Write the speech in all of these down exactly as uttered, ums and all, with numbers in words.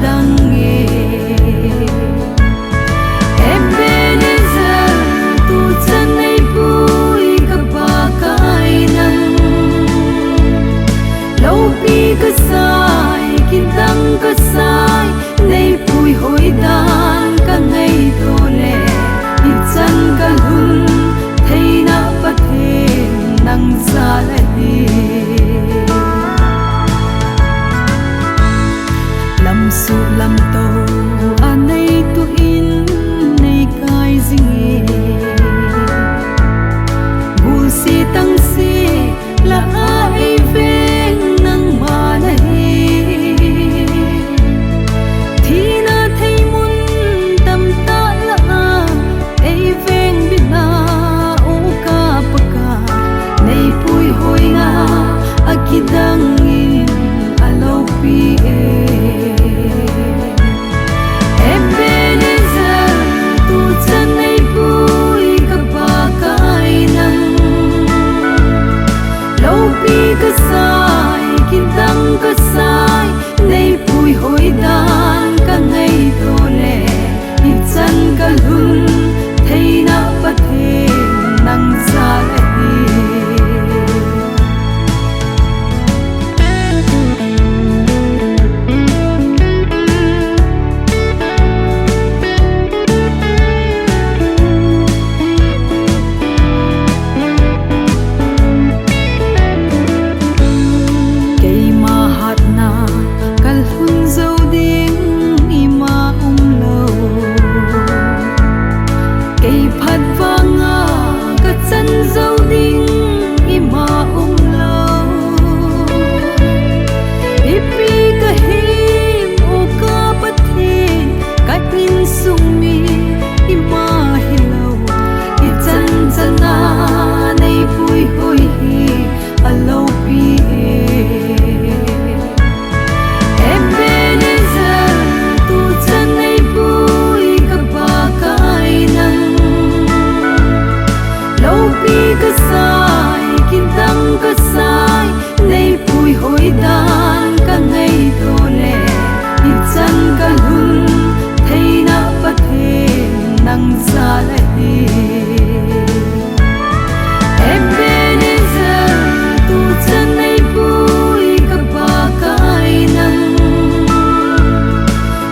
Dang e. Ebenezer, tuchan neipui ka Pakai nang. Loupi kasai, kidang kasai, neipui hoidan ka ngaito le, ichan kalhun theina Pathen nang jal ahi. Lamsuh lamto a neituh in neikai jing e. Gulse tangse lah a eiveng nangma nahi. Thina theimun tamtah lah a eiveng bina, O ka Pakai, neipui hoina akidang in aloupi e. Ebenezer, tuchan neipui ka Pakai nang. Loupi kasai, kidang kasai, neipui hoidan ka ngaito le, ichan kalhun theina Pathen nang jal ahi. Keima hatna kalhun jou ding ima umlou. Kei phat vanga kachan jou ding ima umlou. Ipi kahim, O ka Pathen, ka insung mi ima hilou. Ichan chana neipui hoi hi aloupi e. Ebenezer, tuchan neipui ka Pakai nang. Loupi kasai, kidang kasai, neipui hoidan ka ngaito le, ichan kalhun theina Pathen nang jal ahi. Ebenezer, tuchan neipui ka Pakai nang.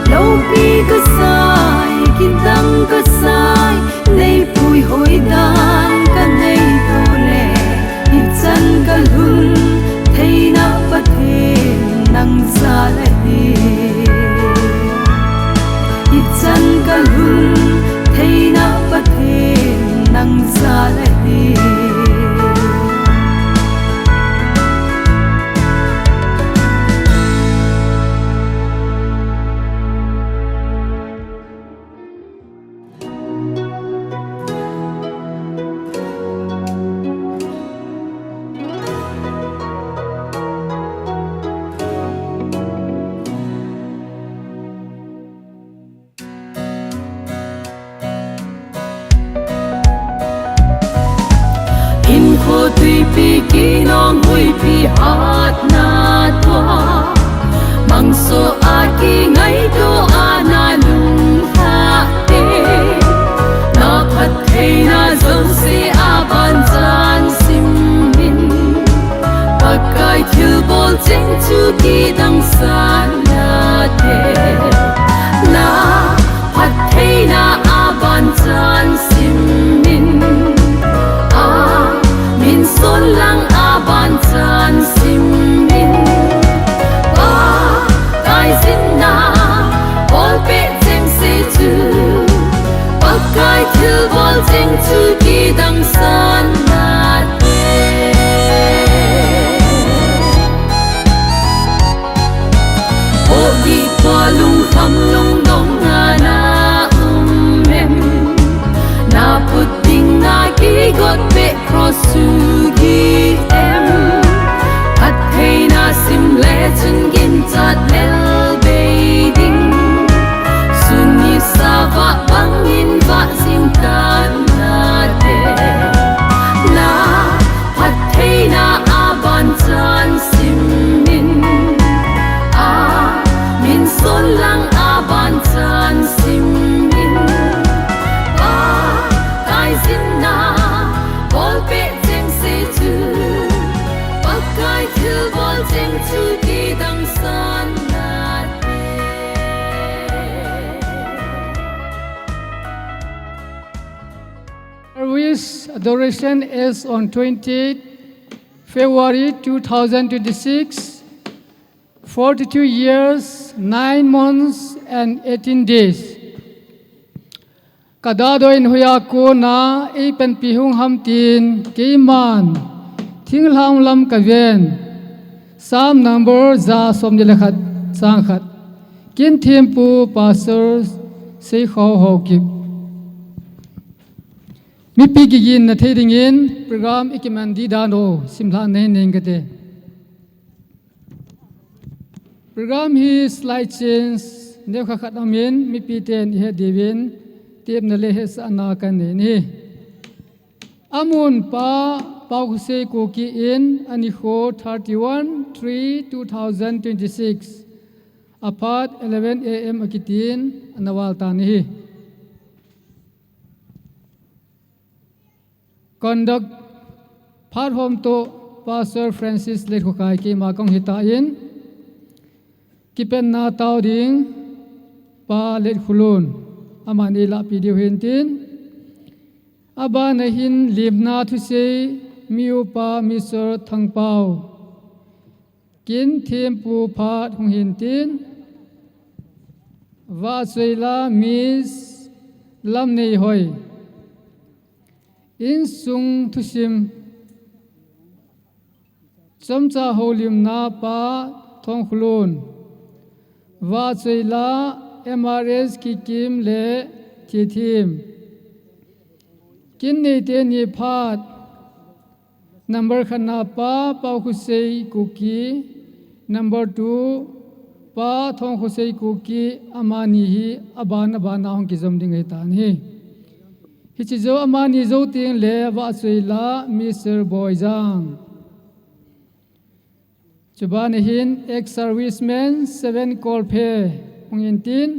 Loupi kasai, kidang kasai, neipui hoidan ka ngaito le, ichan kalhun theina Pathen nang jal ahi. Ichan kalhun theina Pathen nang jal ahi. Hinkho tuipi kinong huipi hatna tua, mangso a kingaito a na lunglhah te, na phattheina jouse a ban chan sim in. Pakai thilbol cheng chu kidang san nate, na phattheina a ban chan sim in. A min son lang a ban chan sim in. Pakai jinna bolpeh chengse chu, Pakai thilbol cheng chu kidang san nate. Hogi pa lungkham lungdong a na um em? Na put ding na kigot peh cross chu gih em? Phattheina sim le chun ginchat lel bei ding. Sun nisa vah bangin vah jing tan nate. Adoration is on twenty-eighth February two thousand twenty-six, forty-two years, nine months, and eighteen days. Ka Dadoi in hoiya kona eipanpi hung ham tin keiman thinglhang lam kaven. Psalm number ja som ni le khat, chang khat. Kin thempu Pastor Seikhao Haokip. Mipi kiginna thei dingin program i kiman di dan u simlha nei nei kate. Program hi slight change neokha khat amin, mipi ten i het diuvin tepna le hetsahna kanei in ahi. Amun pa Paokhosei Kuki in, anikho thirty-one three two thousand twenty-six, aphat eleven A M akitin ana val tan ahi. Conduct, phat hom toh Pastor Francis Letkhokai keima kahung hitan, kipenna tao ding Pa Letkholun, amani lahpi diu hintin, abana hin limna thusei mi upa Mister Thangpao, kin thempu phat hung hintin, Vahchoila Miss Lamneihoi, insung thusim, chomcha houlimna Pa Thongkholun, Vahchoila M R S Kikim le Thithim, kin neite ni phat, number khatna Pa Paokhosei Kuki, number two Pa Thongkhosei Kuki, amani hi aban aban a hung kijom ding ahitan ahi. Hiche jou amani jou teng le Vahchoila Mister Boijang. Chubana hin ex-serviceman Seven Kolphe hung hintin,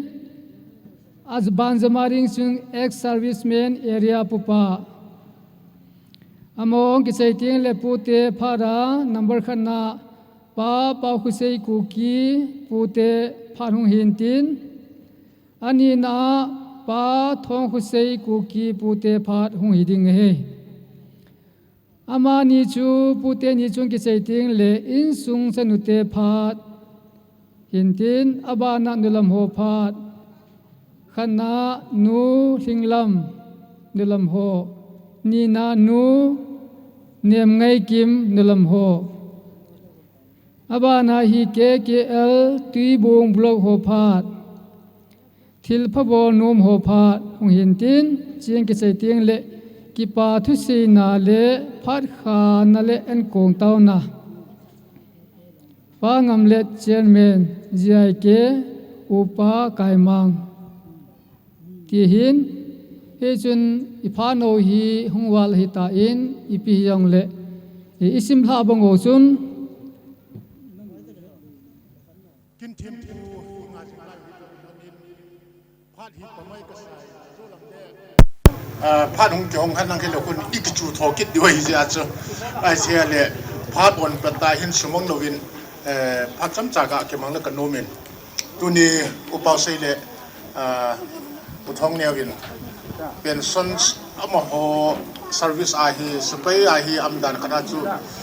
aban jama ding chun ex-serviceman area pupa. Amahon kichai teng le pute phat a number khatna Pa Paokhosei Kuki pute phat hung hintin, anina Pa Thongkhosei Kuki pute phat hung hi ding ahi. Amani chu pute ni chun kichai teng le insung chanute phat hintin, abana nulam ho phat. Khatna Nu Lhinglam, nulam ho. Nina Nu Nemngaikim, nulam ho. Abana hi K K L Tuibung block ho phat, thilpha bol nom ho phat hung hintin, cheng kichai teng le kipa thuseina le phatkhana le enkong taona. Pa Ngamlet, Chairman, G I K, Upa Kaimang. Ti hin, hichun i phat u hi hung val ahitan, ipi hijongle i, i simlha bang u chun, kin thempu hi nga jing lai hi, phat hi pamai kasai, ah, phat hung kihong khan nang hile khun i kichu tho kit diu ahi jeh a chu. Ahi jeh le phat on pet ta hin sumang louvin, eh, phat chomcha ga kimang le kanom in. Tuni U Paosei le, ah, U Thongneo in pension amaho service a hi, sepai a hi aum dan khat a chu.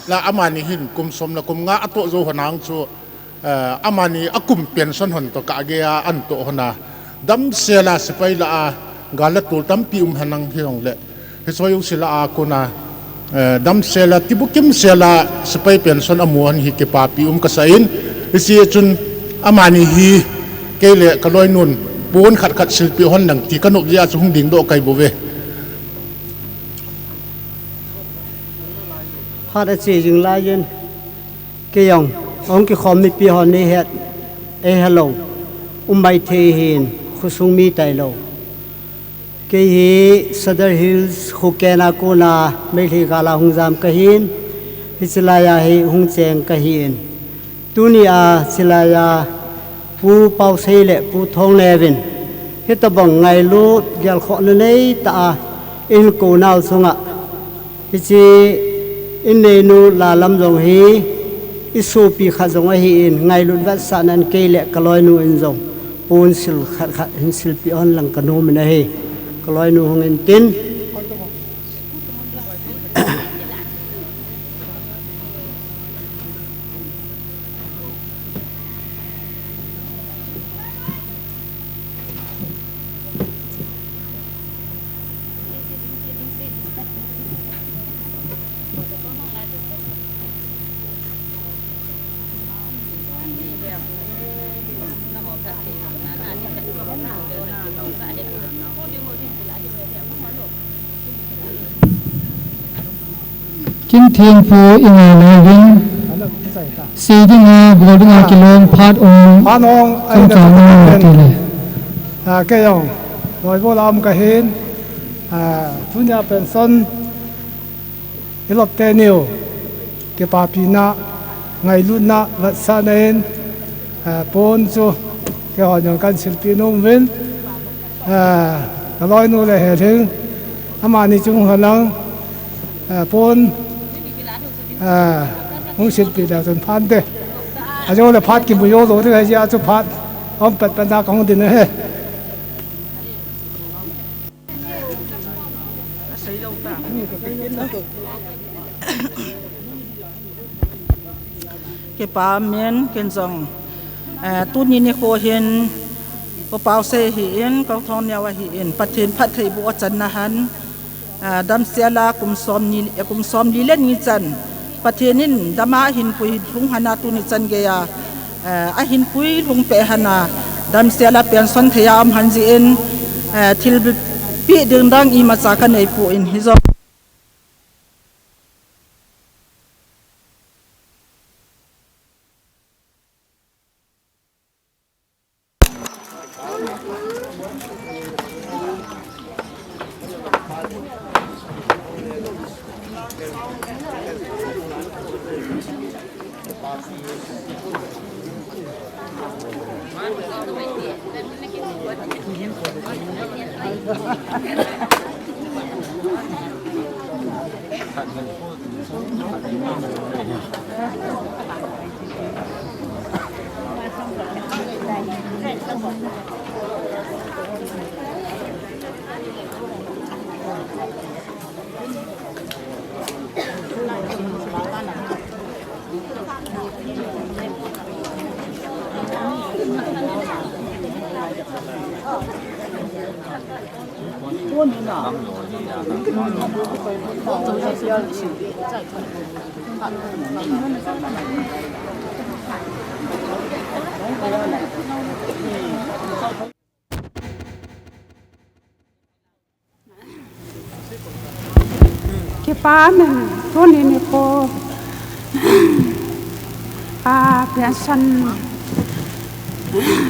Na amani hin kum som le kum nga atoh jou hon ang chu, eh, amani akum pension hon toh kagei a antoh hon a, damsel a sepai lah a gal le tol tampi um henlang hijongle, hiche jouse lah a kona, eh, damsel a, tibukim sel a sepai pension amu hon hi kipapi um kasa in, hiche chun amani hi kei le kaloinun pon khat khat silpeh hon lang ti kanop jeh a chu hung dingdoh kahi bouve. Phat ache jing laiyin, keijong, ahung kikhom mipi hon neihet, eihelou, um maithei hin, khosung mi tailou. Kei hi Sadar Hills, Khokhen a kona Meitei gal a hung jam kahin, hiche laiya hi hung cheng kahin. Tunia chilaiya Pu Paosei le Pu Thongneo in hitobang ngailut gelkhohna neitah a eihin kou nau chunga, hiche in neinu Lalam jong hi i sopi khat jong ahin, ngailut vetsahnan kei le kaloinu in jong pon sil khat khat hin silpeh hon lang kanom in ahi. Kaloinu hung intin. Kin thempu i ngai louvin, sei dinga, bol dinga kilom phat um, phat um, chomcha ngai tile. A, kei jong, Loibol a um kahin, a, tunia pension, i lop teni u, kipapina, ngailutna, vetsahna in, a, pon chu, keiho jong kan silpeh nom uvin, a, ka loinu le Helhing, amani chung ho lang, a, pon, a, hung silpeh le chun phante. Ajole phat kimu jou lou ding ahi jeh a chu phat, um pat pat na kahung din ahi. Kipa um in, ken jong, eh, tuni nikho hin, Pu Paosei ahin, Kou Thongneo ahin, Pathen phattheiboh achan nahin, eh, damsel a kum som ni, eh, kum som li le ni chan, Pathen in dama ahinpui lhung hana tuni chan geiya, eh, ahinpui lhung peh hana, damsel a pension thei a um hon jeh in, eh, thilpeh ding dang imacha kanei poi, hijong Kipa um in, tuni nikho, a, pension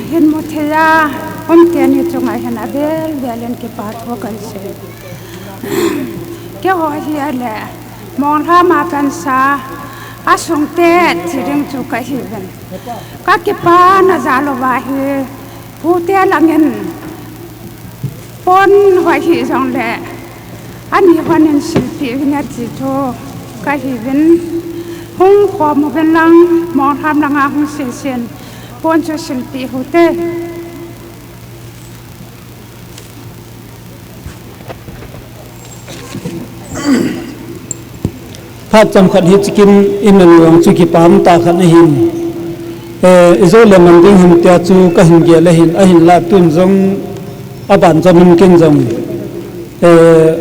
hin mu thei a um teni chunga hin avel vel in kipa thu kahin sei. Keiho hi ahile, Monglham a pansa, asung te chi ding chu kahiuvin. Ka kipana jal uva hi, pute langin, pon hoi hih jongle, ani hon in silpeh uvin ati thu kahiuvin, hung khom uvin lang, Monglham langa hung sesen, pon chu silpeh uhite. Phat chomkhat hiche kin in alu jong chu kipa um tah khat ahin. Eh, ijole man ding ham tia chu kahin gel ahin, ahinla tun jong aban jom in ken jong, eh,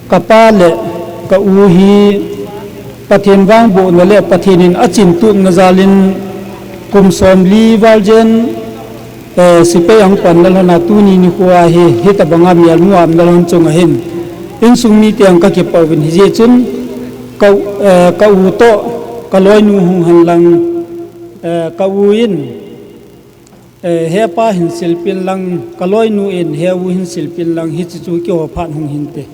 kapa le ka u hi Pathen vangbohna le Pathen in achin tupna jal in kum somli val jen, eh, sepai ahung panna lhon a tuni nikho a hi, hitabanga melmu a umna lhon chunga hin, insung mite jong kakipah uvin, hijeh chun ka, eh, ka u toh ka loinu hung hen lang, eh, ka u in, eh, hepa hin silpeh in lang, ka loinu in he u hin silpeh in lang, hiche chu keiho phat hung hinte.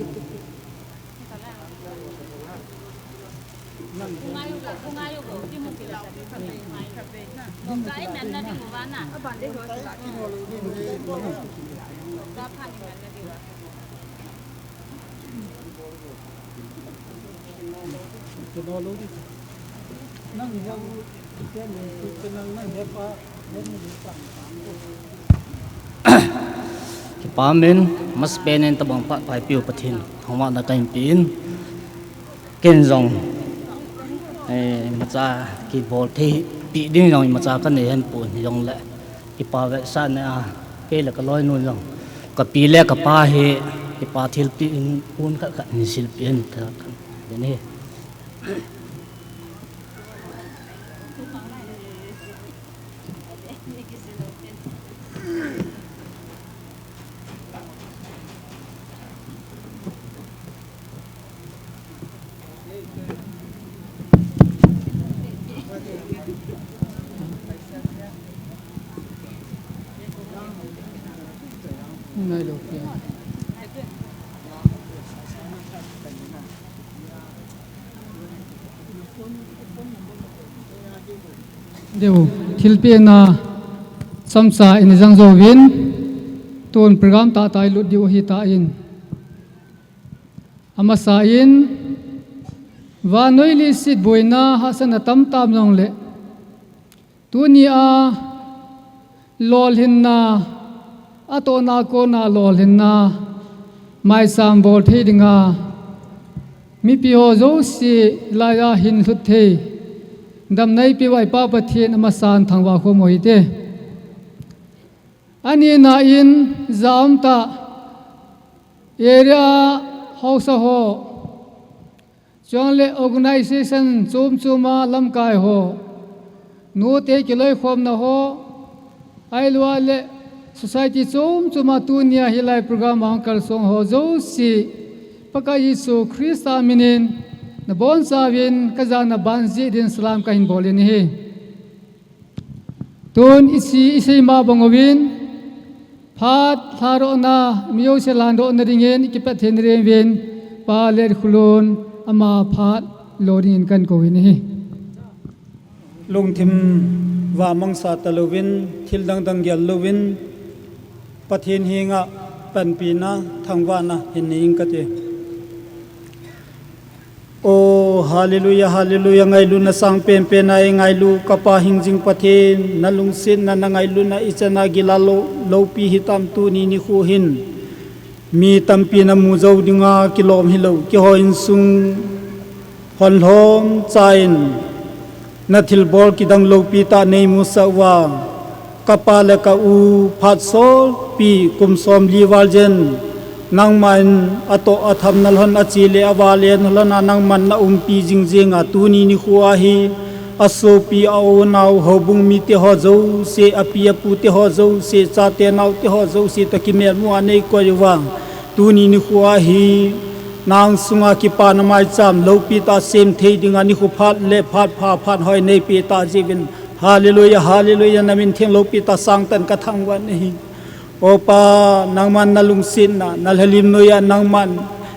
Kipa um in, masapen in tabang phat paipiu Pathen thangvahna kahin pe in, ken jong, eh, imacha kibol thei pi ding jong imacha kanei hih pon, hijongle kipa vetsahna a, kei le ka loinu jong, ka pi le ka pa hi, kipa thilpeh in pon khat khat hin silpeh in, khat khat hin hi. Deu, thilpehna chomcha ina jang jouvin, tun program tahtah ilut diu ahitan. Amasan, vannoi leiset boina hahsatna tamtah um jongle, tunia lolhinna, atohna kona lolhinna, maicham bol thei dinga, mipi ho jouse laiya hinlhut thei, damna eipeuva i Pa Pathen amasan thangvah khom u hite. Anina in, jaumtah area haosa ho, chule organization chom choma lamkai ho, nute kiloikhomna ho, ahilouleh society chom choma tunia hilai program a hung kalsong ho jouse, Pakai Jesu Christa minin, nabonchauvin kajana ban jeh din salam kahin bolin ahi. Tun isi, isei ma bang uvin, phat lhadohna, mi jouse lhandohna dingin ikipat thei uvin, Pa Letkholun ama phat lo dingin kahin kouvin ahi. Lungthim vamangsa talouvin, thil dangdang gel louvin, Pathen henga panpina, thangvahna hin nei inge kati. O, hallelujah, hallelujah, ngailutna sangpenpen a eingailu, kapa hingjing Pathen, nalungsetna, nangailutna ichan a gilal lou, loupi hitam tuni nikho hin. Mi tampi namu jou dinga kilom hilou, keiho insung hon lhomcha in, nathilbol kidang loupi tah neimusah uva, kapa le ka u phat solpi kum somli val jen, nangman atoh atham nalhon, ache le aval le nalhon a nangman naumpi jingjing a tuni nikho a hi, asopi aunau houbung mite ho jouse, api apu te ho jouse, chate naote ho jouse toh kimelmu a neikoi uva, tuni nikho a hi, nang sunga kipana maicham loupi tah sem thei dinga nikho phat le phat pha phat hoi neipeh tah jeh uvin. Hallelujah, hallelujah, namin theng loupi tah sangtah in kathangvah nahi. O Pa, nangman nalungsetna, nalhalim noiya nangman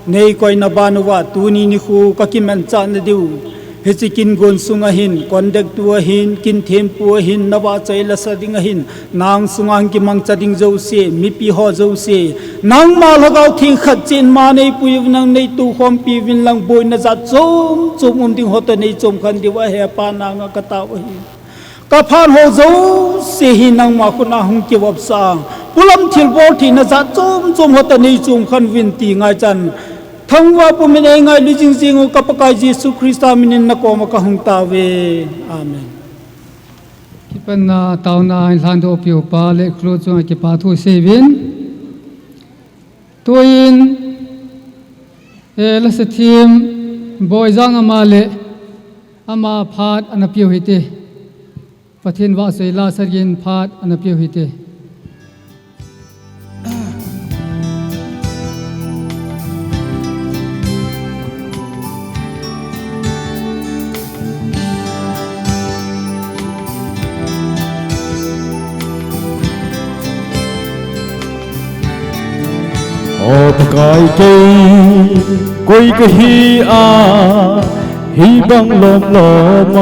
neikoina ban uva, tuni nikho kakimanchah nadiu, hiche kin gon sunga hin, conductor ahin, kin thempu ahin, navahchoi lasa ding ahin, nang sunga hin kimangcha ding jouse, mipi ho jouse, nangma Lhagao Theng khat cheh in ma neipui uvin lang neitokhompi uvin lang boina jat chom chom um ding ho toh neichomkhen diuva he Pa nanga katao ahi. Kaphat ho jouse hi nangma khut a hung kivopsah a, polam thilbol theina jat chom chom ho toh neichomkhen uvin ti ngaichan, thangvah pumin eingailu jingjing u ka Pakai Jesu Christa minin nakoma kahung taove. Amen. Kipana taona in lhandohpiu Pa Letkholun chunga kipa thu seiuvin. Tuin, eh, lasathem Boijang ama le ama phat ana peu hite. Pathen vahchoi la sagin phat ana peu hite. O Pakai kei, koi kahi a, hibang lom lom a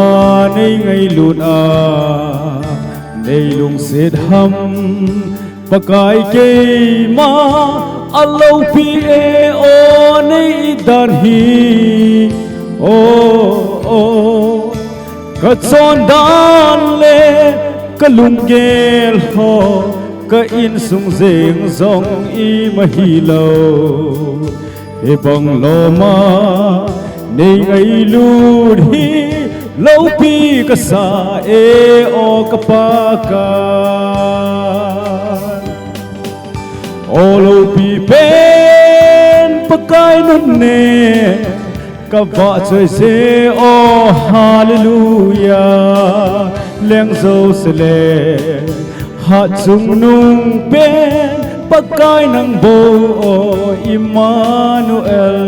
nei ngailut a, nei lungset ham, Pakai keima, aloupi e o nei dan hi, o, o. Ka chondan le ka lunggel ho, ka insung jeng jong ima hilou. Hibang loma nei ngailut hi loupi kasa e o ka Pakai. O loupi pen Pakai nunne, ka vahchoi se o hallelujah. Leng jouse le hatchungnung pen Pakai nang bou o Emmanuel.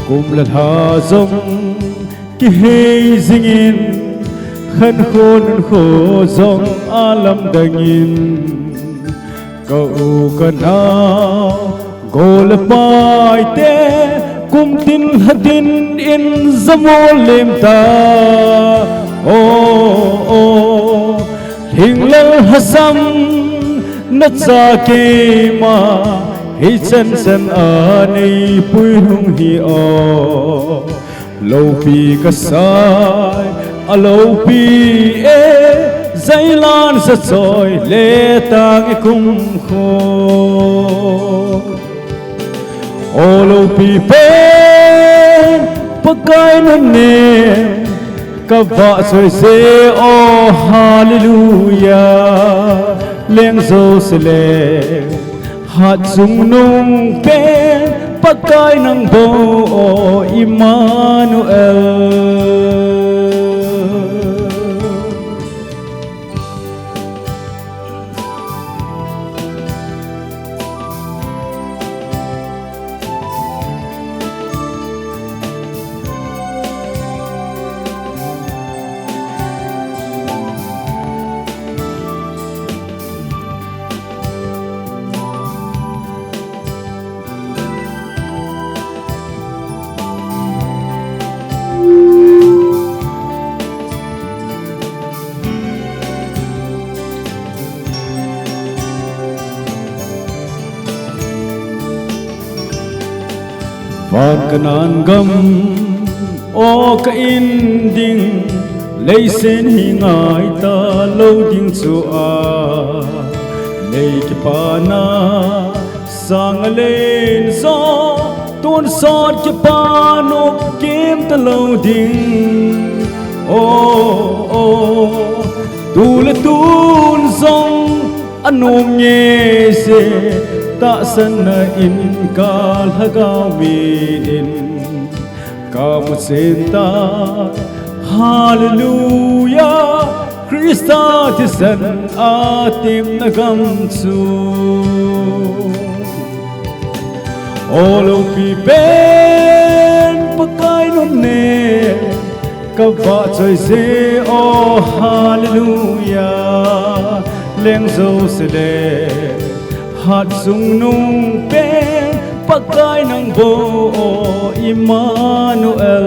Kum le lha jong kihei jingin, Khankho nunkho jong alamdangin, ka u ka nao, gol le paite, kum tin lha tin in jamu lim ta. O, o, lhinglel lhasam na cha keima, hichan chan a nei pui hung hi o. Loupi kasai, a loupi e, jailan sa choi le tang e kumkho. O loupi pen, Pakai na ne, ka vah choi se, o hallelujah, leng jo se le. Hat chungnung pen Pakai nang bou o Emmanuel. Van Kanan gam o ka in ding, leiset hi ngai talou ding chu a, lei kipana sang a len jo, tonsot kipa nop kim talou ding. O, o, tu le tun jong anom nge se, tahsanna in ka lhagao min in ka mu chen ta. Hallelujah, Christa thisan a temna gam chu. O loupi pen Pakai nang ne, ka vah choi se, o hallelujah, leng jo se le. Hat chungnung pen Pakai nang bou o Emmanuel.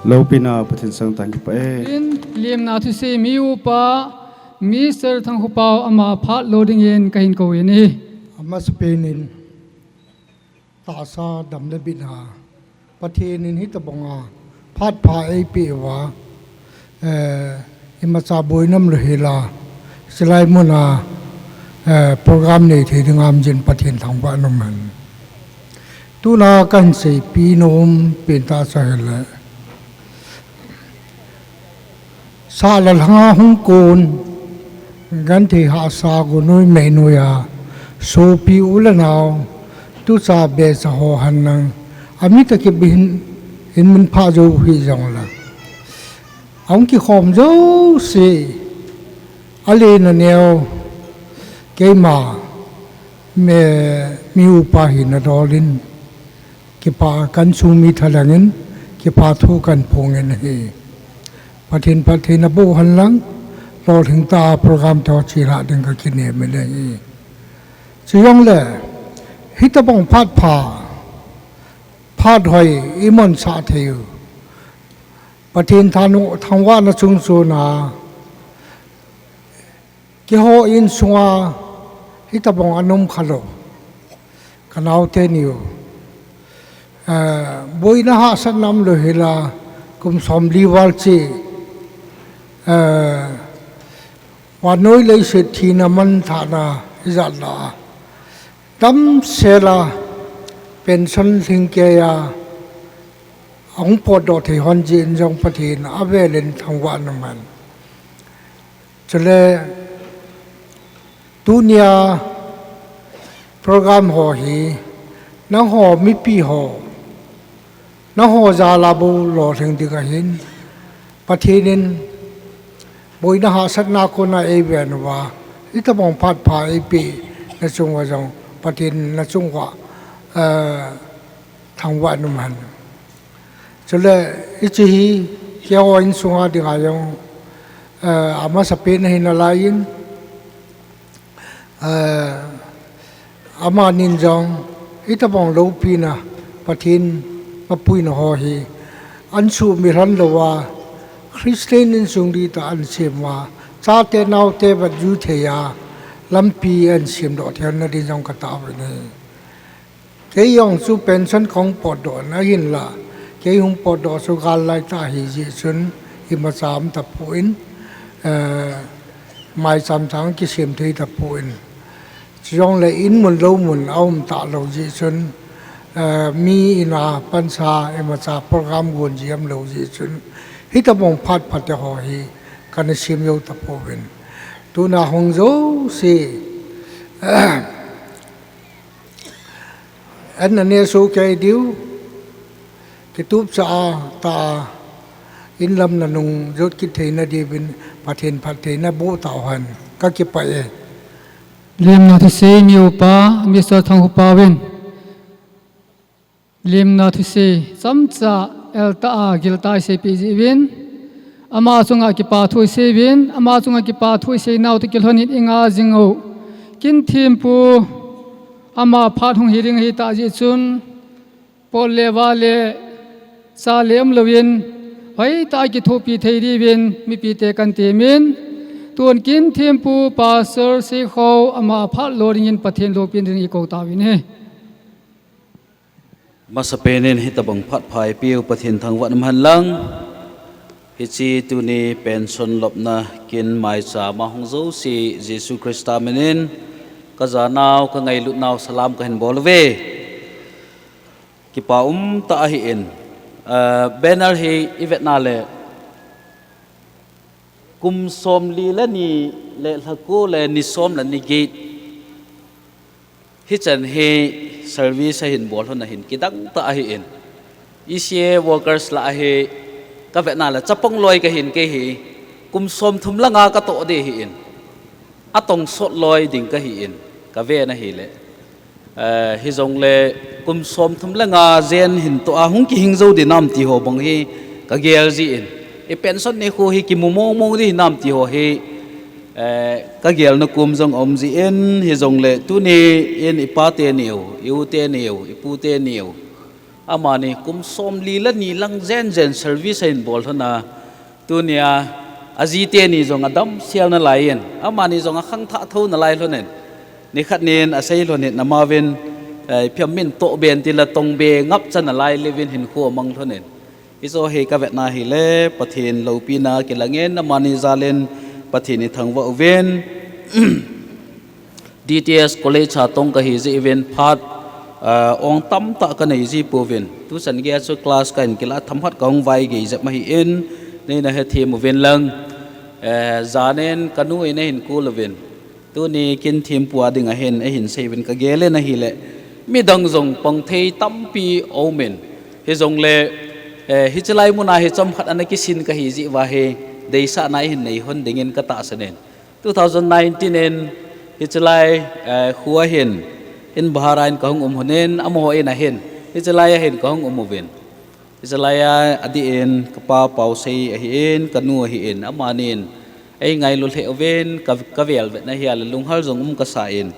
Loupina Pathen sang tang kipah e. In lemna thusei mi upa Mister Thangkhopao ama phat lo dingin kahin kou in ahi. Amasapen in tahsa dam le bitna Pathen in hitobanga phat pha eipeh uva, eh, imacha boina umlou hela, chulai muna, eh, program nei thei dinga umjin Pathen thangvah in umhen. Tuna kahin seipi nom pen tah chu ahile, sah le lhanga hung kon, genthei hahsa gonoi meinoi a, sopi u le nao, tucha becha ho henlang, amit akibe hin, in mun pha jou hih jongle, ahung kikhom jouse, alen aneo, keima, mi, mi upa hina dol in, kipah kahin sung mi thalheng in, kipah thu kahin phong in ahi. Pathen, Pathen aboh henlang, lolhing tah a program toh chelha ding kakinem in ahi. Chujongle, hitobang phat pha, phat hoi imonsah thei u, Pathen thangvahna chungchon a, keiho insunga hitobang anom khalou, kanaote niu, eh, boina hahsatna umlou hela, kum somli val cheh, eh, vannoi leiset thina manthahna ijat lah a, damsel a pension lhingkeiya ahung potdoh thei hon jeh in jong Pathen avel in thangvah in umhen. Chule tunia program ho hi nangho mipi ho, nangho jal a bou lolhing ding ahin, Pathen in boina hahsatna kona eiven uva, Hitobang phat pha eipeh nachung uva jong Pathen nachung uva, eh, thangvah in um hen. Chule hiche hi keiho insunga dinga jong, eh, amasapen ahi nalaiyin, eh, amanin jong hitobang loupina, Pathen mapuina ho hi ansuhmil lhon louva, Christian insung dihtah ahin sem uva, chate naote vetju thei a lampi ahin semdoh thei lhon nading jong kataovin ahi. Kei jong chu pension kahung potdoh na ahinla, kei hung potdoh chu gal laitah ahijeh chun imacha um tapon, eh, maicham chang kisem thei tapon. Chujongle inmun loumun aum talou jeh chun, eh, mi ina pansa imacha program gon ji umlou jeh chun, hitobang phat pha teho hi kana sem jou tapouvin. Tuna hung jouse, an naneh sohkei diu, kitup cha a tah a, inlam nanung jot kit theina diuvin Pathen phattheina boh tauhen. Kakipah e. Lemna thusei neupa, Mister Thangkhopao vin. Lemna thusei chomcha eltah a giltah a iseipeh jiuvin, ama chunga kipathu iseiyuvin, ama chunga kipathu iseinau toh kilhonin inga jing u Kinthempu, ama phat hung hiding ahitah jeh chun, pot le vah le cha le umlouvin, hoitah a kithopi thei diuvin mipite kahin temin, tun Kinthempu Pastor Seikhou ama phat lo dingin Pathen loupina dingin ikou tauvin ahi. Masapen in hitobang phat pha eipeu Pathen thangvah in um hen lang. Hiche tuni pension lopna kin maicham a hung jouse Jesu Christa minin kajanau, kangailutnau salam kahin bol uve. Kipa umtah ahin, eh, banner hi ivetna le kum somli le ni le lha ko le ni som le ni get hichan hi service ahin bol lhon ahin kidangtah ahin. E C A workers lah a hi kavetna le chapang loi kahin, kei hi kum somthum le nga katoh ding ahin. Atongsot loi ding kahin, kaven ahile. Eh, hijongle kum somthum le nga jen hin toh a hung kihing jou ding ham ti ho bang hi kagel jin. I pension nikho hi kimu mong mong ding hinam ti ho hi, eh, kagelna kum jong aum jin, hijongle tuni in ipa teniu, i u teniu, ipu teniu, amani kum somli le ni lang jen jen service ahin bol lhon a, tunia aji teni jong adamsel nalaiyin, amani jong akhangthah thou nalai lhonin. Nikhat nin asei lhonin amauvin, eh, ipi ham min toh ben tila tong be ngap cha nalai leuvin hinkho amang lhonin. Hiche hi kavetna hile, Pathen loupina kilangin, amani jalin Pathen ithangvah uvin. D T S College a tong kahi jeh uvin phat, ah, ong tamtah kanei ji pouvin. Tuchan geiya chu class kahin kilah themkhat kahung vaigei jep ahin, neina hethem uvin lang. Eh, janin kanu in ahin call uvin. Tuni Kinthempu a dinga hin, ahin sei uvin kagelin ahile. Midang jong pang thei tampi aumin. Hijongle, eh, hiche lai muna hi chomkhat ana kisin kahi jeh uva hi, deisahna ihin nei lhon dingin katahsan in. Two thousand nineteen in, hiche lai, eh, kho a hin, in bhara in kahung um lhonin, amaho in ahin, hiche lai a hin kahung um uvin. Hiche lai a, adeh in, kapa Paosei ahin, kanu ahin, amanin, eingailu lheh uvin, ka, kavelvetna hi a le lunghal jong um kasan.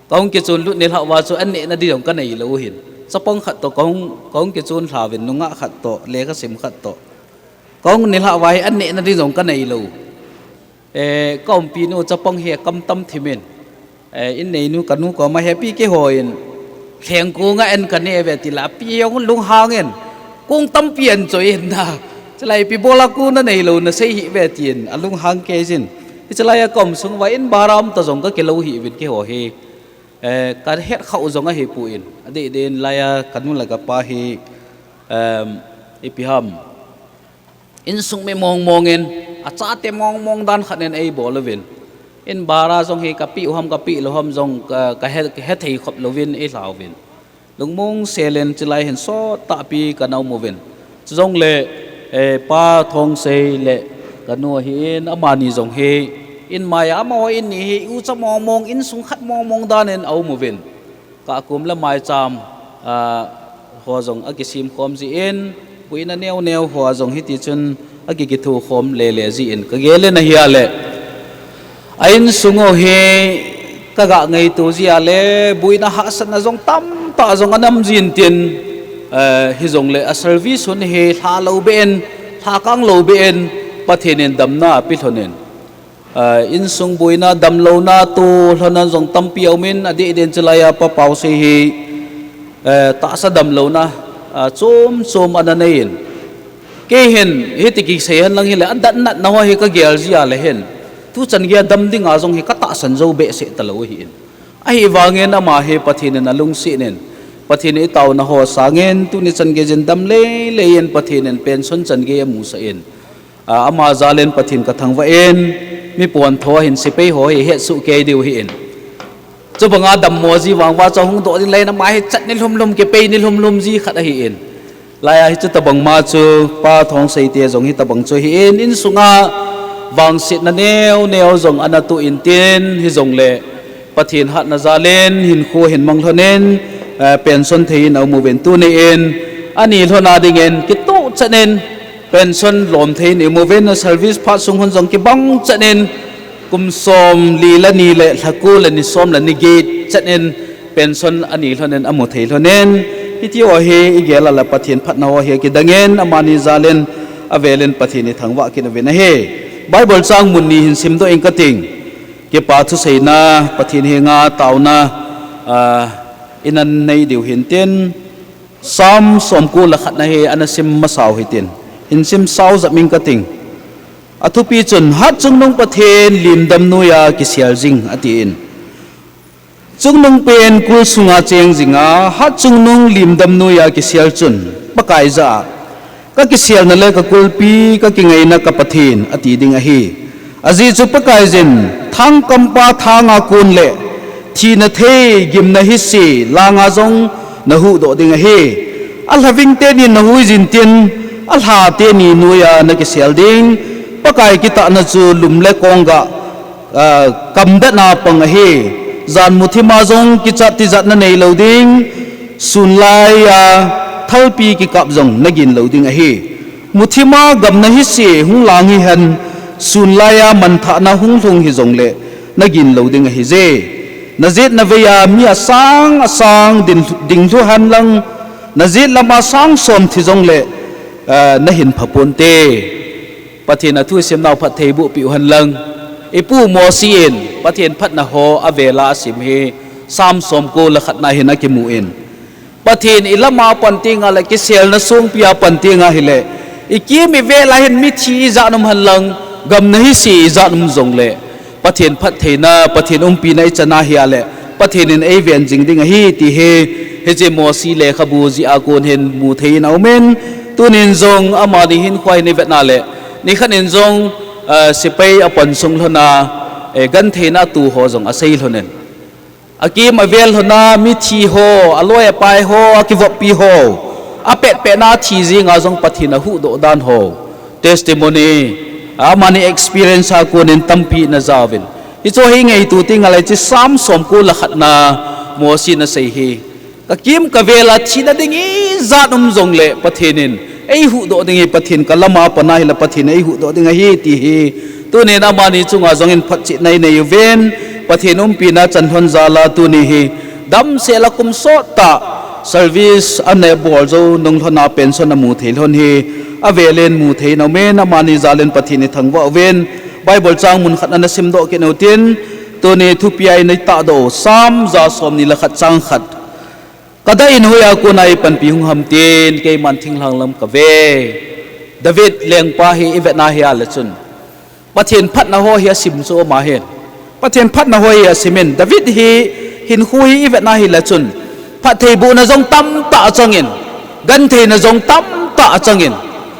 Kahung kichon lut nilhah uva chu an nehna ding jong kanei lou hin. Chapang khat toh, kahung, kahung kichon lha uvin, nungah khat toh, lekha sim khat toh. Kahung nilhah uva hi an nehna ding jong kanei lou. Eh, ka umpinu chapang hi akam tam thimin. Eh, in neinu kanu koma hepi keiho in. Lheng kong a an kaneh ve tila, api jong lunghang in. Kong tampi an choi in na. Chulai ipi bola kong nanei lou nasei hih ve tin, alunghang kei jin. Hiche lai a ka um sung uva in bhara um ta jong kakilou hih uvin keiho hi. Eh, kahet khah u jong ahipon. Adeh deh in lai a kanu le kapa hi, em, ipi ham. Insung mi mong mong in, achate mong mong dan khat in eibol uvin. In bhara jong hi kapeh u ham, kapeh lou ham jong ka, kahe, kahethei khop louvin eilha uvin. Lungmong selin chulai hin sottahpi kana um uvin. Chujongle, eh, Pa Thongsei le kanu ahin, amani jong hi, In maiya amaho in ni hi ucha mong mong, insung khat mong mong danin aum uvin. Kakum le maicham, ah, ho jong akisem khom jin, buina neo neo ho jong hiti chun akikitho khom le le jin kagel in ahile. A insung u hi kaga ngaito jia le, buina hahsatna jong tamtah jong anam jin tin, eh, hijongle a service hun hi lha lou ben, lha kang lou ben, Pathen in damna ape lhonin. Eh, insung buina damlouna to lhonan jong tampi aumin, adeh din chulaiya Pa Pausei hi, eh, tahsa damlouna, ah, chom chom ana neiyin. Kei hin, hiti kisei hen lang hile, adat natna ho hi kagel jia le hin. Tuchan geiya dam dinga jong hi katahsan jou behseh talou ahin. Ahivangin ama hi Pathen in alungset in. Pathen in itaona ho sangin, tuni chan geiyin dam lei leiyin Pathen in pension chan gei amusah in. Ah, ama jalin Pathen kathangvah in, mi pon tho hin sepai ho hi hetsoh kei diu ahin. Chubanga dammo ji vang uva chu hung doh ding lei na ma hi chat ni lhum lhum kipei ni lhum lhum ji khat ahin. Laiya hichu tobang ma chu Pa Thongseite jong hitobang chu ahin, insunga vangsetna neo neo jong ana toh in tin hijongle Pathen hatna jalin hinkho hin mang lhonin, eh, pension thei in aum uvin tuni in ani lhona dingin kitoh chan in pension lom thei in aum uvin, service phat sung hun jong kibang chan in kum som li le ni le lha ko le ni som le ni get chan in pension ani lhonin amu thei lhonin, hiti ho hi igel a le Pathen phatna ho hi kidangin amani jalin avelin Pathen ithangvah kit uvin ahi. Bible chang mun ni hin simdoh ing kating. Kipa thuseina, Pathen henga taona, ah, ina nei diu hin tin, Psalm somko le khatna hi ana sim masau hitin. Hin sim sao jep ing kating. Athupi chun, Hatchungnung Pathen limdam noiya kisel jing, atin. Chungnungpen kul sunga cheng jinga, Hatchungnung limdam noiya kisel chun, Pakai jah a, Kakiselna le kakulpi, kakingaina ka Pathen, ati ding ahi. Ajeh chu Pakaiyin, thangkampa thanga kon le, thina thei, gimna hise, langa jong nahuhdoh ding ahi. Alhaving teni nahuijin tin, alha teni noiya nakisel ding. Pakai kitahna chu lum le kong ga, ah, kamdetna pang ahi. Jan muthima jong kichat tijatna neilou ding, sunlaiya thalpi kikap jong nagin lou ding ahi. Muthima gamna hise hung lang hihen, sunlaiya manthahna hung lhung hijongle nagin lou ding ahije. Najetna veiya mi asang asang din, ding lhu hen lang, najet lama sang som thi jongle, ah, nahin phaponte. Pathen athusim nau phatthei boh peh u hen lang. Ipu Mosi in Pathen phatna ho avela asim hi Psalm somko le khatna hin akimun. Pathen ilama pan tenga le kiselna songpia pan tenga hile, ikim ivela hin mithi ijat um hen lang, gamna hise ijat um jongle, Pathen phattheina, Pathen umpina ichan ahile, Pathen in eiven jing ding ahi ti hi, hiche Mosi lekhabu jeh a kon hin mu thei in aumin, tunin jong amani hinkho a hin ivet na le, nikhat in jong, ah, sepai apan sung lhona, eh, gentheina atu ho jong asei lhonin. Akim avel lhona mithi ho, aloi apai ho, akivoppi ho, apetpetna athi jenga jong Pathen ahuhdoh dan ho. Testimony, amani experience a kon in tampi ina jaovin. Hiche hi ngaito tenga le hiche Psalm somko le khatna Mosi in asei hi. Kakim kavela thina ding ijat um jongle Pathen in eihuhdoh ding ahi, Pathen kalama pan ahile Pathen eihuhdoh ding ahi ti hi. Tunin amani chunga jong in phatchomna inei uvin, Pathen umpina chan lhon jal a tuni hi damsel a kum sot tah service ana bol jou nung lhona pension amu thei lhon hi avelin mu thei in aumin, amani jal in Pathen ithangvah uvin, Bible chang mun khat ana simdoh kit utin, tuni thupia ina tahdoh u Psalm ja somni le khat chang khat. Kadah in hoiya kona eipanpi hung ham tin, keiman thinglhang lam kave. David lengpa hi ivet na hile chun, Pathen phatna ho hi asim chu ama hin. Pathen phatna ho hi asimin, David hi hinkho hi ivet na hile chun, phattheibohna jong tamtah achangin, gentheina jong tamtah achangin,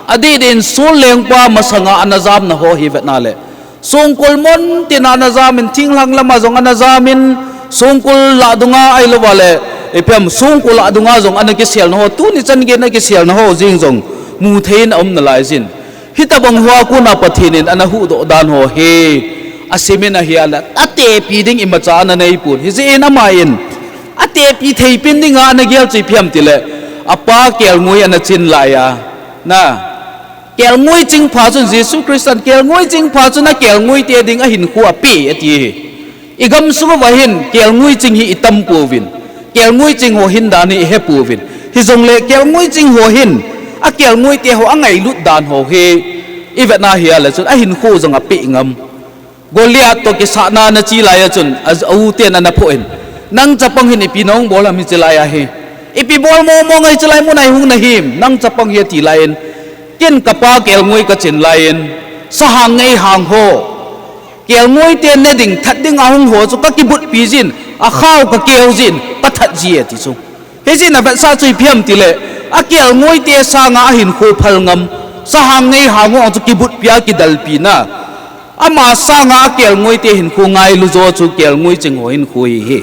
adeh din Saul lengpa masanga ana jamna ho hi ivet na le, songkul mun tina ana jamin, thinglhang lama jong ana jamin, songkul lah dunga ahilouva le, ipi ham, songkul lah dunga jong ana kiselna ho, tuni chan gei ana kiselna ho jeng jong mu thei in aum nalaiyin. Hitobang hoa kona Pathen in ana huhdoh dan ho hi, Asim in ahile, atepi ding imacha ana neipon. Hijeh in ama in, atepi thei pen dinga ana gel chu ipi ham tile, apa kelngoi ana chin laiya. Na, kelngoi ching pha chun Jesu Christan kelngoi ching pha chun akelngoi te ding ahinkho ape ati hi. Igam sung uva hin kelngoi ching hi itam pouvin. Kelngoi ching ho hin dan hi ihe pouvin. Hijongle kelngoi ching ho hin, akelngoi te ho angailut dan ho hi, ivet na hile chun ahinkho jong ape ngam. Goliath toh kisahna ana chi laiya chun, a, a u ten ana phoh in, nang chapang hin ipi nahung bol ham hiche laiya hi. Ipi bol mong mong a hiche lai mun a ihung nahim, nang chapang hi ati laiyin, ken kapa kelngoi kachin laiyin, sahang ngeihang ho, kelngoi te ne ding, that ding ahung ho chu kakibutpi jin, akhao kakeo jin, kathat ji e ti chu. Hijeh in avetsah chu ipi ham tile, akelngoi te sanga ahinkho phal ngam, sahang ngeihang ho chu kibutpi a kidalpi na. Ama sanga akelngoi te hinkho ngailu jo chu kelngoi ching ho hinkho hi hi.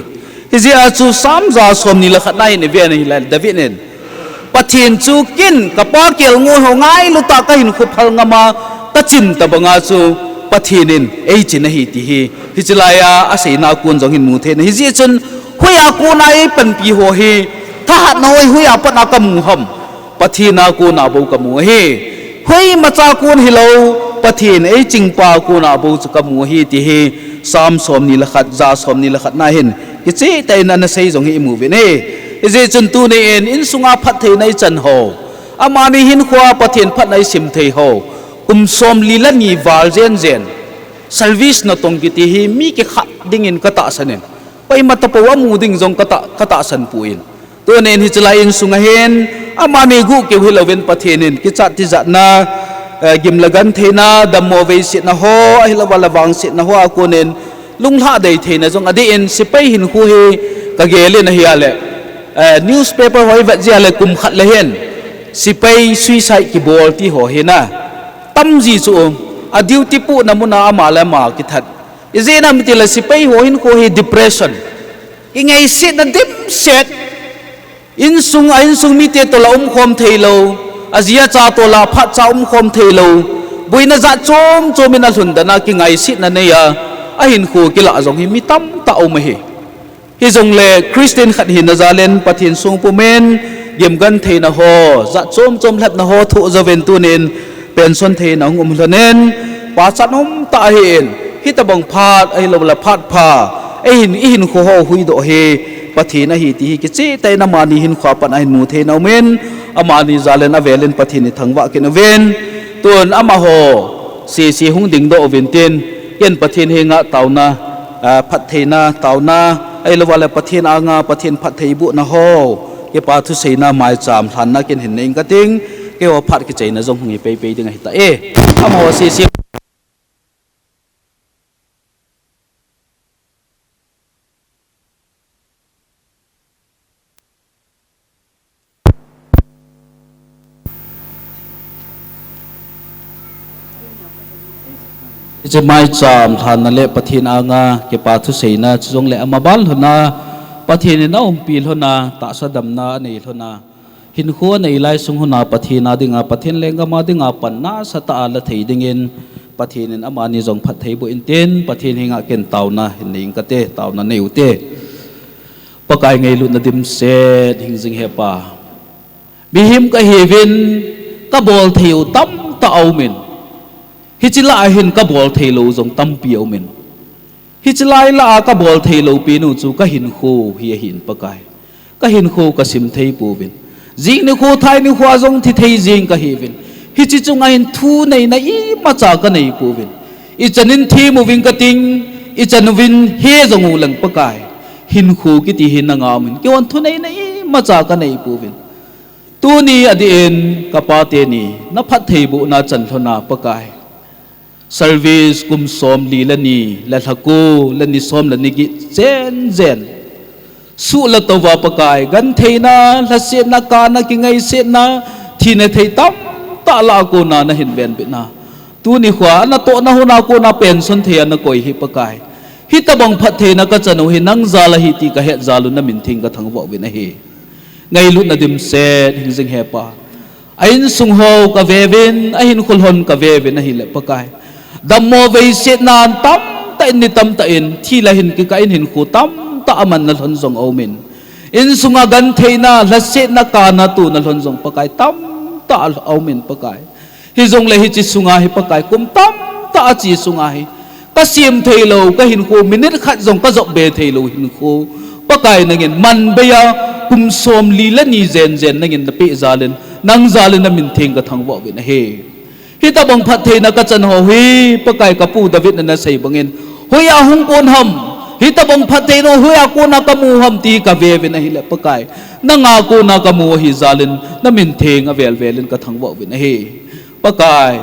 Hijeh a chu Psalm ja somni le khat na hin iven ahile David in, Pathen chu ken kapa kelngoi ho ngailu tah kahinkho phal ngam a, kachin tobanga chu Pathen in eichin ahi ti hi, hiche laiya aseina kon jong hin mu thei na. Hijeh chun hoiya kona eipanpi ho hi, thahatna ho hi hoiya pat a kamu ham? Pathen a kona bou kamu ahi. Hoimacha kon hilou, Pathen eichingpa kona bou chu kamu ahi ti hi, Psalm somni le khat, ja somni le khat na hin kichehtah in ana sei jong hi imu uvin ahi. Hijeh chun tuni in insunga phattheina ichan ho, amani hinkhoa Pathen phatna isim thei ho, kum somli le ni val jen jen service natong kiti hi mi kikhat dingin katahsan in, koima tapou amu ding jong katah, katahsan poi. Tunin hiche lai insunga hin, amani guh keu hilouvin Pathen in kichat tijatna, eh, gim le gentheina, dammo veisetna ho, ahilouva le vangsetna hoa konin, lunglhah dei theina jong adih in, sepai hinkho hi kagel in ahile, eh, newspaper ho ivet jeh a le kum khat le hin, sepai suicide kibol ti ho hi na, tamji chu, a duty pohna muna ama le ama kithat. Ijeh inem itile sepai ho hinkho hi depression, kingaisetna dimset, insung, a insung mite toh la umkhom theilou, aji acha toh la phatcha umkhom theilou, boina jat chom chom in alhun dan a kingaisetna nei a, ahinkho kilah jong hi mi tamtah um ahi. Hijongle Christian khat hina jal in Pathen songpum in gim gentheina ho, jat chom chom lhepna ho thoh jouvin tunin pension theina hung um lhonin, pachat umtah ahin, hitobang phat ahiloule phat pha, eihin, ihinkho ho huhdoh hi Pathen ahi ti hi kichehtah in amani hinkhoa pat ahin mu theina umin, amani jal in avel in Pathen ithangvah kit uvin, tun amaho sese hung dingdoh uvin tin, ken Pathen henga taona, ah, phattheina, taona, ahilouva le Pathen anga, Pathen phattheibohna ho, kipa thuseina maicham lhanna ken hin nei inge kating, keiho phat kicheina jong hung hi peipei ding ahitai. Amaho sese Hiche maicham lhanna le Pathen anga kipa thuseina, chujongle amaban lhona, Pathen in aumpi lhona, tahsa damna anei lhona, hinkho anei lai sung lhona, Pathen a dinga, Pathen lenggam a dinga pan nasatah a la thei dingin, Pathen in amani jong phattheiboh intin, Pathen henga ken taona hin nei inge kate, taona nei ute. Pakai ngailutna dimset hingjing hepa. Mihem kahiuvin, kabol theiu tamtah aumin. Hiche lah a hin kabol theilou jong tampi aumin. Hiche lai lah a kabol theilou penu chu kahinkho hi ahin Pakai. Kahinkho kasim thei pouvin. Jing nikho thai nikhoa jong thi thei jeng kahiuvin. Hiche chunga hin thuneina imacha kanei pouvin. Ichan in them uving kating, ichan uvin he jong uleng Pakai. Hinkho kiti hi nanga aumin. Keihon thuneina imacha kanei pouvin. Tuni adih in, kapa teni, naphattheibohna chan lhona Pakai. Service kum somli le ni, le lhaku, le ni som le ni get jen jen. Suh le touva Pakai, gentheina, lhasetna, kana, kingaisetna, thina thei tamtah lah a kona nahin venbitna. Tuni khoa, natohna hona kona pension thei a nakoi hi Pakai. Hitobang phattheina kachan u hi nang jal ahi ti kahet jal u namin theng kathangvah uvin ahi. Ngailutna dimset hingjing hepa. A insung ho kaveuvin, ahinkho lhon kaveuvin ahile Pakai. Dammo veisetna tamtah in ni tamtah in, thi le hin kikah in hinkho tamtah amanna lhon jong aumin. Insunga gentheina, lhasetna, kana tona lhon jong Pakai tamtah aumin Pakai. Hijongle hiche sunga hi Pakai, kum tamtah ache sunga hi, kasem theilou, kahinkho minute khat jong kajop be theilou hinkho Pakai nangin manbeiya, kum somli le ni jenjen nangin napeh jalin, nang jalin namin theng kathangvah uvin ahi. Hitobang phattheina kachan ho hi, Pakai kapu David in anasei bangin, hoiya hung kon ham, hitobang phattheina hoiya kona kamu ham ti kaveuvin ahile Pakai, nanga kona kamu ahi jalin, namin theng avelvelin kathangvah uvin ahi. Pakai,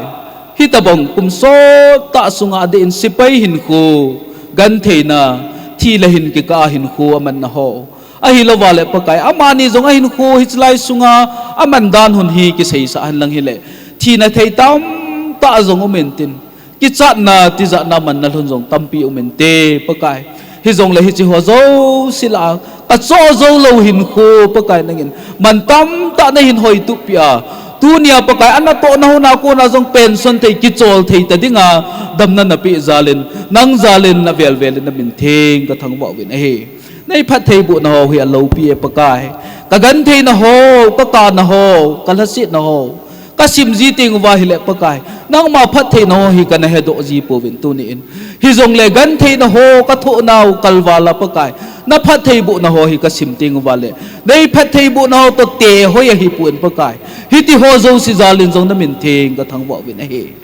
hitobang kum sottah sunga adeh in sepai hinkho, gentheina, thi le hin kikah a hinkho amanna ho ahilouva le Pakai, amani jong ahinkho hichelai sunga aman dan hon hi kiseisah henlang hile, thina thei tamtah jong umin tin, kichatna, tijatna manna lhon jong tampi umin te Pakai. Hijongle hiche ho jouse lah a kachoh joulou hinkho Pakai nangin man tamtah nahin hoitup peh a, tunia Pakai, anatohna hon a kona jong pension thei, kichol thei ta dinga damna napeh jalin, nang jalin avelvelin namin theng kathangvah uvin ahi. Neiphattheibohna ho hi aloupi e Pakai. Kagentheina ho, kakana ho, kalhasetna ho, kasim ji teng uva hile Pakai, nangma phattheina ho hi kana hedoh ji pouvin tuni in. Hijongle gentheina ho kathohnau kalval a Pakai, naphattheibohna ho hi kasim teng uva le, neiphattheibohna ho toh tehoi ahipon Pakai, hiti ho jouse jalin jong namin theng kathangvah uvin ahi.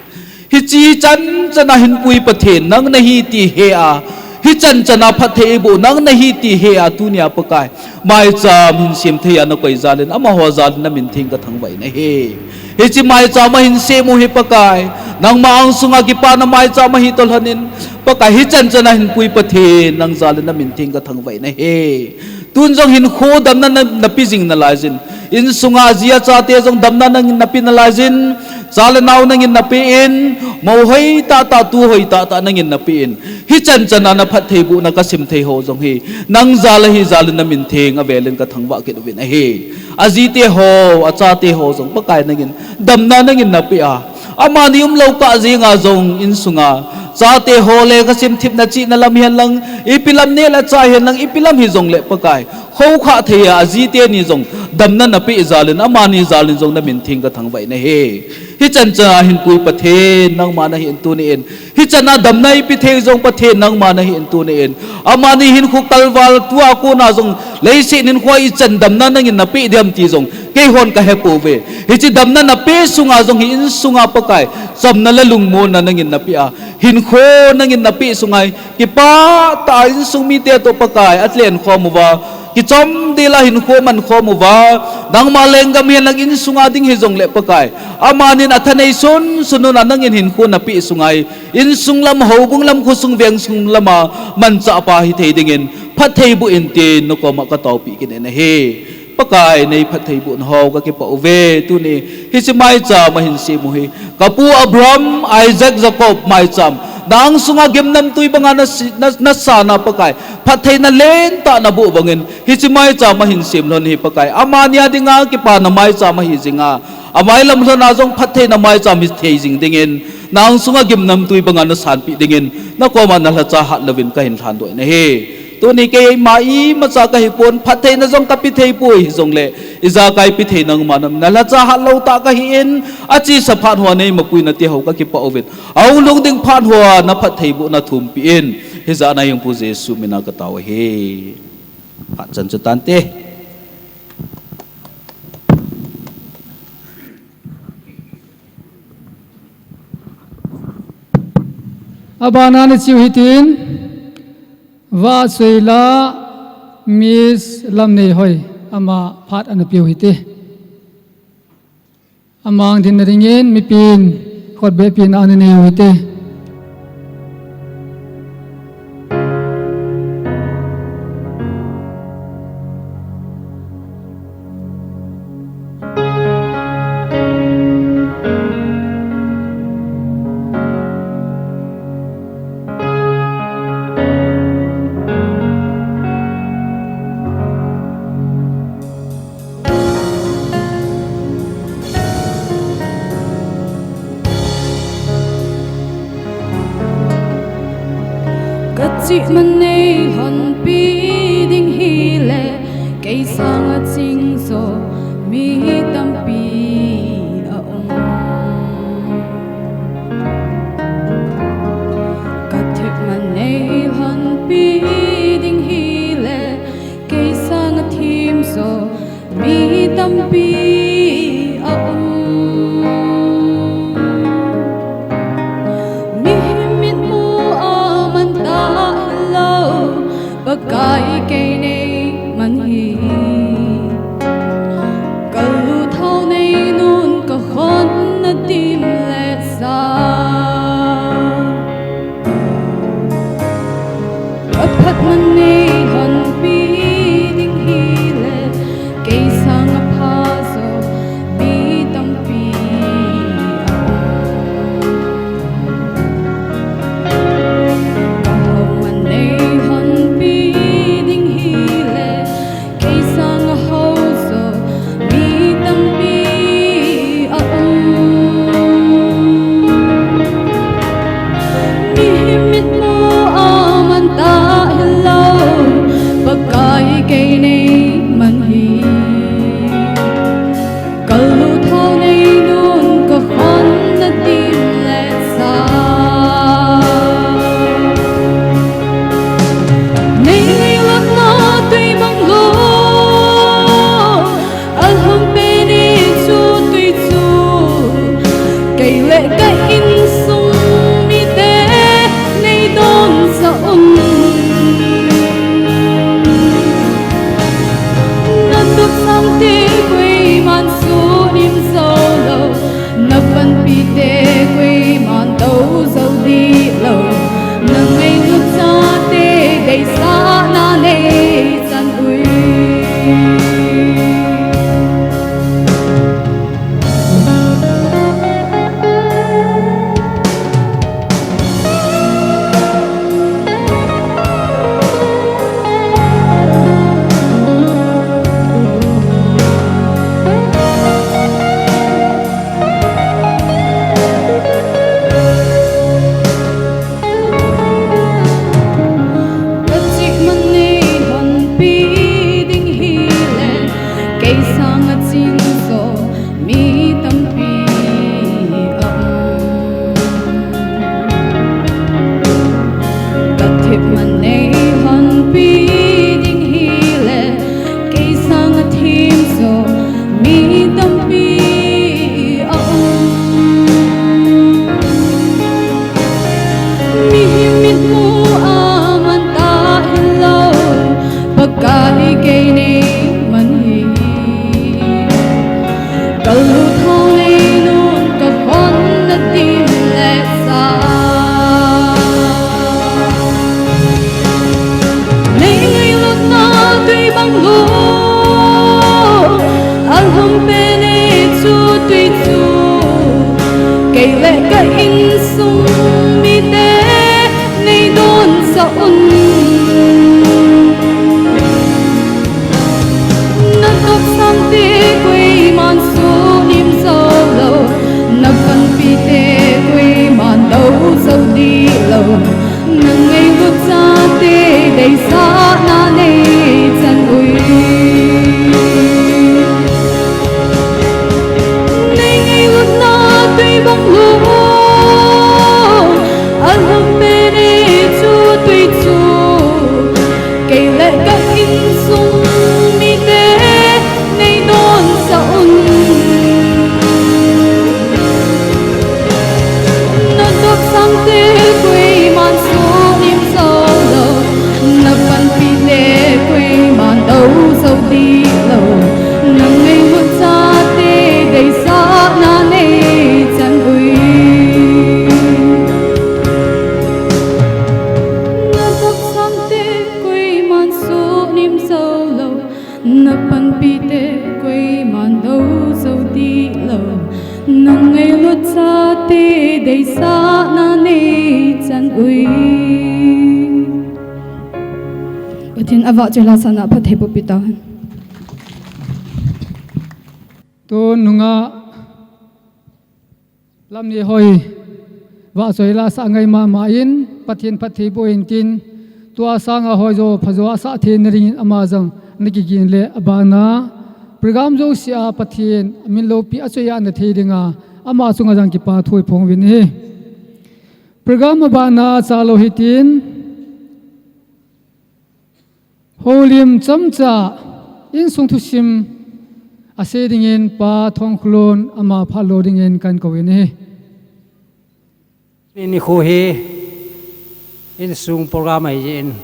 Hiche chan chana hinpui Pathen nang nahi ti he a, hichan chana phattheiboh nang nahi ti he a, tunia Pakai, maicham hinsem thei a nakoi jalin, amaho jalin namin theng kathangvah in ahi. Hiche maicham ahinsem u hi Pakai, nangma angsunga kipana maicham ahi toh lhonin, Pakai, hichan chana hinpui Pathen nang jalin namin theng kathangvah in ahi. Tun jong hinkho damna na, napeh jing nalaijin, insunga aji achate jong damna nangin napeh nalaijin, cha le nao nangin napeh in, mou hoi tahtah, tu hoi tahtah nangin napeh in, hichan chana naphattheibohna kasim thei ho jong hi, nang jal ahi jalin namin theng avelin kathangvah kit uvin ahi. Ajite ho, achate ho jong Pakai nangin damna nangin napeh a, amani umlou kah jenga jong insunga chate ho le kasim thipna chihna lam hihen lang, ipi lam neh le chah hihen lang, ipi lam hijongle Pakai, khoukhah thei a ajite ni jong damna napeh jalin, amani jalin jong namin theng kathangvah in ahi. Hichan chana hinpui Pathen nangma nahin tuni in, hichana damna eipeh thei jong Pathen nangma nahin tuni in, amani hinkho kalval tua kona jong leiset hinkho ichan damna nangin napeh ding ham ti jong keihon kahepouve. Hiche damna napeh sunga jong hi insunga Pakai, chamna le lungmonna nangin napeh a, hinkho nangin napeh sunga hi, kipah tah a insung mite toh Pakai, atlen khom uva, kichom dela hinkho man khom uva, nangma lenggam hihen lang insunga ding hijongle Pakai, amanin athanei sunsun un a nangin hinkho napeh sunga hi, insung lam, houbung lam, khosung vengsung lama manchahpa hithei dingin phattheiboh in tin nakoma kataopeh kit in ahi. Pakai, neiphattheibohna ho kakipah uve, tuni hiche maicham ahinsem u hi, kapu Abraham, Isaac, Jacob maicham, na angsunga gimnamtui banga nasi-, na, nasana Pakai, phattheina lentah naboh bangin, hiche maicham ahinsem lhon hi Pakai, amani a dinga kipana maicham ahi jinga, availam lhona jong phattheina maicham hithei jing dingin, na angsunga gimnamtui banga nasanpeh dingin, nakoma nalhacha hat louvin kahin lhandoh in ahi. Tuni keima imacha kahipon, phattheina jong kapeh theipoi hijongle, ijakai peh thei nangma nam, nalhacha hat lou tah kahin, achesa phat hoa neimapuina teho kakipah uvin, ahung lhung ding phat hoa naphattheibohna thumpeh in, hijeh a nangma Pu Jesu mina katao ahi. Phat chan chu tante. Abana nachiu hitin, Vahchoila Miss Lamneihoi, ama phat ana peu hite. Amang dinna dingin mipin khutbehpina ana neiu hite. Themna nei lhonpi ding hile, kei sanga ching jo mi tampi a um. Ka themna nei lhonpi ding hile, kei sanga them jo mi tampi a um. Mihem mitmu a man ta hilou, Pakai kei nei man hi. Ka lutho nei nun ka khon na dim le sa. Ka phatna nei lhonpi ding hile, kei sanga pha jo mi tampi a um. Ka haona nei lhonpi ding hile, kei sanga hao jo mi tampi a um. Mihem mitmu a man ta hilou, Pakai kei nei man hi. Ka lutho nei nun ka khon na dim le sa. Nei ngailutna tui bang lou, a lhompi nei chu tui chu. Kei le ka insung mite nei don sa un. Na tup sangte koiman sunim jou lou, na panpite koiman do jou dih lou, na ngailut chate deisahna nei chan ui. Ka chihman nei lhonpi ding hile, kei sanga ching jo mi tampi a um. Ka themna nei lhonpi ding hile, kei sanga them jo mi tampi a um. Mihem mitmu a man ta hilou, Pakai kei nei man hi. Ka lutho nei nun ka khon na dim le sa. Nei ngailutna tui bang lou, a lhompi nei chu tui chu. Kei le ka insung mite nei don sa un. Na tup sangte koiman sunim jou lou, na panpite koiman do jou dih lou, na ngailut chate deisahna nei chan ui. Nei ngailutna tui bang lou, a lhompi nei chu tui chu. Kei le ka insung mite nei don sa un. Na tup sangte koiman sunim jou lou, na panpite koiman do jou dih lou, na ngailut chate deisahna nei chan ui. Na tup sangte koiman sunim jou lou, na panpite koiman do jou dih lou, na ngailut chate deisahna nei chan ui. Pathen in avahchoi la sanga phatthei boh pi tahen. Tun nunga Lamneihoi vahchoi la sa ngai mama in, Pathen phatthei boh in tin, Tua sanga hoijo phajo asah theina dingin ama jong nakigin le abana program jousea Pathen amin loupi a choi a nathei dinga ama chunga jong kipa thu iphong uvin ahi. Program abana chalou hitin, houlim chomcha insung thusim asei dingin Pa Thongkholun ama phalou dingin kahin kouvin ahi. Nikho hi insung program ahin,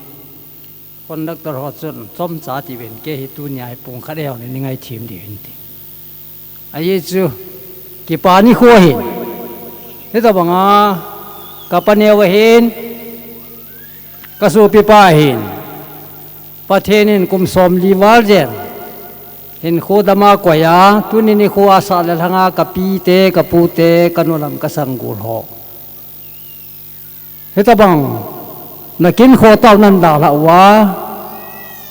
conductor ho chun chomcha tiuvin, kei hi tunia hi pung khat eihon nei ngaithim diu ahin ti. Ajeh chu kipa nikho ahin. Hitobanga kapaneo ahin, kasopipa ahin. Pathen in kum somli val jen hinkho dama koiya, tuni nikho a sah le lhanga kapite, kapute, kanu lam kasanggol ho, hitobang nakin khoh tah nan dalhah uva,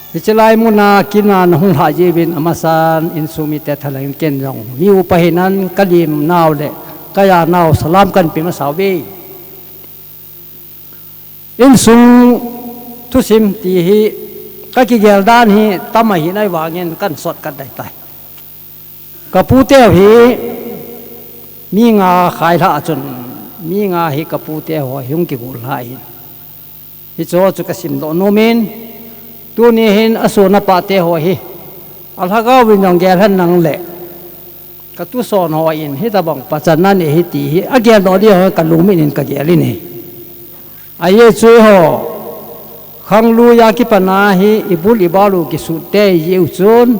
hiche lai muna kin a nahung lhah jeh uvin amasan insung mite thalheng in ken jong mi upa hinan kalim nau le kaja nau salam kahin pe masa uve. Insung thusim ti hi kakigel dan hi tam ahin, ahivangin kahin shortcut dai tai. Kaputeu hi mi nga khailhah a chun, mi nga hi kaputeu ho hi hung kigol lhah ahin. Hicheho chu kasimdoh nomin, tuni hin ason apah teho hi alhagao vin jong gel hen lang le, katuson hon hitobang pachatna nei ahi ti hi ageldoh diu hi kalungmin in kagel in ahi. Ajeh chu eiho khanglui a kipatna hi ibul ibal u kisut tei jeh u chun,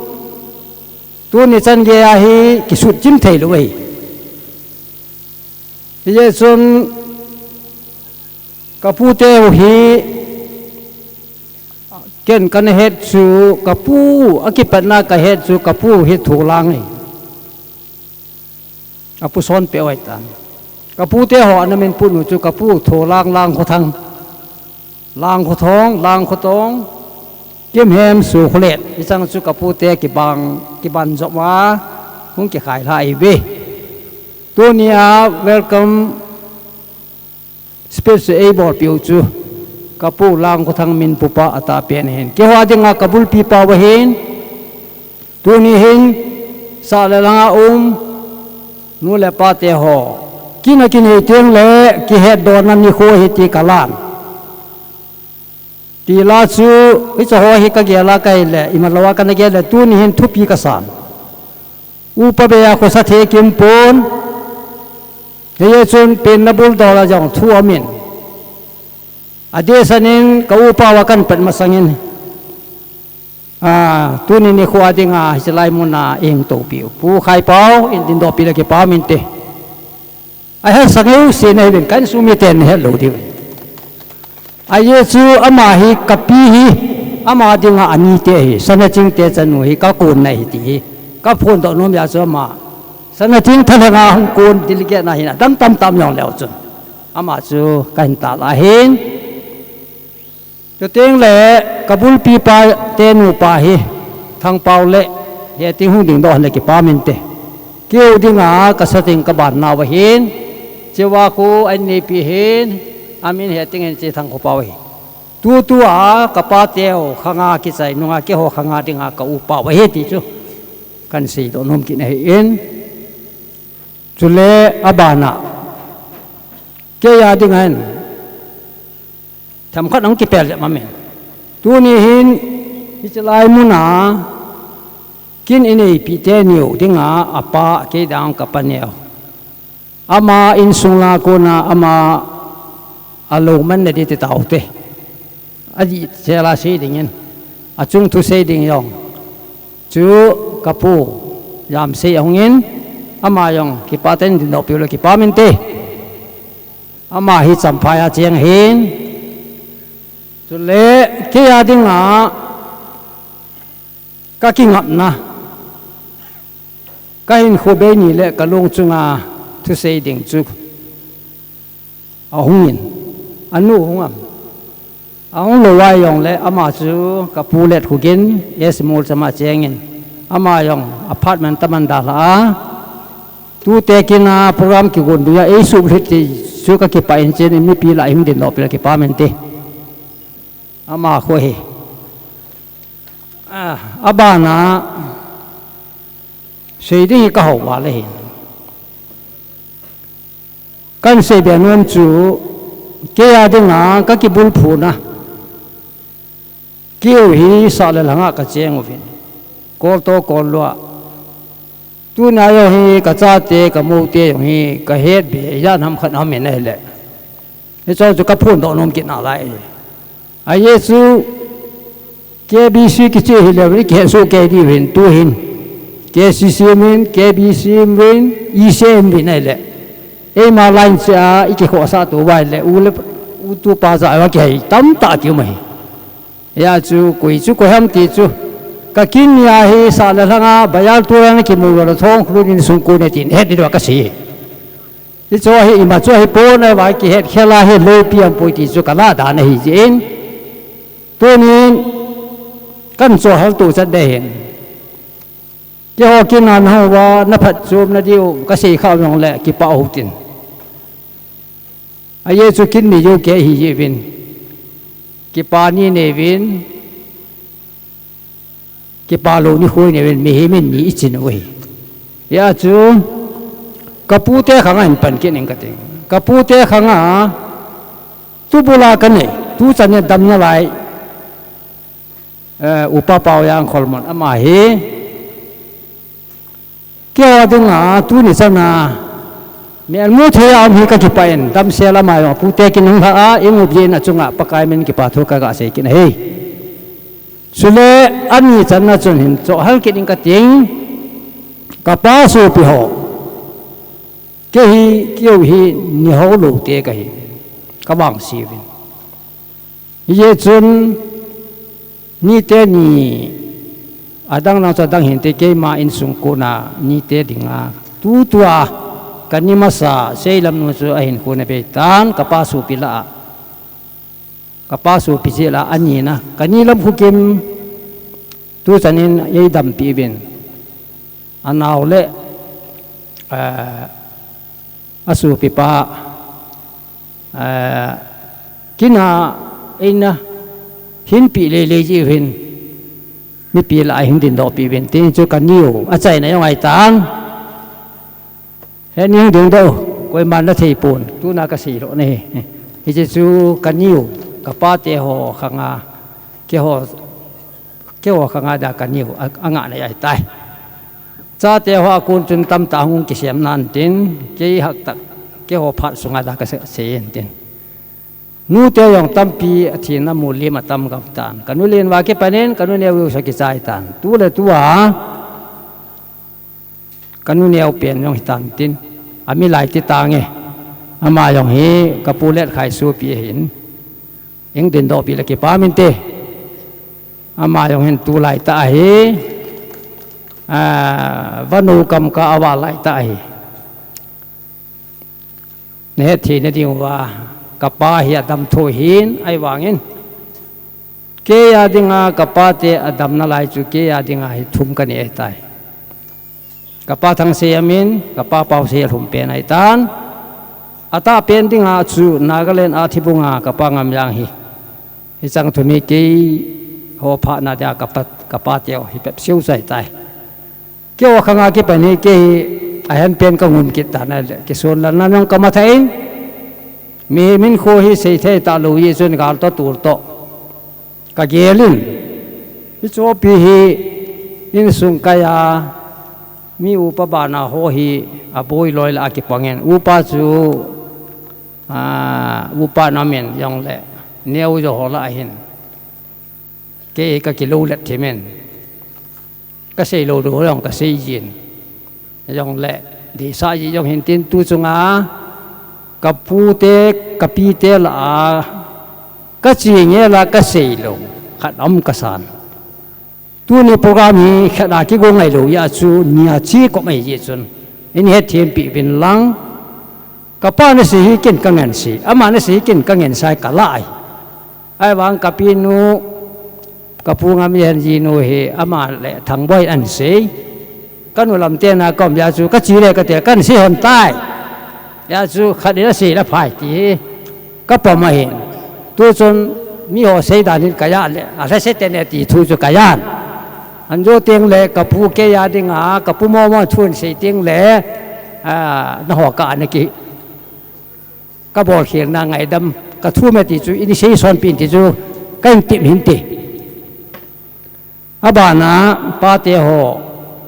tuni chan geiya hi kisut chim theilou ahi. Hijeh chun kaputeu hi ken kana het chu, kapu akipatna kahet chu, kapu hi tholang ahi. Apu sonpeh u ahitan. Kapute ho ana min put u chu kapu Tholang, Langkhothang, Langkhothong, Langkhotong, Kimhem, Sukholet, hicheng chu kapute kibang, kiban jop a hung kikhailhah ahiuve. Tunia welcome speech eibolpeh u chu kapu Langkhothang min pupa atahpen ahin, keiho dinga kabulpi pau ahin. Tuni hin sah le lhanga um nu le pate ho, kin akinei tengle kihetdohna nikho ahi ti kalan. Tila chu hicheho hi kagel a kahile, imalouva kana gel le, tuni hin thupi kasan. Upa beiya khosa thei kimpon. Hijeh chun penna buldol a jong thu aumin, adehset in ka upauva kahin pat masangin, a, tuni nikho a dinga hiche lai muna eihung toupiu Pu Khaipau in dindohpeh le kipah inte. Ahetsah ngeu sena ahiuvin, ka insung miten ahetlou diu. Ajeh chu ama hi kapi ahi, ama dinga anite ahi, Sanachingte chanu hi kakonna ahi ti hi kaphondoh nom jeh a chu ama Sanaching thalhenga hung kon delegate na hin adang tamtah jongleu chun ama chu kahin tahlah ahin. Chutengle kabulpi pate nupa hi Thangpau le Heting hung dingdoh hen le kipah inte. Keiho dinga kasa teng kabannau ahin, cheuva khu ahin neipi ahin, amin Heting ahin, che Thangkhopau ahi. Tutua kapateu khanga kichai nunga keiho khanga dinga ka upau ahi ti chu kahin seidoh nom kit ahin. Chule abana keiya dinga hin themkhat ahung kipel jep amin. Tuni hin hiche lai muna kin eineipeh teniu dinga apa, kei dang kapaneo, ama insung la kona ama alou manna ding ti taute, adih chela sei dingin, achung thu sei ding jong chu kapu Jamsei ahungin, ama jong kipah tah in dindohpeh le kipah inte. Ama hi Champhai a cheng ahin. Chule keiya dinga kakingapna, kahinkho bei ni le kalung chunga thusei ding chu ahungin, anu hung am, ahung lou a jongle ama chu kapu Letkhogen, S Molcham a chengin, ama jong apartment taman dalhah a, tute kin a program kigon dinga eisuh lhit ti chu kakipah in, chen in mipi lah a ihung dindohpeh le kipah inte. Ama khu hi. Ah, abana sei ding hi ka hou val ahi. Kan sei be nom chu kei a dinga ka kibulphuna. Keu hi sah le lhanga ka cheng uvin. Kol to kol lua. Tuna jong hi ka chate, ka moute jong hi ka het be, ijat ham khat ham in ahile. Hicho chu ka phondoh nom kit nalai. Ajeh chu K B C kiche hi le, i kihet soh kei diu hin, tu hin. K C C in, K B C in, E C in ahile. Eima line che a, i kikhohsah to uva ahile, u le, u tupa ja uva kihei tamtah kium ahi. Hijeh chun koi chu koi ham ti chu. Ka kin ni a hi sah le lhanga, bayal tura na kimu lo thong khulun in sung ko ne tin, het diu ka sei. Hicho hi ima chu ahipon, ahivang kihet khel a hi lopi aum poi ti chu ka lah dan ahi jeh in. Tunin kan chohal tu chat ding ahin. Keiho kin a na hou uva, na phatchomna diu ka sei kha jongle kipah u hitin. Ajeh chu kin ni jong kei ahi jeh uvin. Kipa ni nei uvin. Kipa lou nikho nei uvin, mihem in ni i chin u ahi. Hijeh chun, ka pute khang a hin pan kit ing ka ting. Ka pute khang a, tubul a ka nei, tuchan in dam nalai, eh, Upa Paoyang Kholmon ama hi, keiho dinga, tuni chan a, melmu thei a um hi ka kipah in, damsel ama jong, pute kin hung lha a, i ngop jeh in achunga, Pakai min kipa thu ka ga sei kit ahi. Chule, ani channa chun hin, chohal kit ing ka ting, ka pa sopi ho. Kei hi, keiho hi, ni hou lou te ka hi, ka vangse uvin. Hijeh chun, nite ni, adang dang chu adang hinte keima insung kona, nite dinga, tutua, ka ni masa, seilam nu chu ahin kona bei tan, ka pa sopi lah a. Ka pa sopi jeh lah a ani na, ka ni lam khu kim, tuchan in ei dampi uvin. Anao le, eh, asopi pa, eh, kin a eina hinpi lele jeh uvin, mipi lah a hin dindoh pi uvin, tin chu ka ni u, achaina jong ahi tan. He ning ding doh, koiman na thei pon, tuna ka sei lou na hi. Hiche chu ka ni u, ka pate ho khang a, keiho, keiho khang a dia ka ni u, a, angah na ahi tai. Chate ho a kon chun tamtah hung kisem nan tin, kei hah tah, keiho phat sunga dia ka sei, sei in tin. Nute jong tampi athina mulim atam gam tan. Ka nu len uva kipan in, ka nu neo u sa kichai tan. Tu le tu a, ka nu neo pen jong hitan tin. Ami lai ti tange. Ama jong hi ka pu Letkhai sopi ahin. Ing dindoh pi le kipah min te. Ama jong hin tulai tah ahi. Ah, vanu kam ka ava lai tah ahi. Na hetthei na diuva, ka pa hi adam tho hin, ahivangin. Kei a dinga, ka pate adam nalai chu, kei a dinga hi thum ka nei ahitai. Ka pa Thangsei amin, ka pa Pausei alhum pen ahitan. Atah pen dinga chu, Nagaland a thibunga, ka pa Ngamjang hi. Hicheng thum hi keiho phatna dia ka pa, ka pate hi pep siu chu ahitai. Keiho khanga kipan hi kei hi ahen pen ka ngum kit tan ahile, kisun lal na jong ka matha in, mihem in kho hi seithei talou jeh chun gal toh tul toh ka gel in. Hiche pi hi insung kai a mi upa bana ho hi aboi loi lah a kipang in, upa chu, a, upa namin jongle neo jo ho lah ahin. Kei ka kilou let thim in. Ka sei lou lou jong ka sei jin. Jongle, deisah ji jong hin tin tu chunga, ka pute, ka pite lah a, ka chi nge lah ka sei lou, khat um ka san. Tuni program hi khat a kigo ngai lou jeh chun, nia chi kop mai jeh chun. Nei hethem pi uvin lang. Ka pa nasei hi ken ka ngen sei, ama nasei hi ken ka ngen sai ka lah ahi. Ahivang ka pinu, ka pu Ngamjang jinu hi ama le Thangboi ahin sei. Ka nu lam tena ka um jeh chun ka chi le ka te kahin sei hon tai. Jeh chun khat in asei le phai ti hi ka pom ahin. Tu chun Mi ho seidan hin kajah le, alhase tene ti thu chu kajan. Anjo teng le, kapu keiya dinga, kapu momo thu hin sei teng le, a, naho ka ana ki, kabol khelna ngaidam, kathu me ti chu, ini sei son pin ti chu, kahin tip hinte. Abana, pate ho,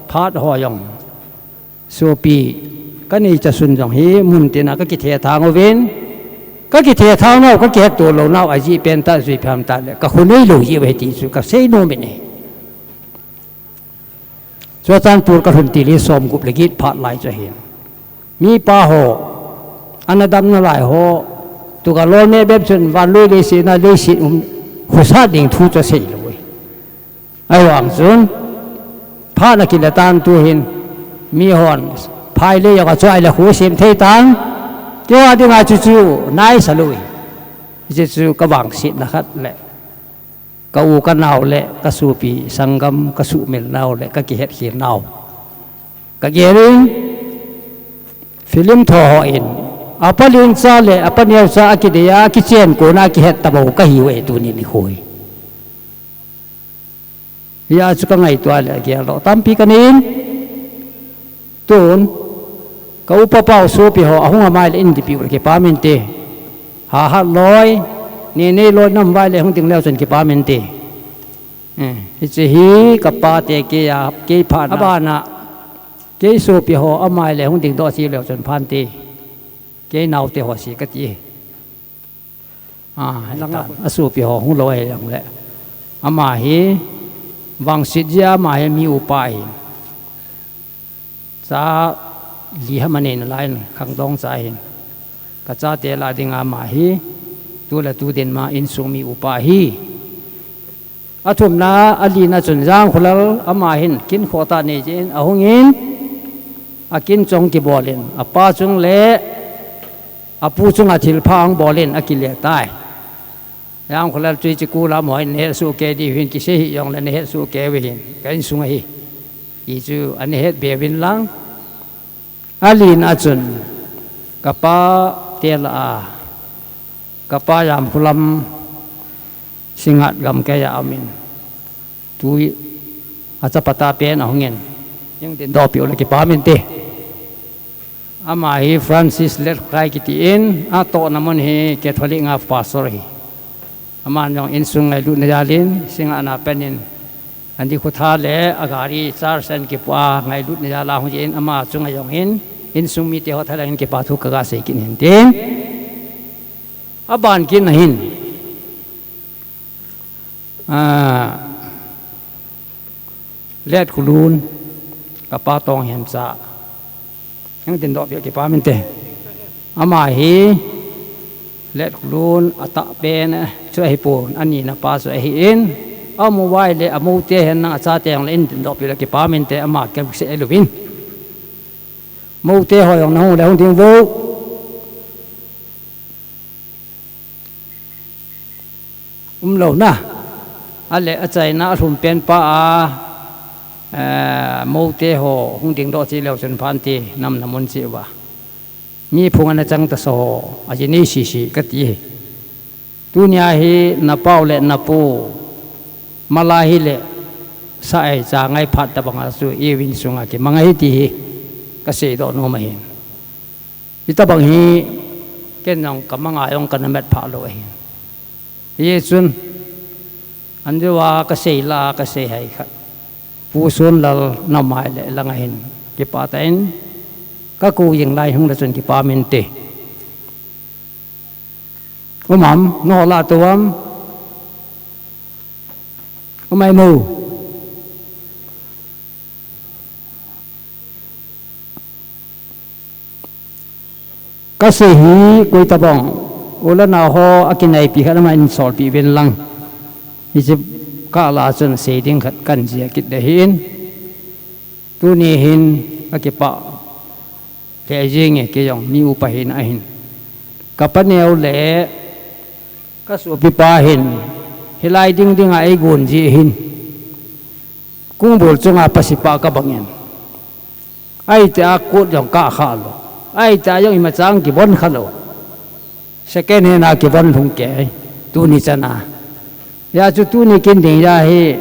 phat ho jong. Sopi, kanei chasun jong hi, mun tina kakithethang uvin. Kakithethang nau, kakihetto lou nau, ajeh pen ta, jui pham ta le, kakhonei lou jeh uve ti chu, kasei nom in ahi. Churachandpur kalhun til hi, som gup le get phat lai chu ahi. Mipa ho, ana damna lai ho, tu kalol ne bep chun, van lui leiset na leiset um, khosat ding thu chu asei lou uve. Ahivang chun, phat ana kile tan tu hin, mihon, phai le jong achoi le khu sem thei tan, keiho dinga chu chu, nai sa lui. Hiche chu kavangsetna khat le, ka u ka nao le, kasopi, sanggam, kasuhmil nau le, kakihet khel nau. Kagel in, film tho ho in, apa lengcha le, apa neocha akidei a, akichen kona kihet tabou kahiuve tuni nikho hi. Hia chu kangaito a le agel lou tampi kanei in. Tun, ka upa pau sopi ho, ahung amai le in dipiu le kipah inte. Hahat loi, nenei loi nam vai le hung ding leu chun kipah inte. Eh, hiche hi kapa te keiya, kei phat na. Abana, kei sopi ho amai le hung dingdoh cheh leu chun phante. Kei naote ho si kati. A, langa asopi ho hung lou ahi jongle. Ama hi, vangset jeh a ama hi mi upa ahi. Cha li ham anei nalai in, khangdong cha ahin. Kachate lah dinga ama hi, tu le tu dinga insung mi upa ahi. Athumna, alina chun Jangkholal ama hin kin khohtah nei jeh in ahung in, akin chong kibol in, apa chung le apu chunga thilpha ahung bol in akile tai. Jangkholal Twichikul a mo hin nahet soh kei diu hin, kisei hih jongle nahet soh kei uvin, ka insung ahi. Hichu ana het be uvin lang. Alina chun, kapa te lah a, kapa Jamkholam Singngat gamkai a um in. Tu achapa ta pen ahung in. Hung dingdoh peh u le kipah inte. Ama hi Francis Letkhai kiti in, atohna mun hi Catholic nga pastor ahi. Aman jong insung ngailutna jal in, Singngat a pen in, ani khotha le agari charge ahin kipoh a, ngailutna jal a hung jeh in, ama chunga jong hin, insung mite ho thalheng in kipa thu kaga sei kit in tin. Aban kit na hin. A, Letkholun, kapa Tonghencha. Hung dingdoh peh u le kipah inte. Ama hi, Letkholun, atah pen, chu ahipon, anina pa chu ahin. Amu vai le, amoute hen nang achate hung le in dingdoh peh u le kipah inte, ama keu se eluvin. Moute ho jong nahung le hung ding vo. Umlou na. Ale achaina alhum pen pa a, eh, moute ho hung dingdoh cheh leu chun phante namna mun cheh uva. Mi phung ana chang tasa ho, ajinei sisi kati hi. Tunia hi napau le napu, mala hi le sa ei cha ngai phat tabang a chu i vin sunga kimang ahi ti hi kasei doh nom ahin. Hitabang hi, ken jong kamang a jong kana mat phah lou ahin. Hichun, anjo a kasei lah a kasei hai khat. Pu Sonlal namai le langa hin kipah tah in, kakou jing lai hung le chun kipah inte. Um am, nangho lah tou am. Um ai mo. Kasei hi koi tabang, u le nao ho akinaipi khat ama in solpeh uvin lang. Hiche kah lah a chun sei ding khat kan jih kit ding ahin. Tuni hin akipah lheh jenge, kei jong mi upa hina ahin. Kapa neo le kasopi pa hin, hilai ding dinga eigon jeh hin. Kongbul chunga pasipah kabang in. Ahi tia kot jong kah kha lou. Ahi tia jong imacha kivon kha lou. Second hand a kivon lhung kei. Tuni chan a. Hijeh chun tuni kin ding a hi,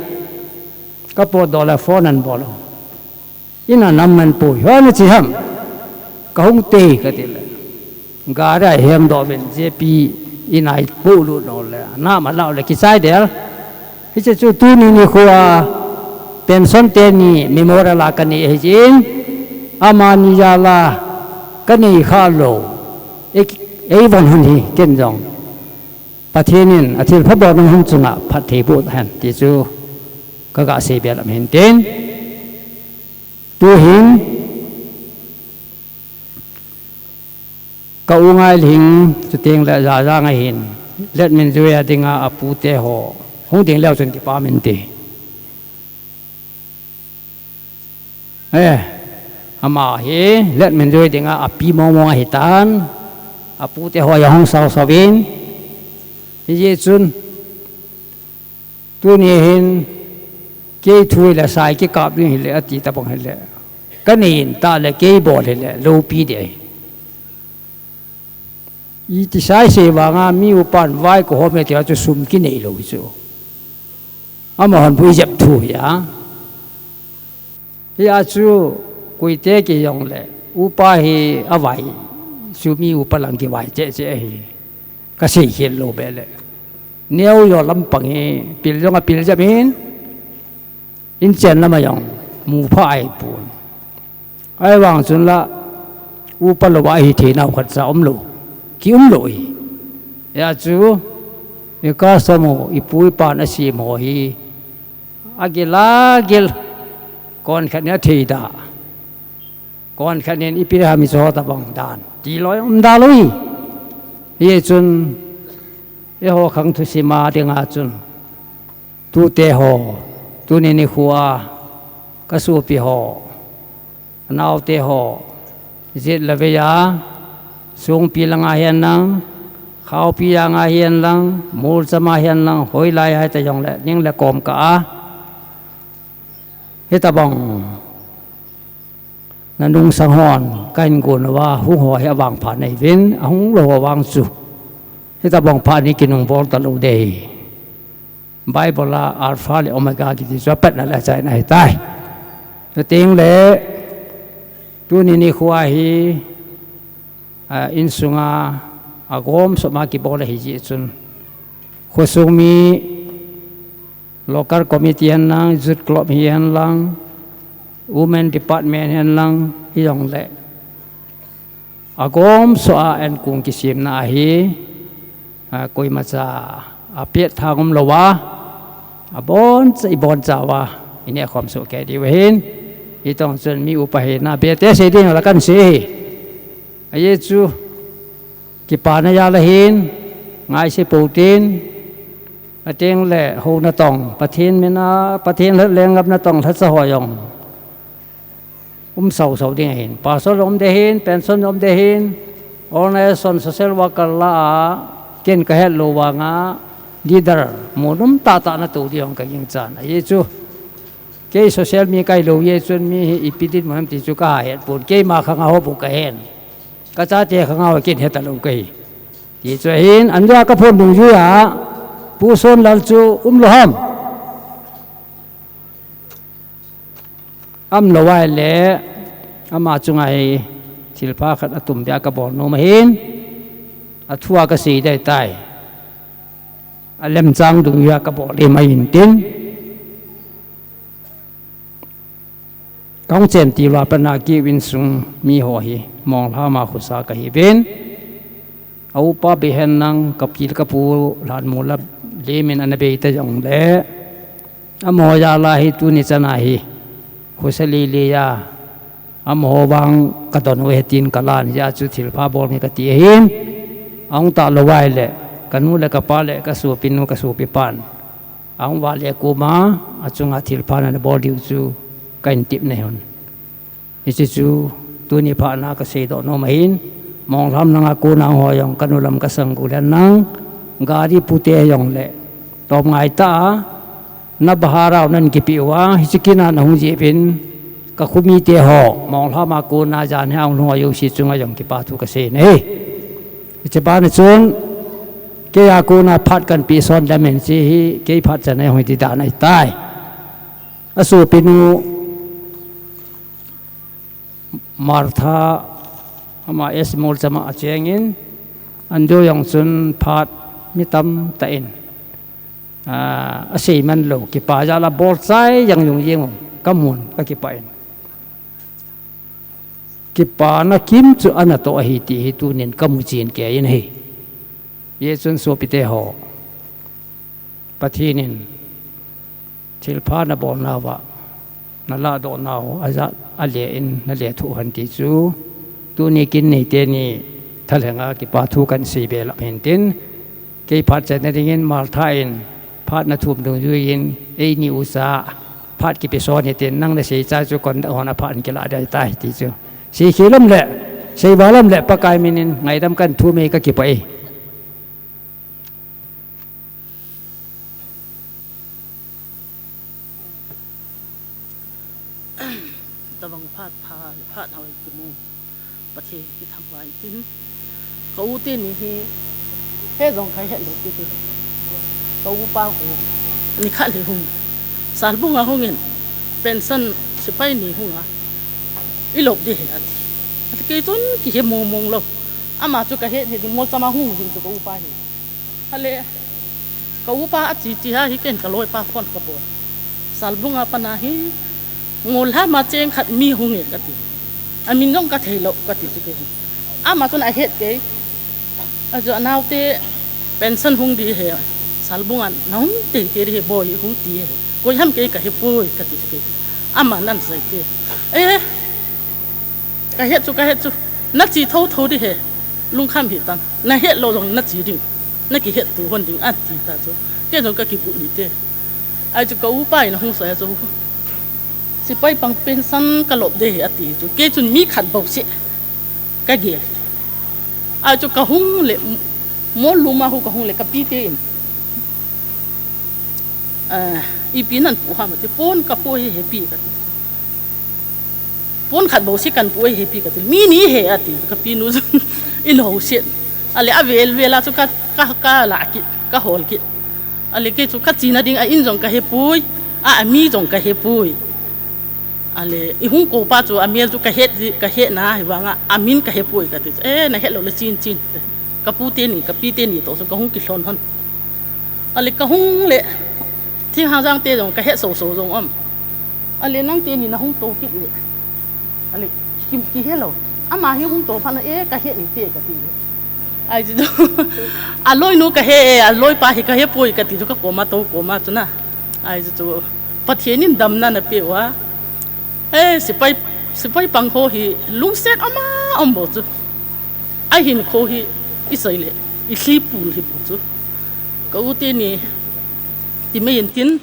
ka potdoh le phone an bol u. Ina nam man poi, hoi na chi ham. Ka hung tei ka ti le. Gari a hemdoh uvin J P ina i polut nau le. Nam a lau le kichai del. Hiche chu tuni nikho a pension teni memorial a ka nei ahi jin. Amani jal a ka nei kha lou. Ei, ei von hun hi ken jong. Pathen in a thilpha bol nung hun chunga phatthei boh hen ti chu ka ga sei bel am hin tin. Tuhin ka u Ngailhing chuteng le Jajang ahin, Letminjoi a dinga a pute ho hung ding leu chun kipa min ti. Eh, ama hi Letminjoi dinga a pi mong mong ahi tan, a pute ho a hung sau sau in, hijeh chun, tuni hin, kei thu hile sai kikap ding hile, ati tabang hile. Ka nei in ta le kei bol hile, loupi ding ahi. Iti sai sei vanga mi upan vai ko hom e tia chu sum kinei lou hi chu. Amahon bu i jep thu hi a. Hia chu koite kijong le upa hi a vai chu mi upa lang kivai cheh cheh ahi. Ka sei khel lou be le. Neo jo lampang hi pil jong a pil jep in. In chen lama jong mu pha ai pun. Ahivang chun la upa lou a hi thei nau khat cha um lou. Ki um lou hi. Hia chu i custom ho, i pu i pan a sem ho hi. A gil a gil. Kon khat nia thei da. Kon khat nin ipi ham i cho tabang dan. Ti loi um da lou hi. Hijeh chun eiho khang thusim a dinga chun. Tute ho, tuni nikho a, ka sopi ho, naote ho, jet le vei a, Songpi langa hihen lang, Khaopi langa hihen lang, Molcham a hihen lang, hoilai a hita jong le, ning le kom kah a. Hitabang, na nungsang hon, ka hin gon uva, hung ho hi avangpha nei uvin, ahung lou ho vang chu. Hitabang phat hi kinung bol talou ding. Bible a Alpha le Omega kiti chu apatna le achaina ahitai. Chuteng le, tuni nikho a hi, a, insunga, agom soma kibol ahi jeh chun. Khosung mi, local committee hen lang, youth club hihen lang, women department hen lang, hijong le. Agom so a enkong kisemna ahi, a, koimacha a pet thang um lou a, aboncha, iboncha uva, ineh khom soh kei diu ahin, hitong chun mi upa hina, bete sei ding la kan sei hi. Ajeh chu, kipana jal ahin, ngaise pou tin, ateng le, houna tong, Pathen mina, Pathen lhat le ngapna tong, lhacha ho jong. Um sau sau ding ahin. Pastor um ding ahin, pension um ding ahin, organization social worker la a, ken ka het lou vanga, leader, mun um tah tah na tou ding ka ging chan. Ajeh chu, kei social mi kai lou jeh chun mi hi ipi dinmun ham ti chu ka ha het pon. Keima khang a ho bu ka hen. Ka chate khang a ho ken het lou ka hi. Ti chu ahin, an dia ka phon dungjui a, Pu Sonlal chu um lou ham. Um lou vai le, ama chunga hi thilpha khat atum dia ka bol nom ahin, athua ka sei dai tai. Alemchang dungjui a ka bol ding mai in tin. Ka hung chen til uva pat a kei insung mi ho hi, Monglham a khosa ka hi uvin. A upa bei hen lang, ka pi le ka pu Lhanmol a Lemin ana bei ta jong le. Amaho jal a hi tuni chan a hi, khosa lele a, amaho vang ka don u ahi tin ka lan jeh a chu thilpha bol nge ka ti ahin, ahung tah lou vai le, ka nu le ka pa le ka sopinu ka sopipan, ahung val le koma, achunga thilpha na bol diu chu ka hin tepna ahi. Hiche chu, tuni phat na ka seidoh nom ahin, Monglham langa kona hung ho jong ka nu lam ka sang gu len lang, gari pute jong le, tom ngai ta a, na bahar a nan kipe uva, hiche kin a na hung jeh uvin, ka khomite ho, Monglham a kona jan hi a hung lhung ho jouse chunga jong kipa thu ka sei nahi. Hiche bana chun, Kei a kona phat kan pehson dam in, hiche hi kei phat chan a hung hiti dan ahitai. Asopinu Martha, ama S Molcham a achengin, Andrew jong chun phat mi tamtah in, ah, asei man lou, kipa jal a bolchai jeng jong jeng u, kamun, kakipah in. Kipana kim chu anatoh ahi ti hi tunin kamu chen kei in ahi. Hijeh chun sopite ho, Pathen in thilpha nabolnauva, naladohnau ajat ale in nalethuh hen ti chu, tuni kin neite ni thalhenga kipa thu kan seibe lap hintin, kei phat channa dingin Martha in phat nathum dungjuiyin, eini ucha phat kipeson hitin, nang nasei chai chu kon hon a phat in kilah ding ahitai ti chu, seikhel um le, seival um le, Pakai minin ngaidam kan thum e, kakipah e. Tabang phat pha, phat hoi kimu. Pathen kithangvah intin. Ka u teni hi, he jong kahet lou kiti. Ka upa khu, nikhat hi hung, Salbung a hungin, pension sepai ni hunga, ilop ding ahi ati. Ati kei chun kihe mong mong lou. Ama chu kahet hih ding, Molcham a hung ding chu ka upa hi. Ale, ka upa ache che a hi ken kaloipa phone kabol. Salbung a pat na hi, Ngolhama cheng khat mi hung e kati. Amin jong kathei lou kati chu kei. Ama chun ahet kei. Ajo anaote pension hung ding ahi. Salbung a nahung tei tei ding ahi boi hung ti ahi. Koi ham kei kahe poi kati chu kei. Aman asei kei. Eh, kahet chu, kahet chu. Nache thotho ding ahi. Lungkham hih tan. Nahet lou jong nache ding. Nakihet tou hon ding ati ta chu. Kei jong kakigu ni te. Ahi chu ka upa in ahung sei chu. Sepai pang pension kalop ding ahi ati chu. Kei chun mi khat bou seh kagel. Ahi chu kahung le, Molum a hu kahung le kapi te in. Eh, ipi nan pu ham ati, pon kapu ahi pi kati. Pon khat bou seh kapu ahi pi kati. Mi ni ahi ati, kapinu chun in ho seh. Ale avel vel a chu ka, ka, kala kit, kahol kit. Ale kei chu kachena ding a in jong kahe poi, a, ami jong kahe poi. Ale, ihung koupa chu amel chu kahet, kahet na, hivanga, amin kahe poi kati. Eh, nahet lou le chen chen te. Kapu teni, kapi teni toh chu kahung kilhon hon. Ale, kahung le, Thinghang jang te jong kahet so so jong um. Ale, nang teni nahung tou kit le. Ale, kim kihe lou. Ama hi hung tou phat na, eh, kahet ni te kati. Ahi chu, aloinu kahe, aloipa hi kahe poi kati chu kakoma tou koma chu na. Ahi chu, Pathen in damna napeh uva. Eh, sepai, sepai pang ho hi lungset um a um bou chu. Ahinkho hi isei le, ilhi pul hi bou chu. Ka u teni, ti mai intin.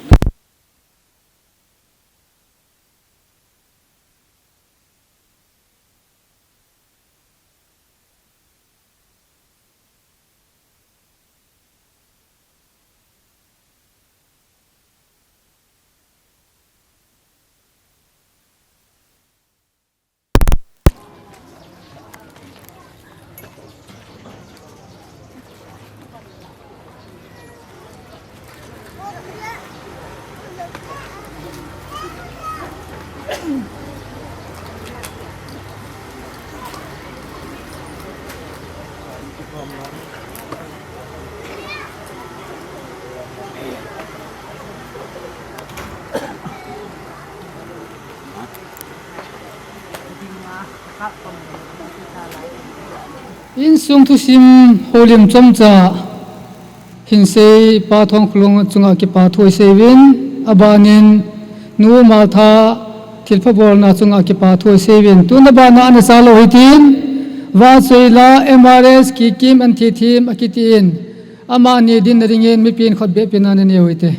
Insung thusim houlim chomcha hin seipa Thongkholung chunga kipa thu isei uvin, abanin Nu Martha thilpha bolna chunga kipa thu isei uvin. Tun abana ana cha lou hitin, Vahchoila M R S Kikim Anthithim akitin, amani dinna dingin mipin khutbeh pehna nanei u hite.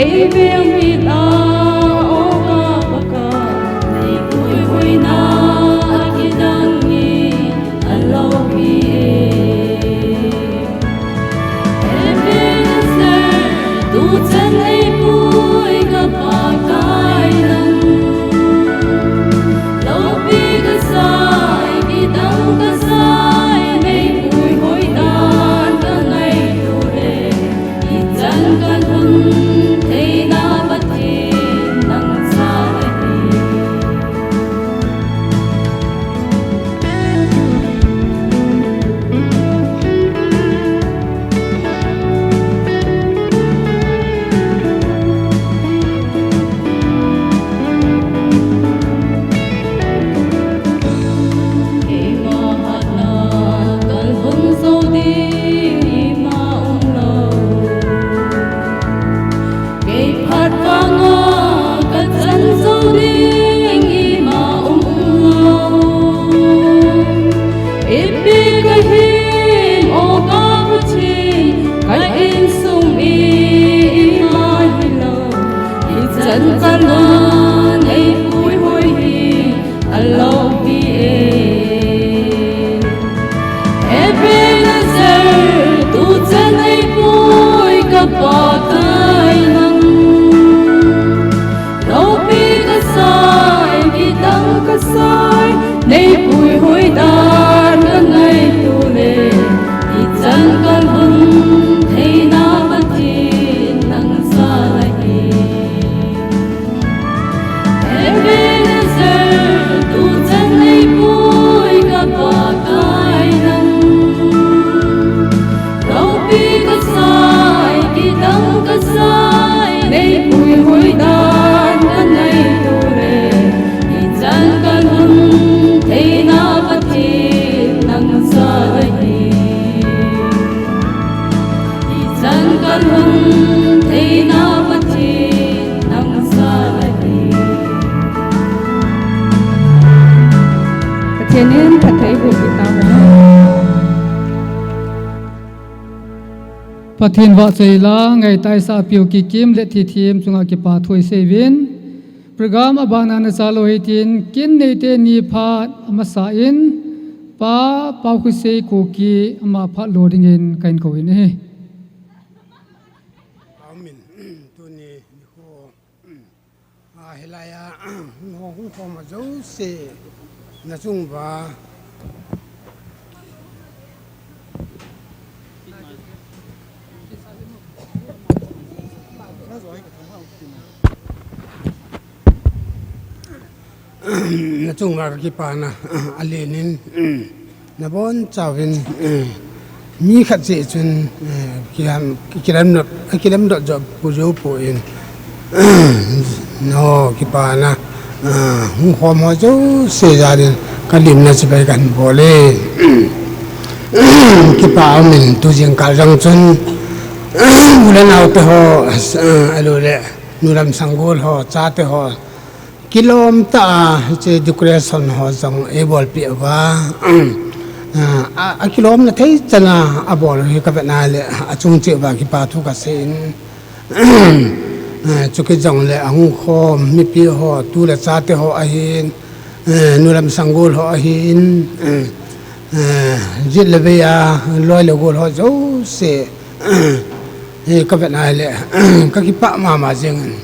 Ei veng mit a, o ka Pakai, nei puihoina akidang in alopi e. Ebenezer, tuchan ei pui ka Pakai nang. Lopi kasai, kidang kasai, nei puihoi dan ka ngaito le. Ichan kalhun theina Pathen nang cha ahi. Keima hatna kalhun jou ding ima umlou. Kei phat vanga kachan jou ding ima umlou. Ipi kahin, o ka Pathen, ka insung mi ima hilou. Ichan kalhun ei puihoi hi alopi e. Ebenezer, tuchan ei pui ka Pakai nang. Lopi kasai, kidang kasai, nei puihoi dan ka ngaito le. Ichan kalhun theina Pathen nang cha ahi. Ebenezer, tuchan ei pui ka Pakai nang. Lopi kasai, kidang kasai, nei puihoi dan ka ngaito le. Ichan kalhun theina Pathen nang cha ahi. Ichan kalhun theina Pathen nang cha ahi. Pathen in phatthei boh peh tahen. Pathen vahchoi la, ngaitah a eipeh u Kikim le Thithem chunga kipa thu isei uvin. Program abana nachan lou hitin, kin neite ni phat amasa in, Pa Paokhosei Kuki ama phat lo dingin kahin kou in ahi. Amen. Tuni nikho, a, hilai a, hung ho, hung khom ho jouse nachung uva. Nachung uva kakipana alen in, nabonchauvin, mi khat cheh chun, kilam, kilamdot, kilamdot jo pu jo pu in, no, kipana, hung khom ho jouse jal in, kalimna chibai kahin bol e. Kipa umin tu jingkah jong chun, u le nao te ho, ahilou le, nu lam sanggol ho, chate ho, kilom tah a, hiche decoration ho jong eibolpeh uva. A, a, akilomna thei chan a, abol u hi kavet na le, achung cheh uva kipa thu kasei in. Eh, chukit jongle ahung khom mipi ho, tu le chate ho ahin, eh, nu lam sanggol ho ahin, eh, eh, jet le vei a, loi le gol ho jouse, eh, kavet na le, kakipah mama jeng in.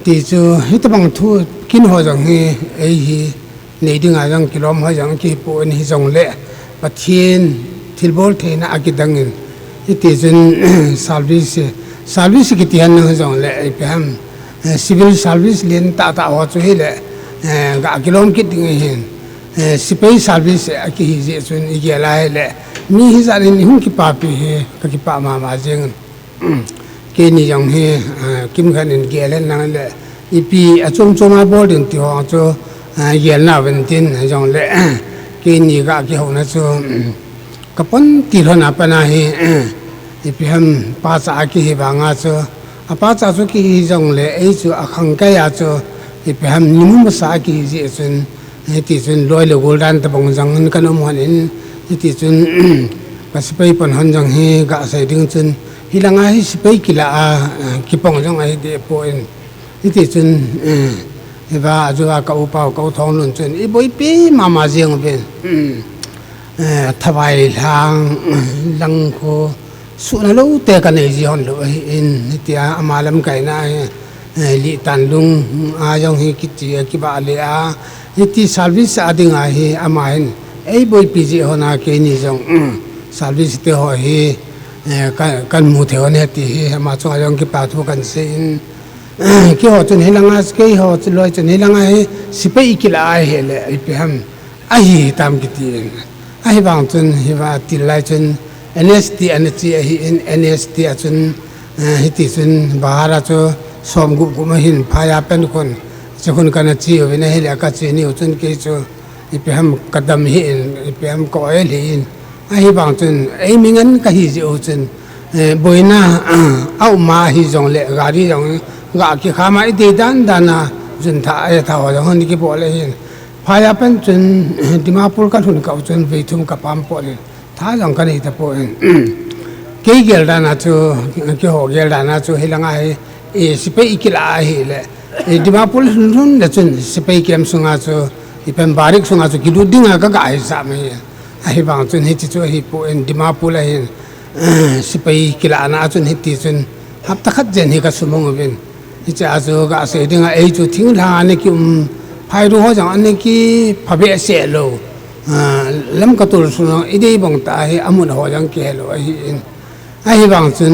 Tichu, hitabang thu kin ho jong hi, ei hi, nei dinga jong kilom ho jong kipon hijongle, Pathen thilbol theina akidang in, hiti chun, service, service kiti hen hijongle, ipi ham, eh, civil service lentah tah ho chu hile, eh, ga kilom kit ding ahin, eh, sepai service akihi jeh chun igel a hile, mi hijat in ihung kipapi hi kakipah mama jeng in. Keini jong hi, ah, kimkhat in gel hen lang le, ipi achom chom a bol ding ti ho chu, ah, gel nauvin tin, hijongle, keini ga kihouna chu, um, kapon ti lhon a pat a hi, ipi ham pachat a kihi vang a chu, apachat chu kihi jongle, ei chu akhangkai a chu, ipi ham nimu masa a kihi jeh chun, hiti chun loi le gol dan tabang jong in kanom hon in, hiti chun, ka sepai pon hon jong hi ga sei ding chun, Hilanga hi sepai kila a, eh, kipong jong ahi deh poi. Hiti chun, eh, hiva ajo a ka upa u ka u Thonglun chun i boipi mama jeng uvin. Eh, thavai lhang, eh, lang khu suhna lou te ka nei ji hon lou ahi in, hitia ama lamkaina hi, eh, Litan lung a jong hi kiti a kiba le a, hiti service a dinga hi ama hin ei boipi ji hon a keini jong, mm, service te ho hi, eh, ka, kan mu thei hon e ti hi ama chunga jong kipa thu kan sei in, keiho chun hilanga, keiho chu loi chun hilanga hi sepai i kila a hi le, ipi ham ahi tam kiti in. Ahivang chun hiva til lai chun N S T ana chi ahi in, N S T a chun, eh, hiti chun bahar a chu som gup gup ma hin phai a pen khun, chu khun kana chi uvin ahile ka chi niu chun kei chu ipi ham ka dam hi in, ipi ham ka oil hi in. Ahivang chun ei mingan ka hi ji u chun, eh, boina, ah, a um a hi jong le gari jong ga kikham a i dei dan dan a jun tha, eh, tha ho jong hon kibol le hin. Phai a pen chun, eh, Dimapur ka lhun kah u chun vei thum ka pam poi le tha jong ka nei ta poi. Kei gel dan a chu, keiho gel dan a chu hilanga hi, eh, sepai i kila a hi le, eh, Dimapur lhun lhun le chun sepai camp sunga chu, ipen barrack sunga chu kilut dinga ka ga hi sa mai. Ahivang chun hiti chu ahi poi, Dimapur a hin, eh, sepai kila na a chun hiti chun hapta khat jen hi ka sumang uvin. Hiche a chu ga sei dinga ei chu thinglhang ana ki um, phairu ho jong ana kipha behseh lou. Ah, Lamka tol sunga i dei bang tah hi amun ho jong kihe lou ahi in. Ahivang chun,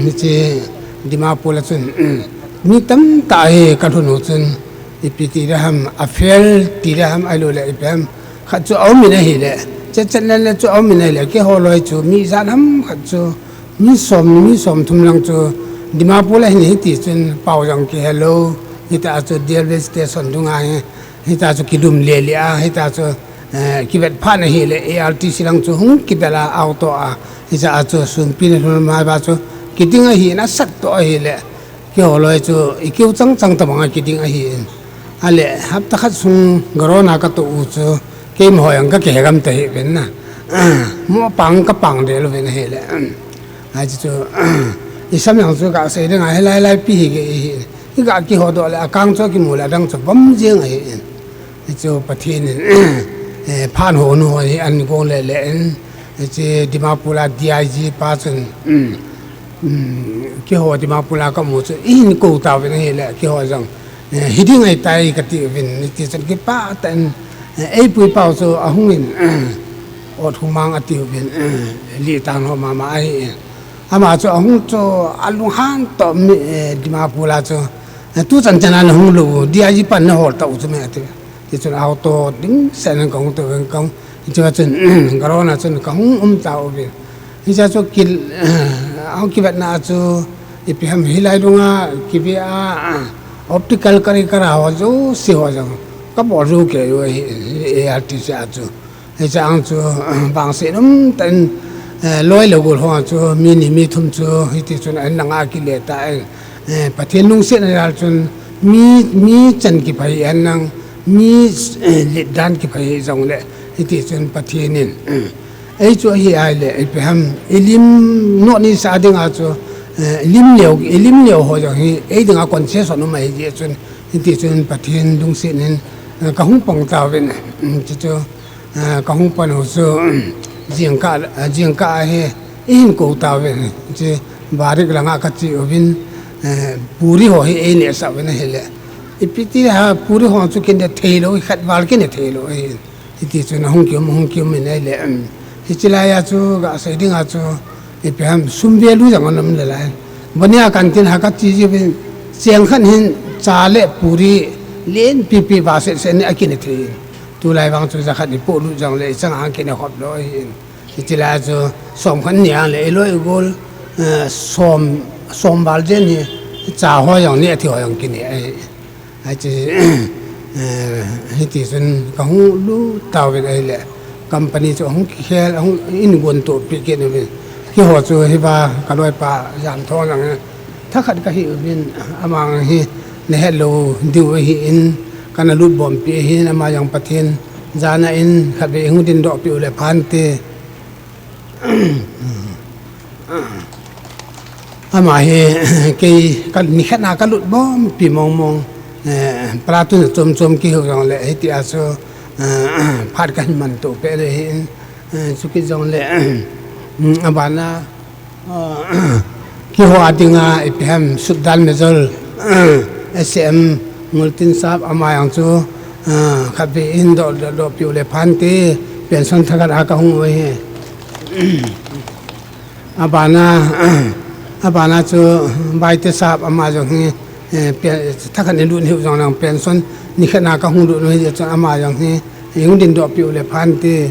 hiche Dimapur a chun, mi tamtah hi ka lhun u chun, ipi ti ding ham, a fail ti ding ham, ahilou le ipi ham, khat chu a um in ahile, chet chet le le chu a um in ahile, keiho loi chu mi ijat ham khat chu, mi som, mi som thum lang chu Dimapur a hin hiti chun pao jong kihe lou, hita chu railway station dunga hi, hita chu kilum le le a, hita chu, eh, kivet phat na ahile, A R T C lang chu hung kibel a, auto a, hita chu sumpi na lhun mai ba chu kiding ahi na sat to ahile, keiho loi chu i kiu chang chang tabang a kiding ahi in. Ale, hapta khat sung garona ka to u chu, keima ho jong ka kihe gam ta hi ven na. Mo pang ka pang del ven ahile. Ai chu chu, i sam jong chu ka sei ding a, hilai lai pi hi ke hi. I ga kiho doh le, akang chu kimu le, adang chu bom jeng ahi in. Hichu Pathen in, eh, phan ho nu ho hi an gong le le in, hiche Dimapur a D I G pa chun, um, um, keiho Dimapur a ka mu chu, i hin kou tauvin ahile, keiho jong, eh, hiding ahitai ka tiuvin, hiti chun kipah tah in, eh, eipui pau chu ahung in, ot humang atiuvin, eh, Litan ho mama ahi in. Ama chu ahung chu alunghang toh mi, eh, Dimapur a chu, eh, tuchan chan a nahung lou u, D I G pan nahol tau chu me ati. Tichun auto ding seh in kahung tou vin kahung, hichea chun, garona chun kahung um tauvin. Hichea chu kil, eh, ahung kivetna a chu, ipi ham hilai dunga kive a, ah, optical kari kara ho jouse ho jong kabol jou kei u ahi, hi A R T C a chu. Hiche ang chu, vangset um tah in, eh, loi le gol ho chu, mi ni mi thum chu, hiti chun ahin lang a kile ta in, eh, Pathen lungsetna jal chun, mi, mi chan kipha hi ahin lang, mi, eh, let dan kipha hi jong le, hiti chun Pathen in, eh, ei chu ahi ahile, ipi ham, i lim notna sa ding a chu, eh, i lim leo, i lim leo ho jong hi, ei ding a concession um ahi jeh chun, hiti chun Pathen lungset in, eh, kahung pang tauvin, mm, chu chu, Ah, kahung pan u chu, jingkah, ah, jingkah a hi, i hin kou tauvin, hiche barrack langa ka che uvin, eh, puri ho hi ei nehsah uvin ahile. Ipi ti ham puri ho chu kine thei lou, khat val kine thei lou ahi. Hiti chun ahung kium, hung kium in ahile, um, hiche lai a chu, ga sei ding a chu, ipi ham sum value jong ana um le lai. Bania canteen a ka che jiuvin, cheng khat hin cha le puri, len pipi va set set ni a kine thei. Tulai vang chu jakhat i polut jong le i chang a kine khop lou ahi in. Hiche lai chu som khat ni a le i loi i gol, eh, som, som val jen hi cha ho jong ni a thi ho jong kine ahi. Hiche, eh, hiti chun kahung lut tauvin ahile company chu ahung kikhel, ahung in gon toh pi kit uvin. Keiho chu hiva ka loipa Jamthong lang hi thakhat ka hi uvin, ama hi nahet lou diu ahi in, kana lut bom pi ahin, ama jong Pathen jana in khatvei hung ding doh pi u le phante. Ama hi kei ka nikhat na ka lut bompi mong mong, eh, platoon chom chom kihiu jongle, hitia chu, eh, phat kahin man to pe le hi, eh, chu kit jongle, mm, abana, eh, kiho a dinga ipi ham Sutdal Major, eh, S M Ngultin Sap ama jong chu, eh, khatvei in doh, doh, doh piu le phante, pension thakhat a kahung u hi. Abana, abana chu Baite Sap ama jong hi, eh, pe-, thakhat ni lut hiu jong lang pension nikhat na kahung lut u hi chun ama jong hi, eh, hung din doh piu le phante.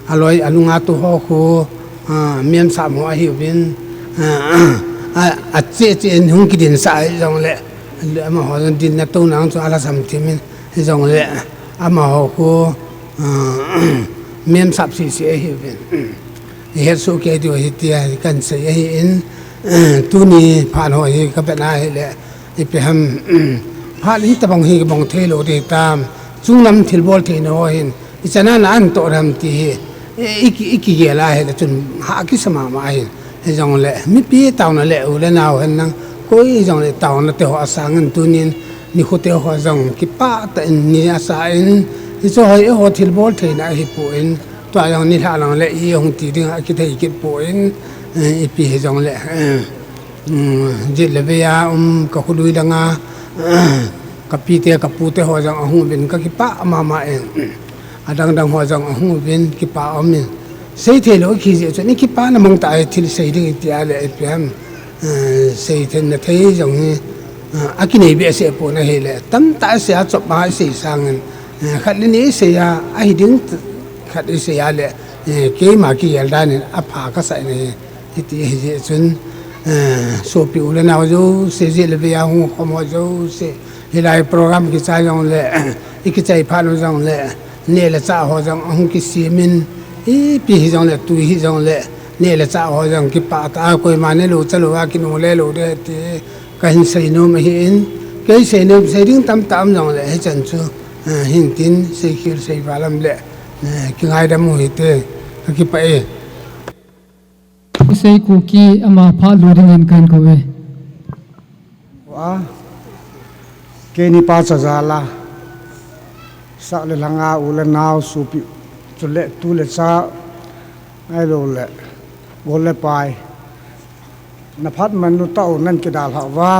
Aloi, alunga tu ho khu, ah, Miam Sap ho ahiuvin, ah, a, a che che in hung kidin sah jongle, amaho jong dinna touna chu ala sam thimin, jongle, amaho khu, ah, Miam Sap sisi ahiuvin. Ihet soh kei diu ahi tia kahin sei ahin, tuni phat ho hi ka vet na hile, ipi ham, phat hitabang hi kibang thei lou ding tam, chunglam thilbol theina ho hin, ichan a na an toh ham ti hi, i, i, i kigel a hile chun ha kisa mama ahin, hijongle, mipi taona le u le nao hen lang, koi jongle taona te ho asang in tunin, nikho te ho jong kipah tah in ni asa in, hiche ho hi eiho thilbol theina ahipoi, tua jong nilhah lang le i hung ti ding a kithei kit poi, eh, ipi hijongle, eh, mm, jet le vei a um ka khului langa, eh, ka pi te ka pu te ho jong ahung uvin ka kipah mama in, adang dang ho jong ahung uvin kipah aumin. Sei thei lou kiji chun i kipana mang tah a thil sei ding iti a le ipi ham, eh, sei thei na thei jong hi, eh, akinei behseh pon ahile, tamtah sei a chop a sei sangin, eh, khat le ni sei a, ahi ding t-, khat i sei a le, eh, keima kigel dan in apha kasa in ahi, hiti ahi jeh chun, eh, sopi u le nao jouse, jet le vei a hung khom ho jouse, hilai program kichai jongle, i kichai phat u jongle, neh le chah ho jong ahung kisem in, ipi hijongle, tui hijongle, neh le chah ho jong kipah tah a, koima ne lou cha lou a kinu le lou ding ti kahin sei nom ahin, kei sei nom, sei ding tamtah um jongle, hichan chu, eh, hin tin, sei khel sei val um le, eh, kingaidam u hite, ka kipah e. Isei Kuki ama phat lut dingin kahin kou e. Wa, keini pa chajal a, sah le lhang a u le nao sopi, chule tu le cha, ahilou le, gol le pai. Na phat man u tah u nan kidalhah uva,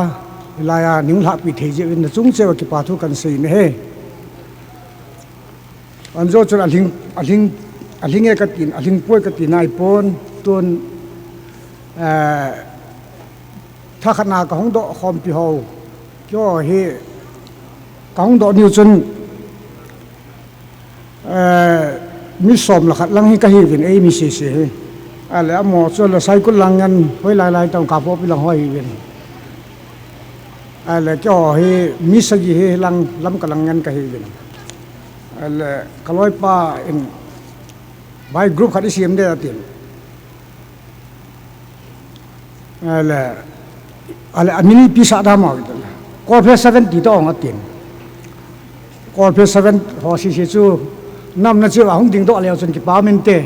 hilai a nahung lhahpi thei jeh uvin na chung cheh uva kipa thu kahin sei in ahi. Anjo chun alhing, alhing, alhing e katin, alhing poi katin ahipon, tun, eh, thakhat na kahung doh khompi ho. Keiho hi, kahung doh niu chun, eh, mi som le khat lang hi kahiuvin, eimi sese hi. Ahile amaho chu le Saikul lang ngen, hoilai lai tah Kangpokpi lang ho ahiuvin. Ahile keiho hi, mi sagi hi lang, Lamka lang ngen kahiuvin. Ahile, ka loipa in, vai group khat i sem ding atin. Ahile, ahile, amin ipi sah dam ham atin. Kolphe seven ti toh ong atin. Kolphe seven ho sese chu, namna cheh uva hung dingdoh leu chun kipa um inte.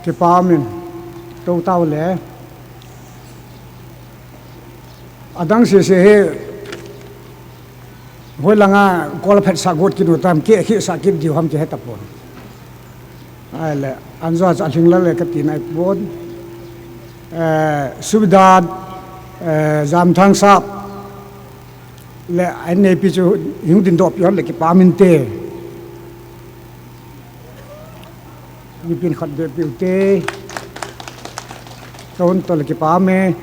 Kipa um in, tou tau le. Adang sese hi, hoilang a kol aphetsah got kit u tam, keh khehsah kit diu ham kihe tapon. Ahile, anjo a chu alhing lal e katin ahipon. Eh, Subidar, eh, Jamthang Sap, le, a inneipi chu hung dindoh pi hon le kipa um inte. Mipin khat beh piu te. Ka hun tol kipa me.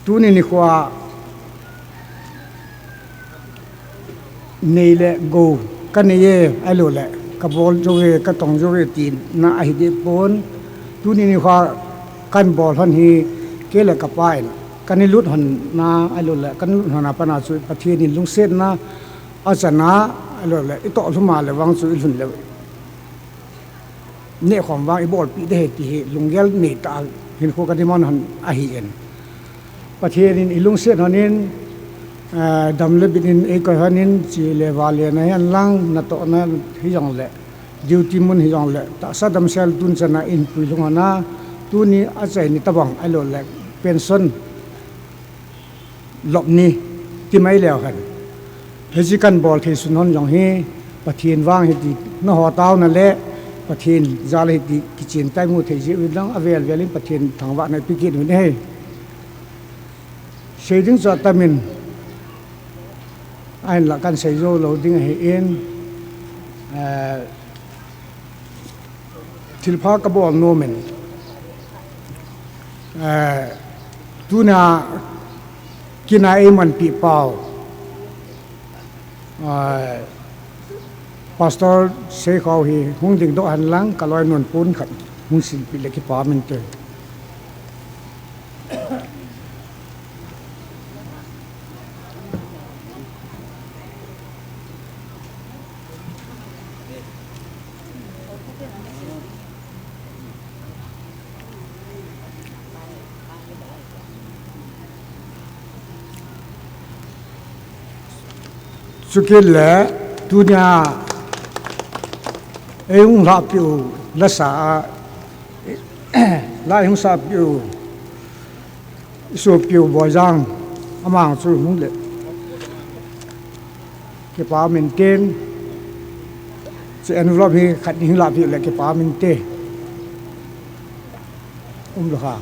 Tuni nikho a nei le gou ka nei e, ahilou le ka bol jou e, ka tong jou e tina ahi deh pon. Tuni nikho a kan bol hon hi kei le ka pa in kan i lut hon na, ahilou le kan i lut hon a pat a chu Pathen in lungsetna a chan a, ahilou le i toh lhum a le vang chu i lhun le neh khom vang i bolpi ding ahi ti hi lunggel nei tah a hinkho ka demand hon ahi in. Pathen in i lungset hon in, Eh, dam le bit in eikoi hon in, chi le va le na hihen lang, natohna hijongle, duty mun hijongle, tahsa damsel tun chana eipui lhung hon a, tuni achaini tabang, ahilouleh pension lop ni, ti mai leu hen. Hiche kabol thei sun hon jong hi, Pathen vang hiti, nangho taona le, Pathen jal hiti, kichen tah in mu thei jeh uvin lang, avel vel in Pathen thangvahna ipi kit uvin ahi. Sei ding chu atam in, ahinlah kasei jou lou ding ahin, eh, thilpha kabol nom in, eh, tuna kin a eimanpi pau, eh, Pastor Seikhao hi hung dingdoh hen lang, kaloinun pon khat hung silpeh le kipah inte. Chukit le, tunia eihung lhahpeh u lasa a, la eihung sapeh u, isopiu Boijang, amang chu hung le, kipah um inte. Chu envelope hi khat ni hung lahpeh u le kipah um inte. Um lou ham?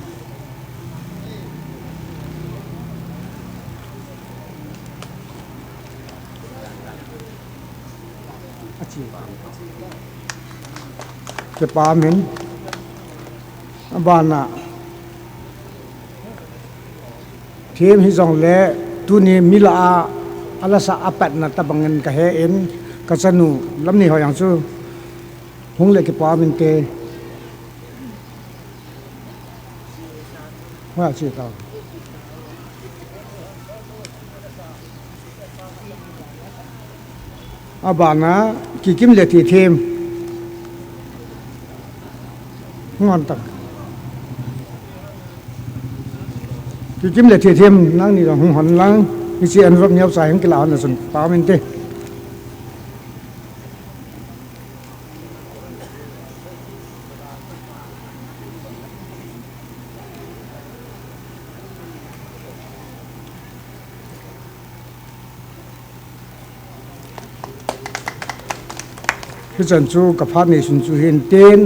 Kipah um in, abana, them hijongle, tuni mi lah a, alasa apatna tabang in kahe in, kachanu Lamneiho jong chu hung le kipah um inte. Abana, Kikim le Thithem. Hung hon tan. Kikim le Thithem, nangni jong hung hon lang. Hiche envelope neocha hi hung kilah hon le chun, pah um inte. Hichan chu kaphat nei sun chu hin tin,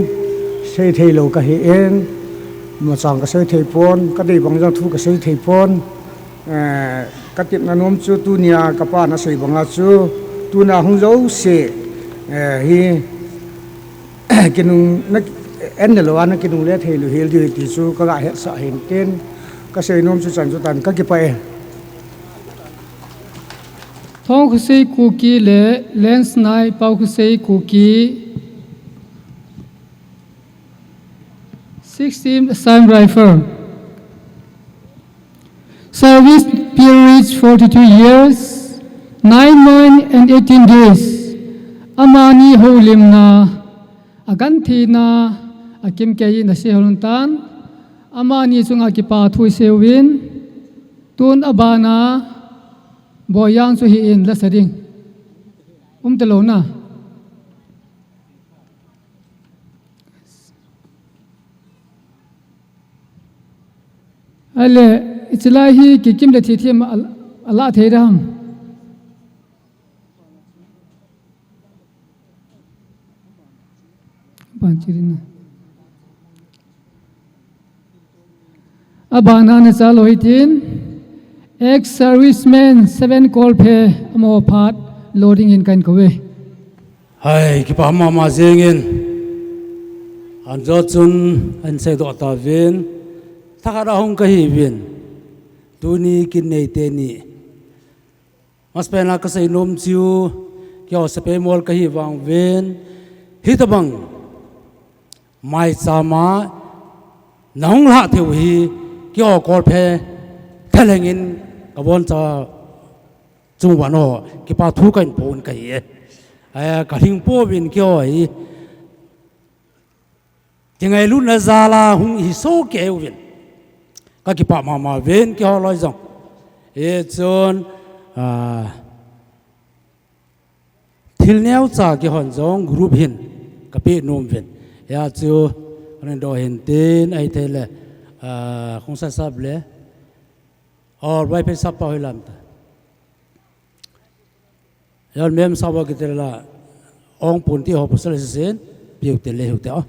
seithei lou kahi in, machang kasei thei pon, kadei bang jong thu kasei thei pon, eh, katepna nom chu tunia kapan asei banga chu, tuna hung jouse, eh, hi, kinung na, en le lou a na kinungle thei lou hel diu ti chu kaga hetsah hin tin, kasei nom chu chan chu tan, kakipah e. Thongkhosei Kuki le Lensnai Paokhosei Kuki, sixteen Assam Rifle. Service period forty-two years, nine months and eighteen days. Amani houlimna, agentheina, akimkei in asei hon tan. Amani chunga kipa thu isei uvin. Tun abana, Boijang chu hi in lasa ding. Um talou na. Ale, hiche lai hi Kikim le Thithem a, alah thei dam. Ban chirin na. Abana na cha lou hitin, ex-serviceman seven Kolphe amaho phat lo dingin kahin kou e. Hai, kipah mama jengin. Anjo chun, ahin seidoh tauvin. Thakhat a hung kahiuvin. Tuni kin nei teni. Masapen a kasei nom chu, keiho sepai mol kahi vang uvin, hitobang maicham a nahung lhah thei u hi, keiho Kolphe thalheng in kaboncha chung uva ho kipa thu kahin po un kahi e. Eh, kalhing pouvin keiho hi. Kingailutna jal a hung hi soh kei uvin. Kakipah mama uvin keiho loi jong. Hichun, Ah, thil neocha kihon jong group hin kapeh nom uvin. Hia chu, anin do hin tin, ahithei le, ah, khung sa sap le, or wifi sap pa hoi lam ta. Yan mem sa ba kitel la, ong pun ti ho pasal sin, piu te le hu te, oh.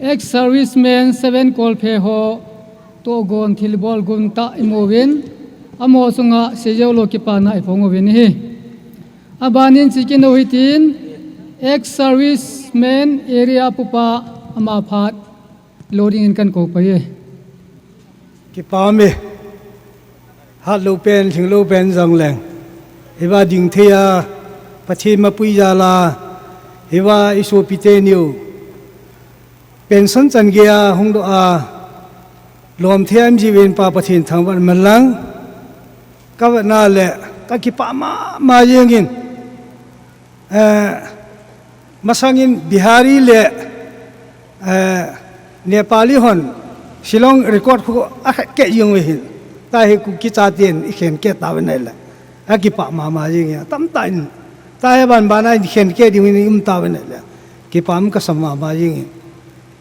Ex-serviceman seven Kolphe ho tohgon thilbol gun tah imu uvin, amaho chunga seijou lou kipana iphong uvin ahi. Abanin chikit nou hitin, ex-serviceman area pupa ama phat lo dingin kan kou pai e. Kipah e. Hatlou pen, lhinglou pen jong leng, hiva ding thei a, Pathen mapui jal a, hiva isopi teni u pension chan gei a hung doh a, lom thei a um jiuvin Pa Pathen thangvah in umhen lang, ka vetna le ka kipah mama jeng in. Eh, masang in Bihari le, eh, Nepali hon Shillong record khu akhet keh jeng uve hin. Tahi Kuki chaten ikhen keh tauve nai le, akipah mama jeng in. Tamtah in, tahi ban ban a ikhen keh ding in um tauve nai le, kipah um kasa mama jeng in.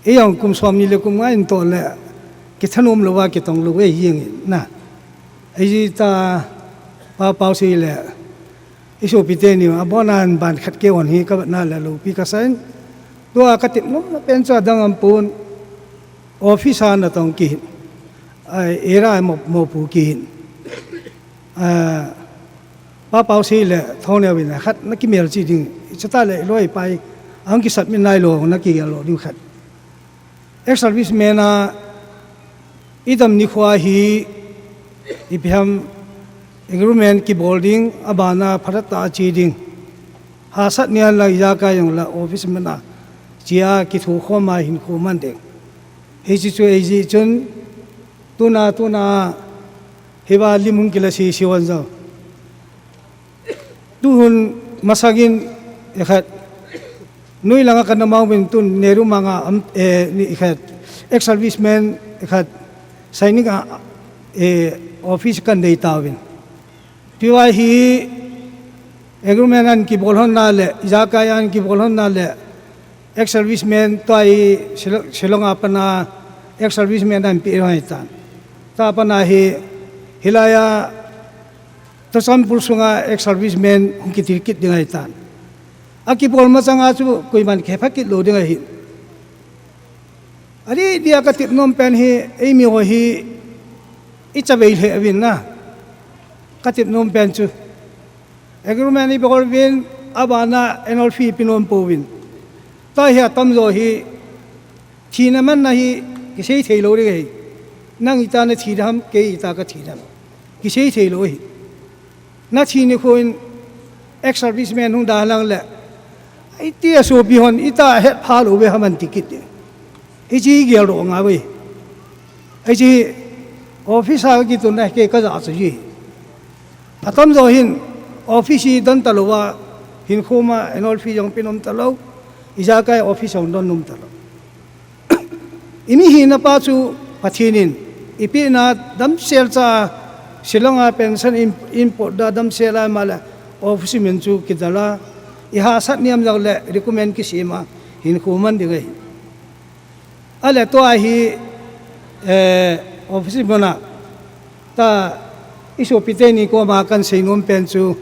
Ijong kum som ni le kum nga in toh le, kithanom lou va kitong lou ve jeng in na. Ijeh a Pa Pausei le isopi teni u, abon a ban khat kei hon hi ka vetna le loupi kasa in. Tua ka tep nom pen chu adang aum pon, office a natong kihin. Ai, era mo, mopo kihin. Ah, Pa Pausei le Thongneo in khat na kimelchih ding. Chutah le loi pai, ahung kisat mi nai lou, na kigel lou ding khat. Ex-serviceman a idam nikho a hi, ipi ham, agreement kibol ding, abana phatah a che ding. Hahsat nia la ijakai jong la office man a che a kithokhom a hinkho man ding. Hiche chu eiji chun, tuna, tuna, hiva lim hung kila sese uvin jong. Tuhun masang in, ikhat, noi langa kana mang uvin tun Nehru manga am, eh, ni ikhat, ex-serviceman ikhat, signing a, eh, office kan nei tauvin. Tua hi agreement ahin kibol lhon na le, ijakai ahin kibol lhon na le, ex-serviceman tua hi Shillong, Shillong a pat a ex-serviceman ahin pe lhon ahitan. Tua pat a hi, hilai a Churachandpur sunga ex-serviceman hung kitil kit ding ahitan. Akibol masang a chu koiman kihepha kit lou ding ahi. Adeh dia ka tep nom pen hi, eimi ho hi, ichavei lheh uvin na. Ka tep nom pen chu. Agreement ibol uvin, abana annual fee pe nom pouvin. Tua hi atamjo hi, thina manna hi, kisei thei lou ding ahi. Nang ita na thi dem, kei ita ka thi dem. Kisei thei lou ahi. Na thi nikho in ex-serviceman hung dalhah le, iti a sopi hon, ita hetpha lou ve ham ahin ti kit ding. Hiche hi gel doh ngai ve. Hiche hi office a kitun na kei ka ja chu ji. Atamjo hin office hi don talou a, hinkho ma annual fee jong pe nom talou, ijakai office jong don nom talou. Imi hina pa chu Pathen in, ipi na damsel cha Shillong a pension in, in pot da damsel a ma le office man chu kidal a, ihahsat niam jong le recommend kisem a hinkho man ding ahi. Ale tua hi, eh, office muna ta isopi teni koma kahin seinom pen chu,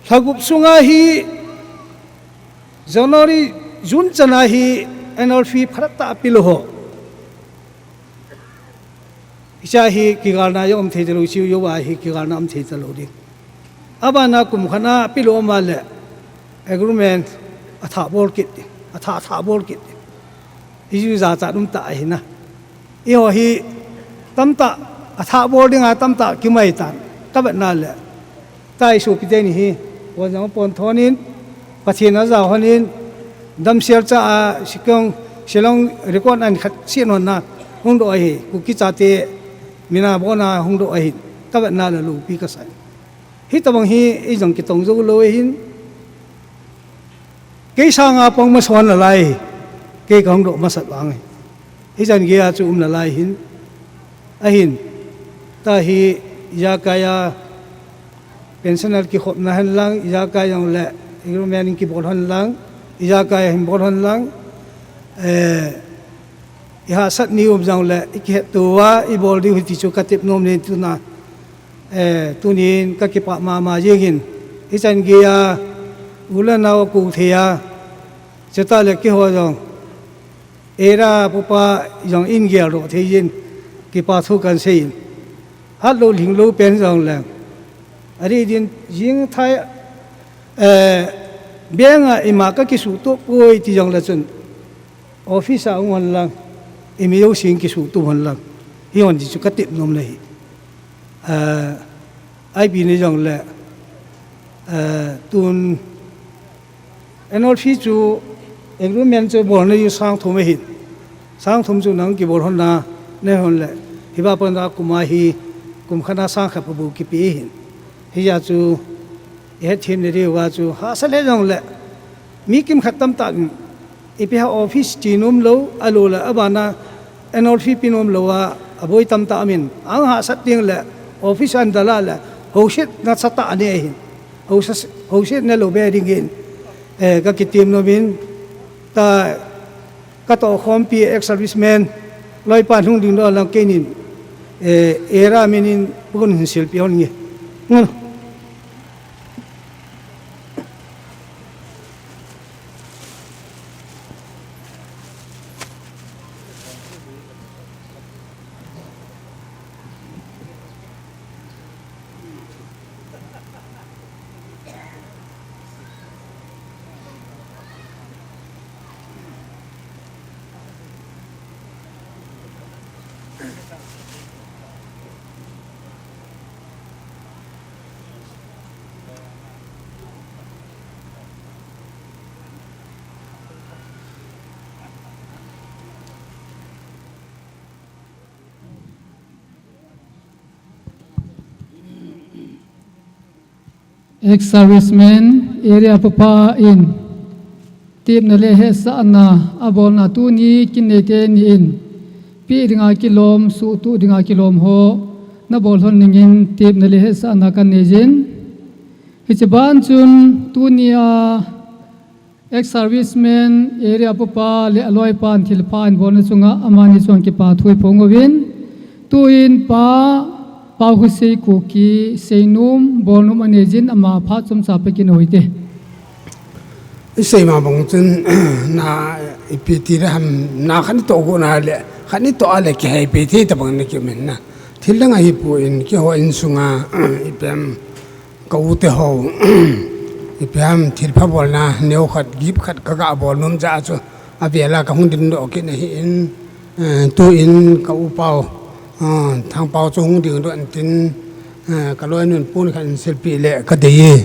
lha gup sunga hi January, June chana hi annual fee phatah a pelou ho. Hiche hi kigalna jong um thei talou, hiche jouva hi kigalna um thei talou ding. Abana kum khatna pelou um a le agreement athah bol kit ding, athah, athah bol kit ding. Hichu jachat um tah ahi na. Eiho hi tamtah athah bol dinga tamtah kimai tan. Kavetna le ta isopi teni hi, pon jong pon thonin, Pathen ajao honin, damsel cha a Shillong, Shillong record ahin khat sih hon na, hung doh ahi, Kuki chate mina bolna hung doh ahi, kavetna le loupi kasah. Hitobang hi, ei jong kitong jou lou ahin, kei sanga pang masa hon nalai, kei kahung doh masat vang ahi. Hichan geiya chu um nalai hin, ahin, ta hi, ijakai a, pensioner kikhopna hen lang, ijakai jong le, agreement kibol hen lang, ijakai hin bol hen lang, eh, ihahsat ni um jong le, ikihet tou a, ibol diu hi ti chu katep nom in tuna, eh, tunin kakipah mama jengin, hichan geiya, u le nao kou thei a, chutah le keiho jong, Era pupa jong in geldoh thei jin, kipa thu kahin seiyin. Hatlou lhinglou pen jong leng. Adeh din jing thai, eh, bank a ima kakisuhtup poi ti jong le chun. Office a hung hon lang. Imi jousen kisuhtup hon lang. Hihon ti chu katep nom le hi. Eh, ipi ni jong le. Eh, tun Annual fee chu agreement chu bolna hi sang thum ahin. Sang thum chu nang kibol hon na, nei hon le. Hiva pan a kum a hi, kum khat a sang khat bou kipe ahin. Hijeh a chu, ihet them le diu va chu, hahsa le jong le. Mi kimkhat tamtah in, ipi ham office che nom lou, ahilou le, abana, Annual fee pe nom lou a, aboi tamtah aum in, ahung hahsat ding le, office a ahin dalha le, housetna sangtah anei ahin. Housa-, housetna lou be ding in, eh, kakitem nom in, ta, katoh khompi ex-serviceman, loipan hung dingdoh lang keinin, eh, era minin, pun hin silpeh hon nge. Ngun. Ex-serviceman, area pupa in, tepna le hetsahna abolna tuni kin neite ni in, peh dinga kilom, suhtup dinga kilom ho, nabol hon dingin tepna le hetsahna kanei jin. Hiche ban chun tunia Ex-serviceman, area pupa le aloipan thilpha abolna chunga amani chunga kipa thu iphong uvin. Tuin Pa, Pa Husei Kuki, seinom, bolnom anei jin ama phat chomcha pe kit uhite. Isei ma bang chun, na ipi ti le ham, na khat ni toh go na le, khat ni toh a le kihei pe thei tabang na kimin na. Thil dang ahi pon, keiho insunga, ipi ham, ka u te ho, ipi ham thilpha bolna, neo khat, gift khat ka ga bol nom jeh a chu, avel a ka hung dingdoh kit ahin, eh, tuin ka u pau, ah, Thangpau chu hung dingdoh intin, eh, ka loinun pon khat in silpeh le ka dei e.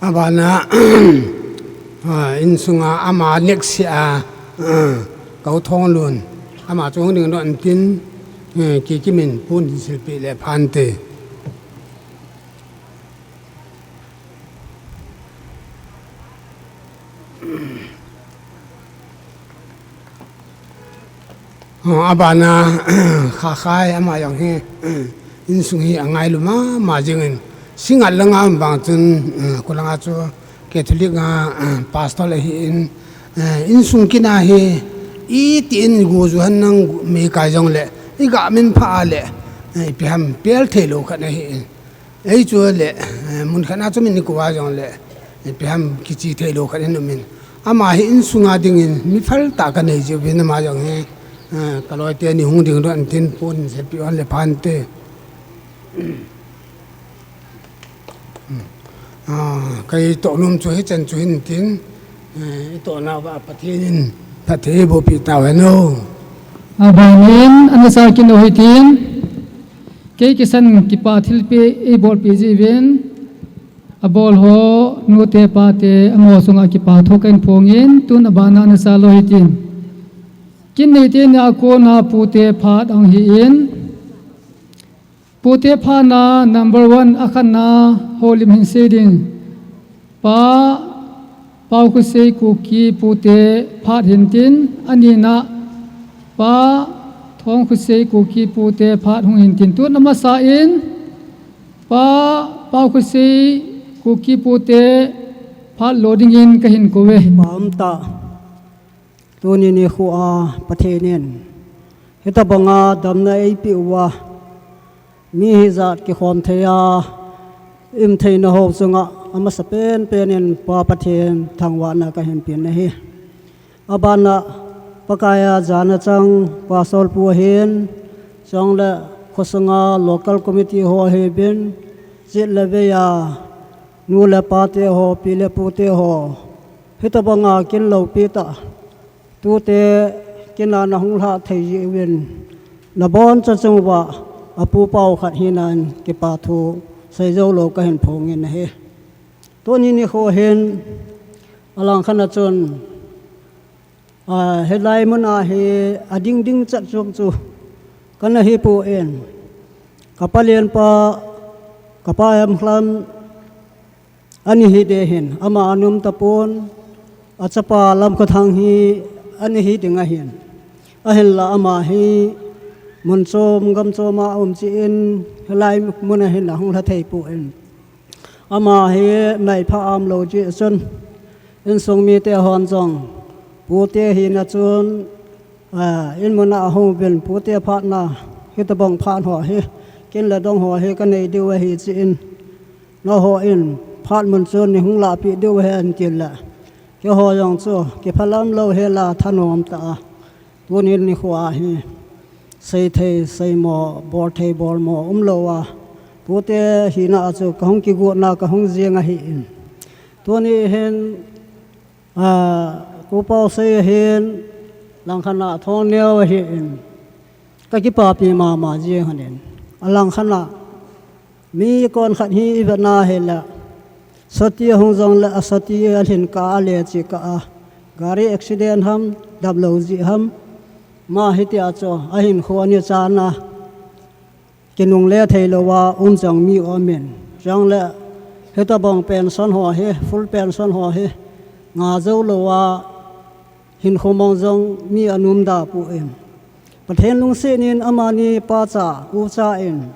Abana, ah, insunga ama next a, ah, ka u Thonglun, ama chu hung dingdoh intin, eh, Kikimin pon silpeh le phante. Abana, Khakhai ama jong hi, insung hi angailu mama jingin, singal langa um bang chun, kulanga chu Catholic a pastor ahin, insung kina hi, itin guju han nang mei kai jongle, iga min pha le, ipi ham pel thei lou khat ahi. Ei chu le, mun khat na chu min ni kuva jongle, ipi ham kichi thei lou khat in umin. Ama hi insunga dingin mi phal ta ka nei jiu vin ama jong hi, ka loi te ni hung ding don tin pon se pi on le phan te. Kai to num chu hi chan chu hin tin, i to na va Pathen in Pathen bo pi ta ve no. Abanin, ana sa kin o hi tin. Kei kisan kipa thilpeh eibolpeh jeh uvin, abol ho, nute pate, amaho chunga kipa thu kahin phongin, tun abana nasa lou hitin. Kin neite nia kona pute phat ahung hi in. Pute phat na number one akhatna houlim hin sei ding. Pa Pau Khosei Kuki pute phat hintin, anina Pa Thong Khosei Kuki pute phat hung hintin. Tun amasa in Pa Pau Khosei Kuki pute phat lo dingin kahin kouve. Pam ta. Tuni nikho a Pathen in hitabanga damna eipeh uva, mi hijat kikhom thei a, um theina ho chunga amasa penpen in Pa Pathen thangvahna kahin pen ahi. Abana Pakai a jana chang Pastor pu ahin, chule khosunga local committee ho ahibin, chit le vei a nu le pate ho, pi le pute ho, hitabanga kin loupi ta, tute kin a nahung lhah thei jeh uvin, nabon chachung uva apu pau khat hina in kipa thu seijou lou kahin phongin ahi. Tuni nikho hin alangkhat a chun, hilai mun a hi ading ding chat chuk chu kana hipon, ka palen pa, ka pa Emlham, ana hi ding ahin, ama ana um tapon, achapa Lamkhothang hi ana hi ding ahin. Ahinla ama hi mun chom gam chom a um jeh in, hilai mun a hin ahung lha thei pon. Ama hi meipha aum lou jeh chun, insung mite hon jong, pute hina chun, in mun a ahung uvin, pute phatna, hitabang phat ho hi, kin le dong ho hi kanei diu ahi jeh in, nangho in phat mun chun neihung lahpeh diu ahi atin le, keiho jong chu kiphalam lou hela thanom tah a, tuni nikho a hi seithei seimo, bolthei bolmo umlou a, pute hina a chu kahung kigotna kahung jing ahin. Tuni hin, Pu Pausei ahin, langkhat a Thongneo ahin, kakipapi mama jing lhonin. Alangkhat a mi konkhat hi ivetna hile, sati ahung jongle asati alhin kah a, ale chikah a, gari accident ham, damlou jeh ham, ama hitia chu ahinkho ana chan a, kinungle theilouva um jong mi aumin. Chule hitabang pension ho hi, full pension ho hi, nga jou louva hinkho mang jong mi ana um da pon. Pathen lungset in amani pacha, ucha in,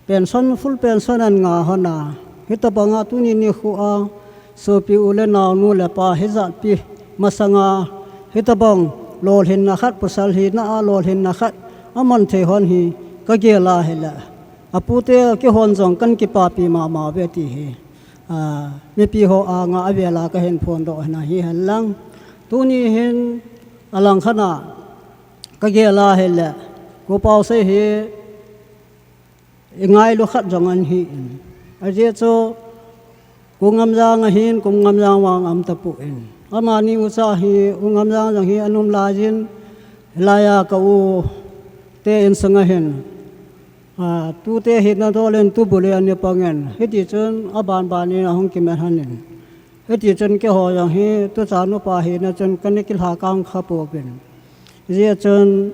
pension, full pension ana nga lhon a, hitabanga tuni nikho a, sopi u le nao, nu le pa hijat pi masanga, hitabang lolhinna khat, pasal hina a lolhinna khat aman thei lhon hi kagel a hile, apute kihon jong kakipapi mama uve ti hi mipi ho anga avel a kahin phongdoh hina hihen lang. Tuni hin alangkhat a kagel a hile, Pu Pausei hi ingailu khat jong ana hin. Ajeh chu, Pu Ngamjang ahin, Pu Ngamjang vang aum tapon. Amani ucha hi, Pu Ngamjang jong hi ana um laiyin, hilai a ka u te insung a hin, tute hina dol in tubul in ana pangin, hitichun abanban in ahung kimat lhonin. Hitichun keiho jong hi tuchan upa hina chun kana kilhakang kha pouvin. Hijeh chun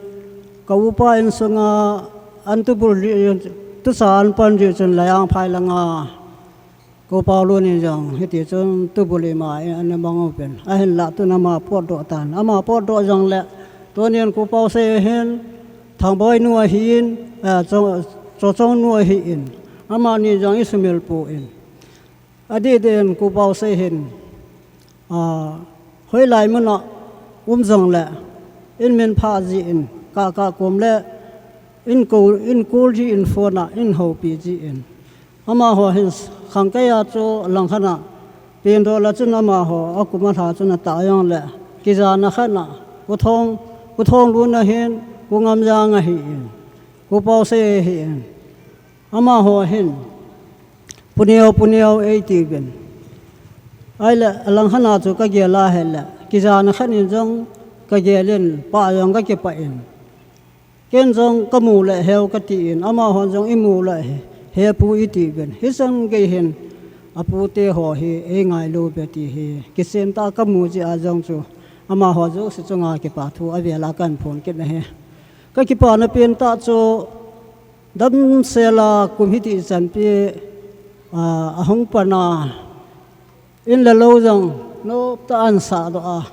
ka upa insunga ana tubul jeh, tuchan ana pan jeh chun Layangphai langa ka u Paolun in jong hitichun tubul ima in ana mang uvin. Ahinla tun ama potdoh tan. Ama potdoh jongle Tunin Pu Pausei hin Thangboi nu ahin, eh, Cho-, Chochong nu ahin, amani jong isumil pon. Adeh din Pu Pausei hin, ah, hoilai muna um jongle, in min pha jin, ka, ka kom le, in ko, in call jin phone a, in houpi jin. Amaho hin khangkei a chu langkhat a, Pindol a chun amaho, akum alha chun atah jongle, kijana khat a, Pu Thong, Pu Thonglun ahin, Pu Ngamjang ahin, Pu Pausei ahin. Amaho hin, Pu Neo, Pu Neo eitiuvin. Ahile, alangkhat a chu kagel a ahile, kijana khat in jong kagel in, pah jong kakipah in. Ken jong kamu le heu katin, amahon jong imu le he, he pu itiuvin. Hichan gei hin, apute ho hi, eingailu uve ti hi. Kichen tah a kamu jeh a jong chu, amaho jouse chunga kipa thu avel a kahin phong kit ahi. Kakipana pen tah chu, damsel a kum hiti chanpi, a, ahung pan a, in le lou jong noptah a ahin sahdoh a,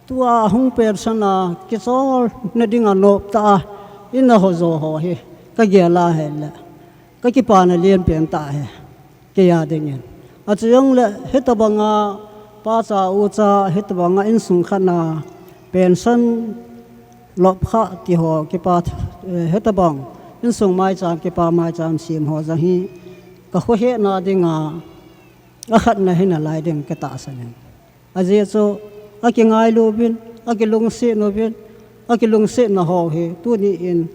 tua ahung pension a kicholna dinga noptah a in ahin jo ho hi kagel a ahile, kakipana lenpen tah ahi, kei a dingin. Achujongle hitobanga pacha ucha, hitobanga insung khat a pension lop kha ti ho kipa, eh, hitobang insung maicham, kipa maicham sem ho jong hi kakhohetna dinga akhatna hinalai ding katahsan in. Ajeh chu akingailu uvin, akilungset uvin, akilungsetna ho hi tuni in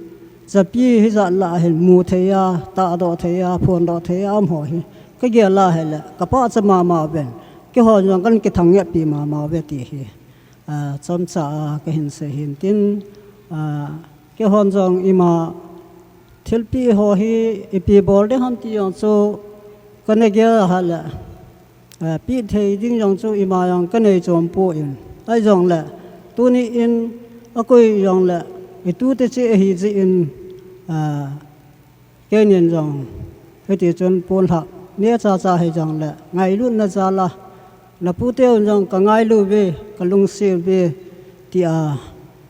chapi hijat lah a hin mu thei a, tahdoh thei a, phondoh thei a um ho hi kagel a ahile, kapachat mama uvin, keihon jong kahin kithangvah pi mama uve ti hi, a, chomcha a kahin sei hin tin, a, keihon jong ima thilpeh ho hi ipi bol ding ham ti jong chu kana gel a ahile, a, peh thei ding jong chu ima jong kanei chom pon. Ahijongle, tuni in akoi jongle, itute cheh ahi jeh in, a, keinin jong, hiti chun ponlhah neocha cha hijongle, ngailutna jal a, napute un jong kangailu uve, kalungset uve, tia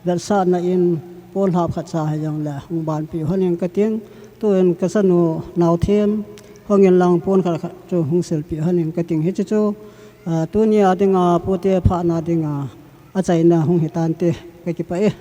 vetsahna in ponlhah khatcha hijongle hung banpeh u hen kating, tuin kachanu Naothem hungin lang pon khat khat chu hung silpeh u hen kating. Hiche chu, a, tunia dinga pute phatna dinga achaina hung hitante, kakipah e.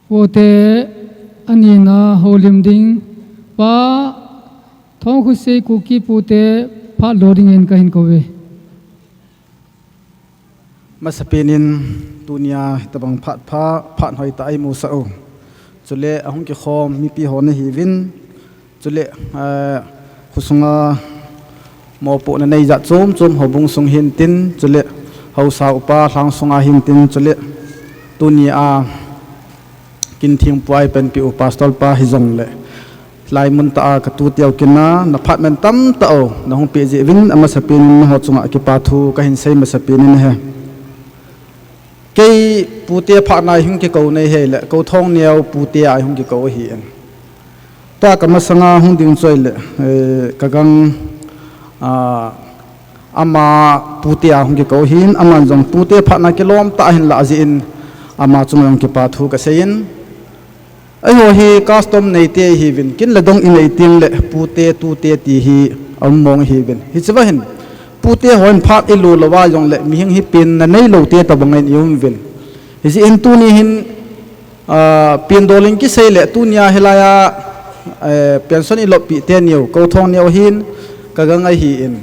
Pute anina houlim ding Pa Thongkhosei Kuki pute phat lo dingin kahin kouve. Masapen in tunia hitobang phat pha, phat hoitah a imusah u. Chule ahung kikhom mipi ho nahiuvin. Chule, eh, khosunga mopohna nei jat chom chom houbung sung hintin, chule haosa upa lhang sunga hintin, chule tunia kin thengpu a ipanpi u pastor pa hijongle, hilai mun tah a katuteu kin a, naphat man tamtah u nahung peh jeh uvin amasapen in nangho chunga kipa thu kahin sei masapen in ahi. Kei pute phatna a hung kikou nei ahile, Kou Thongneo pute a hung kikou ahin. Tua kamasanga hung ding chu ahile, eh, kagang, ah, ama pute a hung kikou ahin, aman jong pute phatna kilom tah ahin lah jeh in, ama chunga jong kipa thu kasei in. Eiho hi custom neite ihiuvin, kin le dong inei tengle pute, tute ti hi aum mong ihiuvin. Hichea hin, pute hon phat ilu louva jongle, mihing hi penna neilou te tobang in ium uvin. Hijeh hin tuni hin, ah, pindol in kisei le tunia hilai a, eh, pension iloppeh teni u, Kou Thongneo ahin, kagang ahin.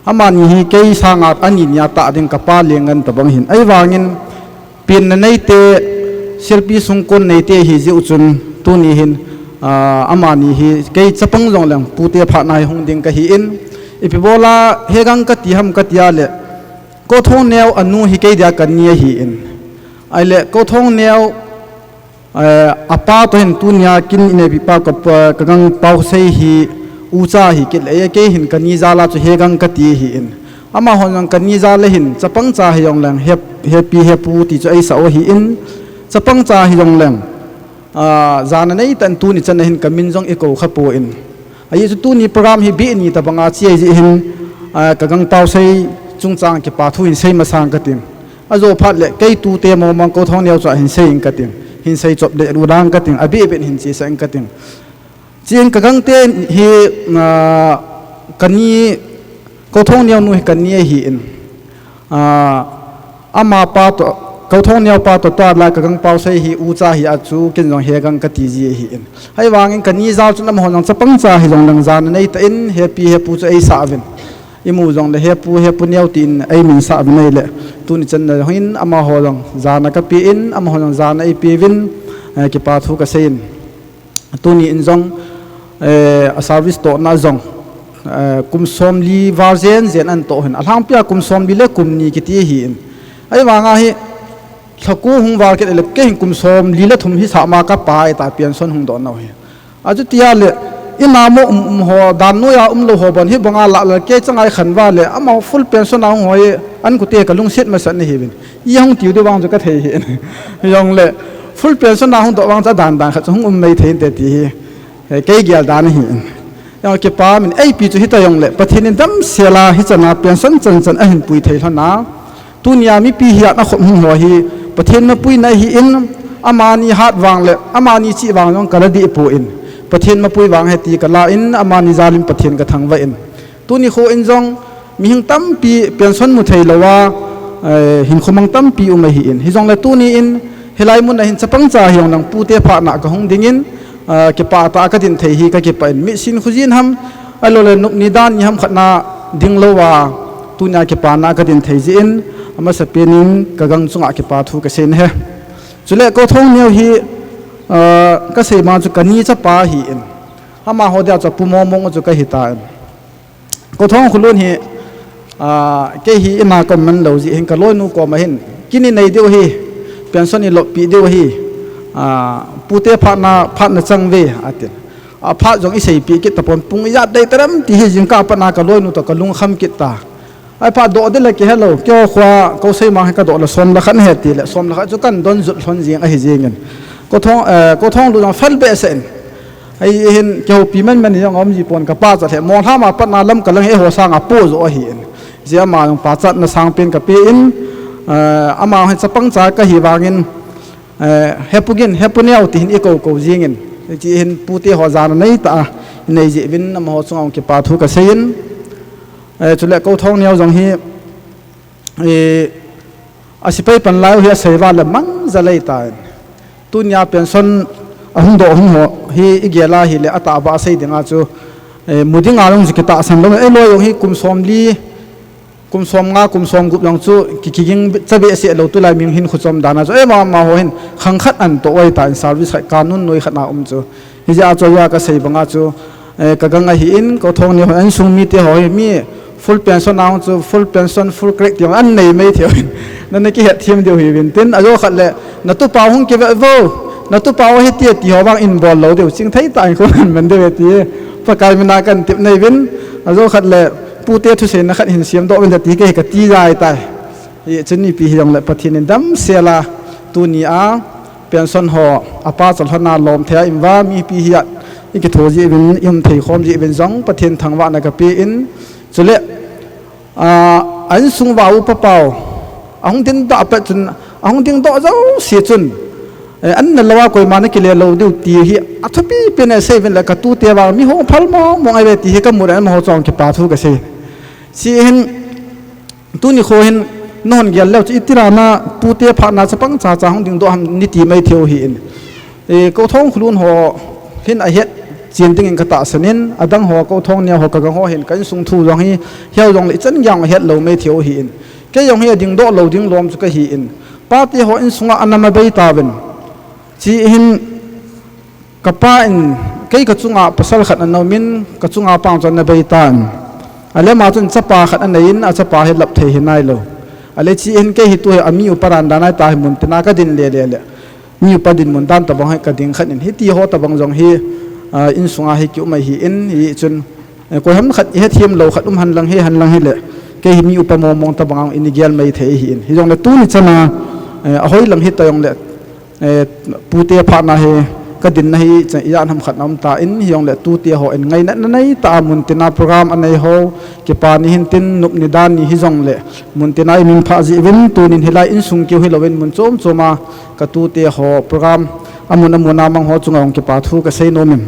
Amani hi kei sanga ani nia tah ding kapa lenggam tobang ahin. Ahivangin, penna neite, silpi sungkon neite ihi jeh u chun, tuni hin, Amani hi kei chapang jongleng pute phatna hi hung ding kahi in, ipi bola hegang kati ham katia le, Kouthongneo anu hi kei dia kani ahi in. Ahile Kouthongneo apa toh hin tunia kin ineipipa kagang Paosei hi ucha hi kit le, kei hin kani jala chu hegang kati ahi in. Amahon jong kani jal le hin chapang cha hijongleng hepi hepu ti chu eisah u ahi in. Chapang cha hijongleng jana neitah in tuni chan a hin kamin jong ikou khapoi. Ajeh chu tuni program hi bih ni tobanga che ahi jeh hin, kagang Paosei chungchang kipa thu hin sei masang kating. Ajo phat le kei tute mong mong Kouthongneo chu ahin sei ing kating. Hin sei chop deh u dang kating. Abeh beh hin chesah ing kating. Chuin kagangte hi kani, Kouthongneo nu hi kani ahi in. Amapa toh, Kouthongneo pa toh tua lai kagang Paosei hi ucha hi a chu kin jong hegang kati ji ahi in. Ahivangin kani jal chun amahon jong chapang cha hijongleng jana neitah in hepi hepu chu eisah uvin. Imu jongle hepu hepu neo tin eimin sah uvin ahile, tuni chan a hin amaho jong jana kape in, amahon jong jana eipeuvin, kipa thu kasei in. Tuni in jong a service tohna jong kum somli val jen jen ahin toh hin, alhangpia kum somli le kum ni kiti ahi in. Ahivanga hi lhaku hung val kit le kei hin kum somli le thum hisah ma kapa ahita pension hung dohnau hi. Achutia le, ina mo um um ho, dan noiya umlou ho bon hibanga lah le kei changa ikhanva le, amaho full pension a hung ho hi, ankute kalungset masat nahiuvin. Ihung tiu diu vang chu kathei ahi in. Hijongle full pension a hung doh vang chu adan dan khat chu hung um mai thei inte ti hi kei gel dan ahi in. Jong kipa min eipi chu hita jongle Pathen in damsel a hichana pension chan chan ahin pui thei lhon a, tunia mipi hiat akhop hung ho hi Pathen mapuina ahi in, amani hat vang le amani chih vang jong kala deh poi. Pathen mapui vang ahi ti kala in, amani jal in Pathen kathangvah in. Tuni kho in jong mihing tampi pension mu theilouva hinkho mang tampi um ahi in. Hijongle tuni in hilai mun a hin chapang cha hijongleng pute phatna kahung dingin, kipah tah a kadin thei hi kakipah in. Mitsin khojin ham, ahiloule nupni dan ni ham khatna dinglouva tunia kipana kadin thei jeh in, amasapen in kagang chunga kipa thu kasei ahi. Chule Kouthongneo hi kasei ma chu kani chapa ahi in. Amaho dia chu apu mong mong chu kahitan. Kouthong Kholun hi kei hi ina kaum manlou jeh hin kaloinu koma hin, kin inei diu ahi, pension iloppeh diu ahi, pute phatna phatna chang uve atin. Aphat jong iseipeh kit tapon, pung ijat dei taram ti hi jingkah a patna kaloinu toh kalungkham kit ta. Ahiphat doh ding le kihelou, keiho khoa Kousei mang hi kadoh le som le khat ahi tile som le khat chu kahin don jut lhon jeng ahi jengin. Kouthong, Kouthonglun jong fel behseh in. Ahin kihoupi manman jong aum jipon, kapachat lheh, Monglham a patna lam kalang eiho sanga poh joh ahi in. Hijeh ama jong pachatna sangpen kape in, ama hi chapang cha kahi vangin, hepu gin, hepu neo ti hin ikou kou jengin. Hiche hin pute ho jana neitah a inei jeh uvin amaho chunga kipa thu kasei in. Chule Kouthongneo jong hi asepai pan lai u hi asei uva le mangcha lei tan. Tunia pension ahung doh hung ho hi igel a hile atahbeh a sei dinga chu, mu dinga jong chu kitahsan lou, eiloi jong hi kum somli, kum somnga, kum somgup jong chu ki, kiging cha behseh lou, tulai mi hinkho chom dan a chu, amaho hin khang khat ahin toh u ahitan, service khat kanun noi khat a um chu. Hijeh a chu, ahiya kasei banga chu, kagang ahi in, Kouthongneo ho insung mite ho hi mi full pension a hung chu, full pension, full crack ti jong ahin nei mai thei uvin. Nana kihetthem diu ahiuvin tin, ajo khat le, natupa hung kivet vo, natupa ahi ti, ti ho vang in bol lou diu, chingthei tah in khun man diu ahi ti, Pakai mina kahin tep nahi uvin. Ajo khat le, pute thuseina khat hin semdoh uvin ti kei hi kati jai tai. Hichun ipi hijongle Pathen in damsel a, tunia pension ho apachat lhon a lom thei a ium uva, mipi hiat ikitho jeh uvin, ium thei khom jeh uvin jong Pathen thangvahna kape in. Chule, a insung uva upa pau ahung dingdoh pet chun, ahung dingdoh jouse chun, an nalou a koima nakile lou diu ti hi athupi pen a sei uvin le, katute vang mi hung phal mong mong ahiuve ti hi kamu le amaho chunga kipa thu kasei. Hiche hin, tuni kho hin nahon gel leu chu itirana pute phatna chapang cha cha hung dingdoh ham nati mai thei u ahi in. Kouthong Kholun ho hin ahet chen dingin katahsan in, adang ho Kouthongneo ho kagang ho hin ka insung thu jong hi, hiu jongle ichan geiya ahet lou mai thei u ahi in. Kei jong hi adingdoh lou ding lom chu kahi in. Pate ho insunga anam abei tauvin. Hiche hin Kapa in, kei kachunga pasal khat ana um in, kachunga pa chu ana bei tan. Ale ama chun chapa khat anei in, achapa hi lap thei hi nailou. Ale chi hin kei hi tu hi ami upa dan dan ahi ta hi mun tina kadin le le le. Mi upa dinmun dan tabang hi kading khat in, hiti ho tabang jong hi, ah, insunga hi kium ahi in, hichun, eh, koiham khat i hethem lou khat um hen lang hi, hen lang hile, kei hi mi upa mong mong tabang in i gel mai thei ahi in. Hijongle tuni chana, eh, ahoi lang hita jongle, eh, pute phatna hi kadinna hi, chan i jan ham khat na um ta in, hijongle tute ho in ngaina na nei ta a mun tina program anei ho, kipa ni hin tin, nop ni dan ni hijongle, mun tina i min pha ji uvin, tunin hilai insung keu hilouvin mun chom choma ka tute ho program amun amun a mang ho chunga hung kipa thu kasei nom in.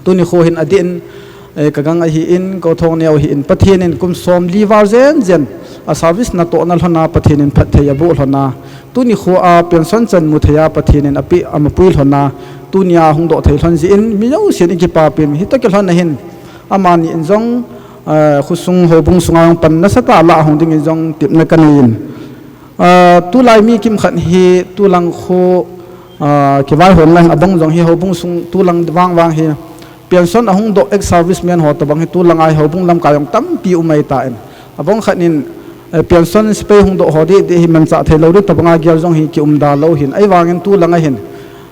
Tuni kho hin adin, eh, ka gang ahi in, ka Thongneo ahi in, Pathen in kum som li val jen jen a service natohna lhona Pathen in phatthei aboh lhona, tuni kho a pension chan mu thei a Pathen in ape, amapui lhona, tunia hung doh thei lhon jeh in, mi jousen i kipapi in, hita kilhon a hin, amani in jong, eh, khosung houbung sunga jong pan nasatah a lah hung ding in jong tepna kanei in. Ah, tulai mi kimkhat hi tulang kho, ah, kivaihom lai abang jong hi houbung sung tulang vang vang hi pension ahung doh ex-serviceman ho tabang hi tulang a hi houbung lamkai jong tampi um ahi tan. Abang khat in, eh, pension sepai hung doh ho deh deh hi manchah thei lou ding tabang a gel jong hi kium da lou hin. Ahivangin tulang a hin,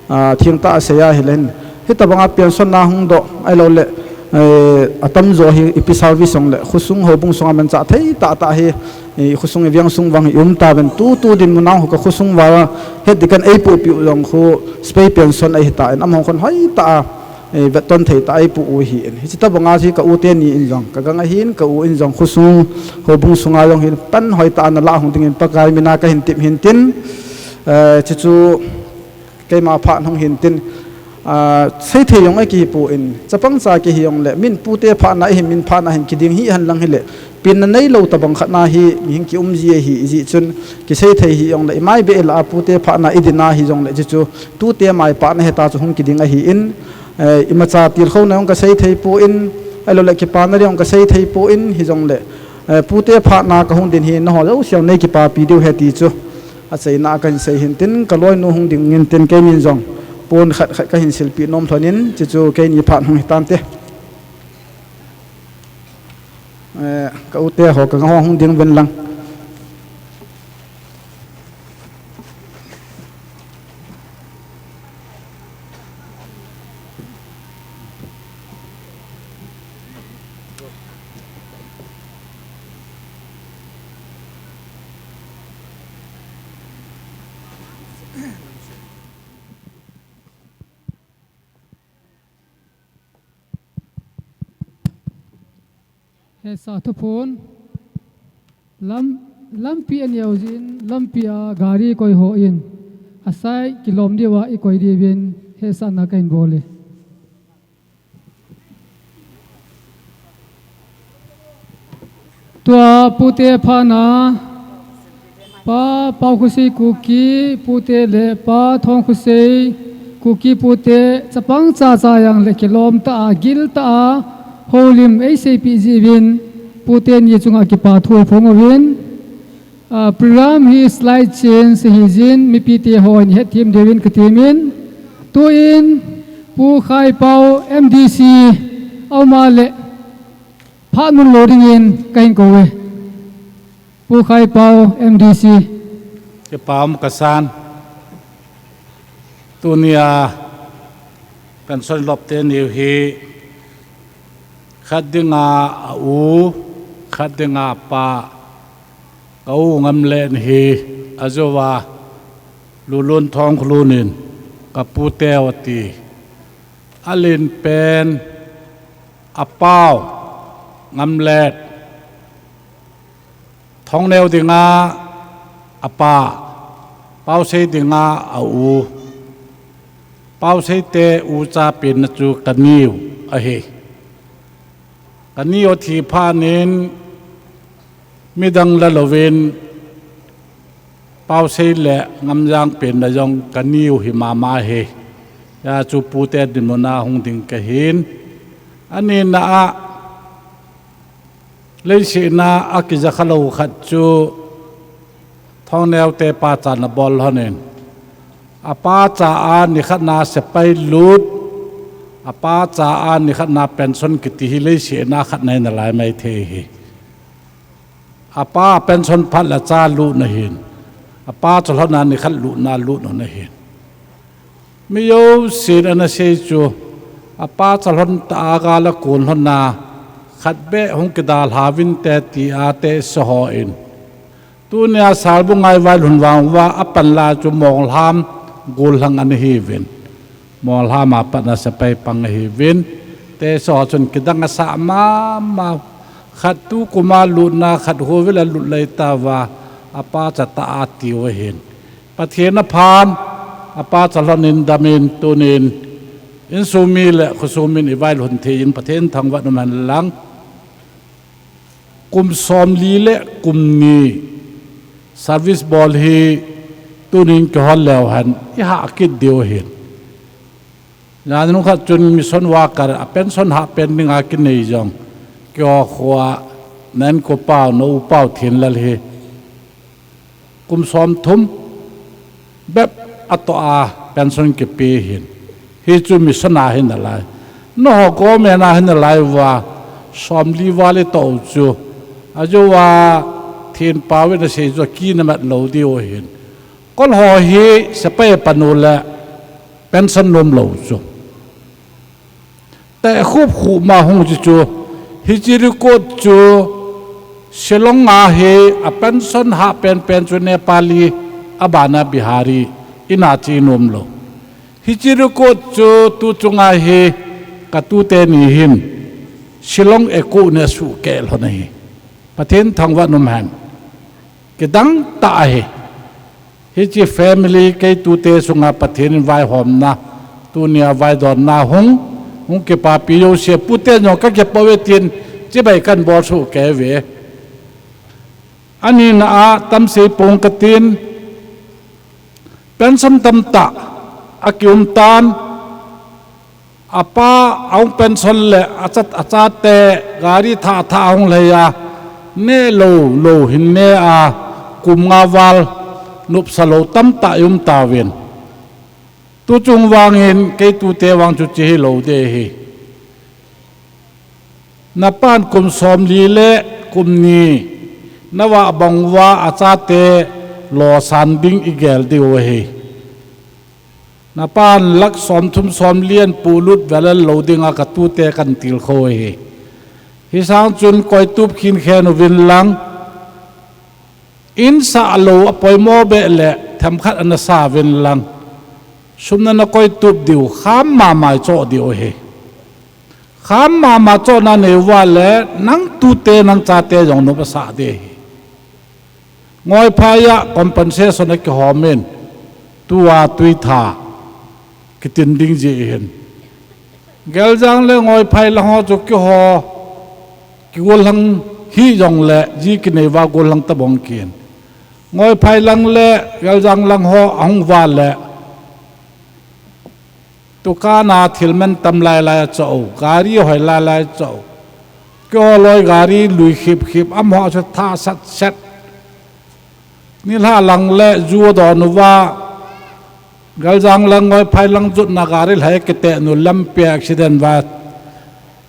ah, thengtah a sei a hile hin. Hitabang a pension na hung doh, ahilouleh, eh, atamjo hi ipi service jongle, khosung houbung sunga manchah thei tah tah hi, eh, khosung i veng sung vang i um tauvin tu, tu dinmun a hung ka khosung val a, het ding kan eipoh piu jong khu, sepai pension ahi tan, amahon khon hoitah a, eh, vetton thei tah a eipoh u ahi in. Hiche tabang a hi ka u teni in jong, ka gang ahin, ka u in jong khosung houbung sunga jong hin pan hoitah a na lah hung ding in Pakai mina kahin tep hin tin, eh, chuchu, Keima phat hung hin tin, ah, seithei jong akihi pon, chapang cha kihi jongle, min pute phatna, ihin min phatna hin kiding hi hen lang hile, penna neilou tabang khat na hi, mihing kium ji ahi, ijeh chun, kiseithei hi jongle, imai beh lah a pute phatna idin ahi jongle, chuchu, tute mai phatna heta chu hung kiding ahi in, eh, imacha tilkhouna jong kaseithei pon, ahilouleh kipana ding jong kaseithei pon, hijongle, eh, pute phatna kahung din hi, nangho jouse nei kipapi diu ahi ti chu. Achaina a kahin sei hin tin, ka loinu hung ding in tin, keinin jong pon khat khat kahin silpeh nom lhon in, chuchu keini phat hung hitante. Eh, ka u te ho, ka gang ho hung ding uvin lang. Hesa thuphon, lam, lampi aneo jin, lampi a gari koi hon, asai kilom diuva ikoi diuvin, hesana kahin bol e. Tua pute phatna, Pa Paokhosei Kuki pute le Pa Thongkhosei Kuki pute chapang cha cha jongle kilom tah a, gil tah a, houlim eiseipeh jiuvin, pute ni chunga kipa thu phong uvin. Ah, program hi slide change ahi jin, mipite hon hethem diuvin katemin. Tuin, Pu Khaipao M D C, aum a le, phat mun lo dingin kahin kou e. Pu Khaipao M D C. Kipa um kasan. Tunia pension lop teni hi khat dinga a u, khat dinga apa, ka u Ngamlen hi ajouva Lulun Thongkholun in ka pute ati. Alen pen a pau Ngamlet, Thongneo dinga a pa, Paosei dinga a u. Paosei te ucha penna chu ka niu ahi. Ka niu athi phat in midang la louvin Paosei le Ngamjang penna jong ka niu hi mama hi. Hijeh chun pute dinmun a hung ding kahin. Anina a leiset a akija khalou khat chu Thongneo te pacha na bol lhon in. A pacha a nikhat na sepai lut, Apa cha a nikhat na pension kiti hi leiset a khat na hi nalai maithei hi. Apa pension phat le cha lut na hin, apa chalhon a nikhat lut na lut na hin. Mi jousen ana sei chu, apa chalhon ta a gal a kun lhon a, khat beh hung kidalha vinte ti a tehse hon. Tunia Salbung a i vailhun vang uva, apan la chu Monglham gollhang ana hiuvin. Monglham a pat a sepai pang ahiuvin. Tehse ho chun kidang asah mama. Khat tukum a lut na, khat hovil a lut lai tauva, apa cha ta a tiu ahin. Pathen aphan, apa chalhon in damin tunin, insung mi le khosung min i vailhun thei in Pathen thangvah in um hen lang. Kum somli le kum ni service bol hi tunin kihol leu hen i hah kit diu ahin. Jan nung khat chun mission worker a pension hah pen dinga kinei jong, keiho khoa na inko pau, na u pau Thinlal hi kum somthum bep atoh a pension kipe hin. Hichu mission a hi nalai. Nangho government a hi nalai uva, somli val itoh u chu, ajou a Thinpau in asei chu akina mat lou diu ahin. Kol ho hi sepai pan u le pension nom lou chu teh khup khup ma hung chu chu. Hiche record chu Shillong a hi a pension hah penpen chu Nepali, abana Bihari, ina chi nom lou. Hiche record chu tu chunga hi ka tute ni hin Shillong a kon a suhkeh lhon ahi. Pathen thangvah in um hen. Kidang tah ahi. Hiche family kei tute sunga Pathen in vaihomna, tunia vaidonna hung, hung kipapi jouse, pute jong ka kipah uve tin, chibai kan bol suhkeh uve. Ani na a tam sei pong katin, pension tamtah akium tan, apa ahung pension le achat, achate gari thah thah ahung lhai a, neh lou lou hin ne a, kum nga val nopsa lou tamtah i um tauvin. Tu chung vangin kei tute vang chu chi hilou ding ahi. Napan kum somli le kum ni navah bang uva achate losan ding i gel diu ahi. Napan lakh somthum somli ahin polut velal lou dinga ka tute kan tilkhou ahi. Hisang chun koitup khin khen uvin lang, in sah lou apoimo beh le themkhat ana sa uvin lang, sum nana koitup diu, kham mama i choh diu ahi. Kham mama chohna nei uva le, nang tute nang chate jong nop asah ding ahi. Ngoiphai a compensation akihom in, tua tuitha kitin ding jeh hin. Geljang le Ngoiphai lang ho chu keiho kigollhang hih jongle, ji kinei uva gollhang tabang kin. Ngoiphai lang le Geljang lang ho ahung uva le, dukan a thil mantam lai lai achoh u, gari hoi lai lai achoh u. Keiho loi gari lui khip khip, amaho chu tha sat sat. Nilhah lang le ju adon uva, Geljang lang Ngoiphai lang jutna gari lhai kiteh nu lampi a accident uva,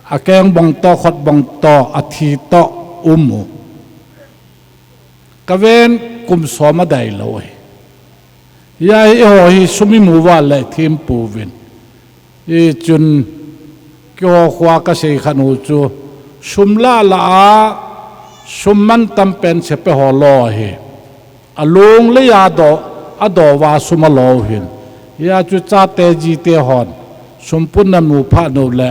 akeng bang toh, khut bang toh, athi toh um u. Kaven kum som adai lou ahi. Hia hi eiho hi sum imu uva le thim pouvin. Hichun keiho khoa kasei khat u chu, sum lah lah a, sum mantam pen sepai ho lou ahi. Alung lei a do, ado uva sum alo u hin. Hia chu chate jite hon sum pun namu phat nu le,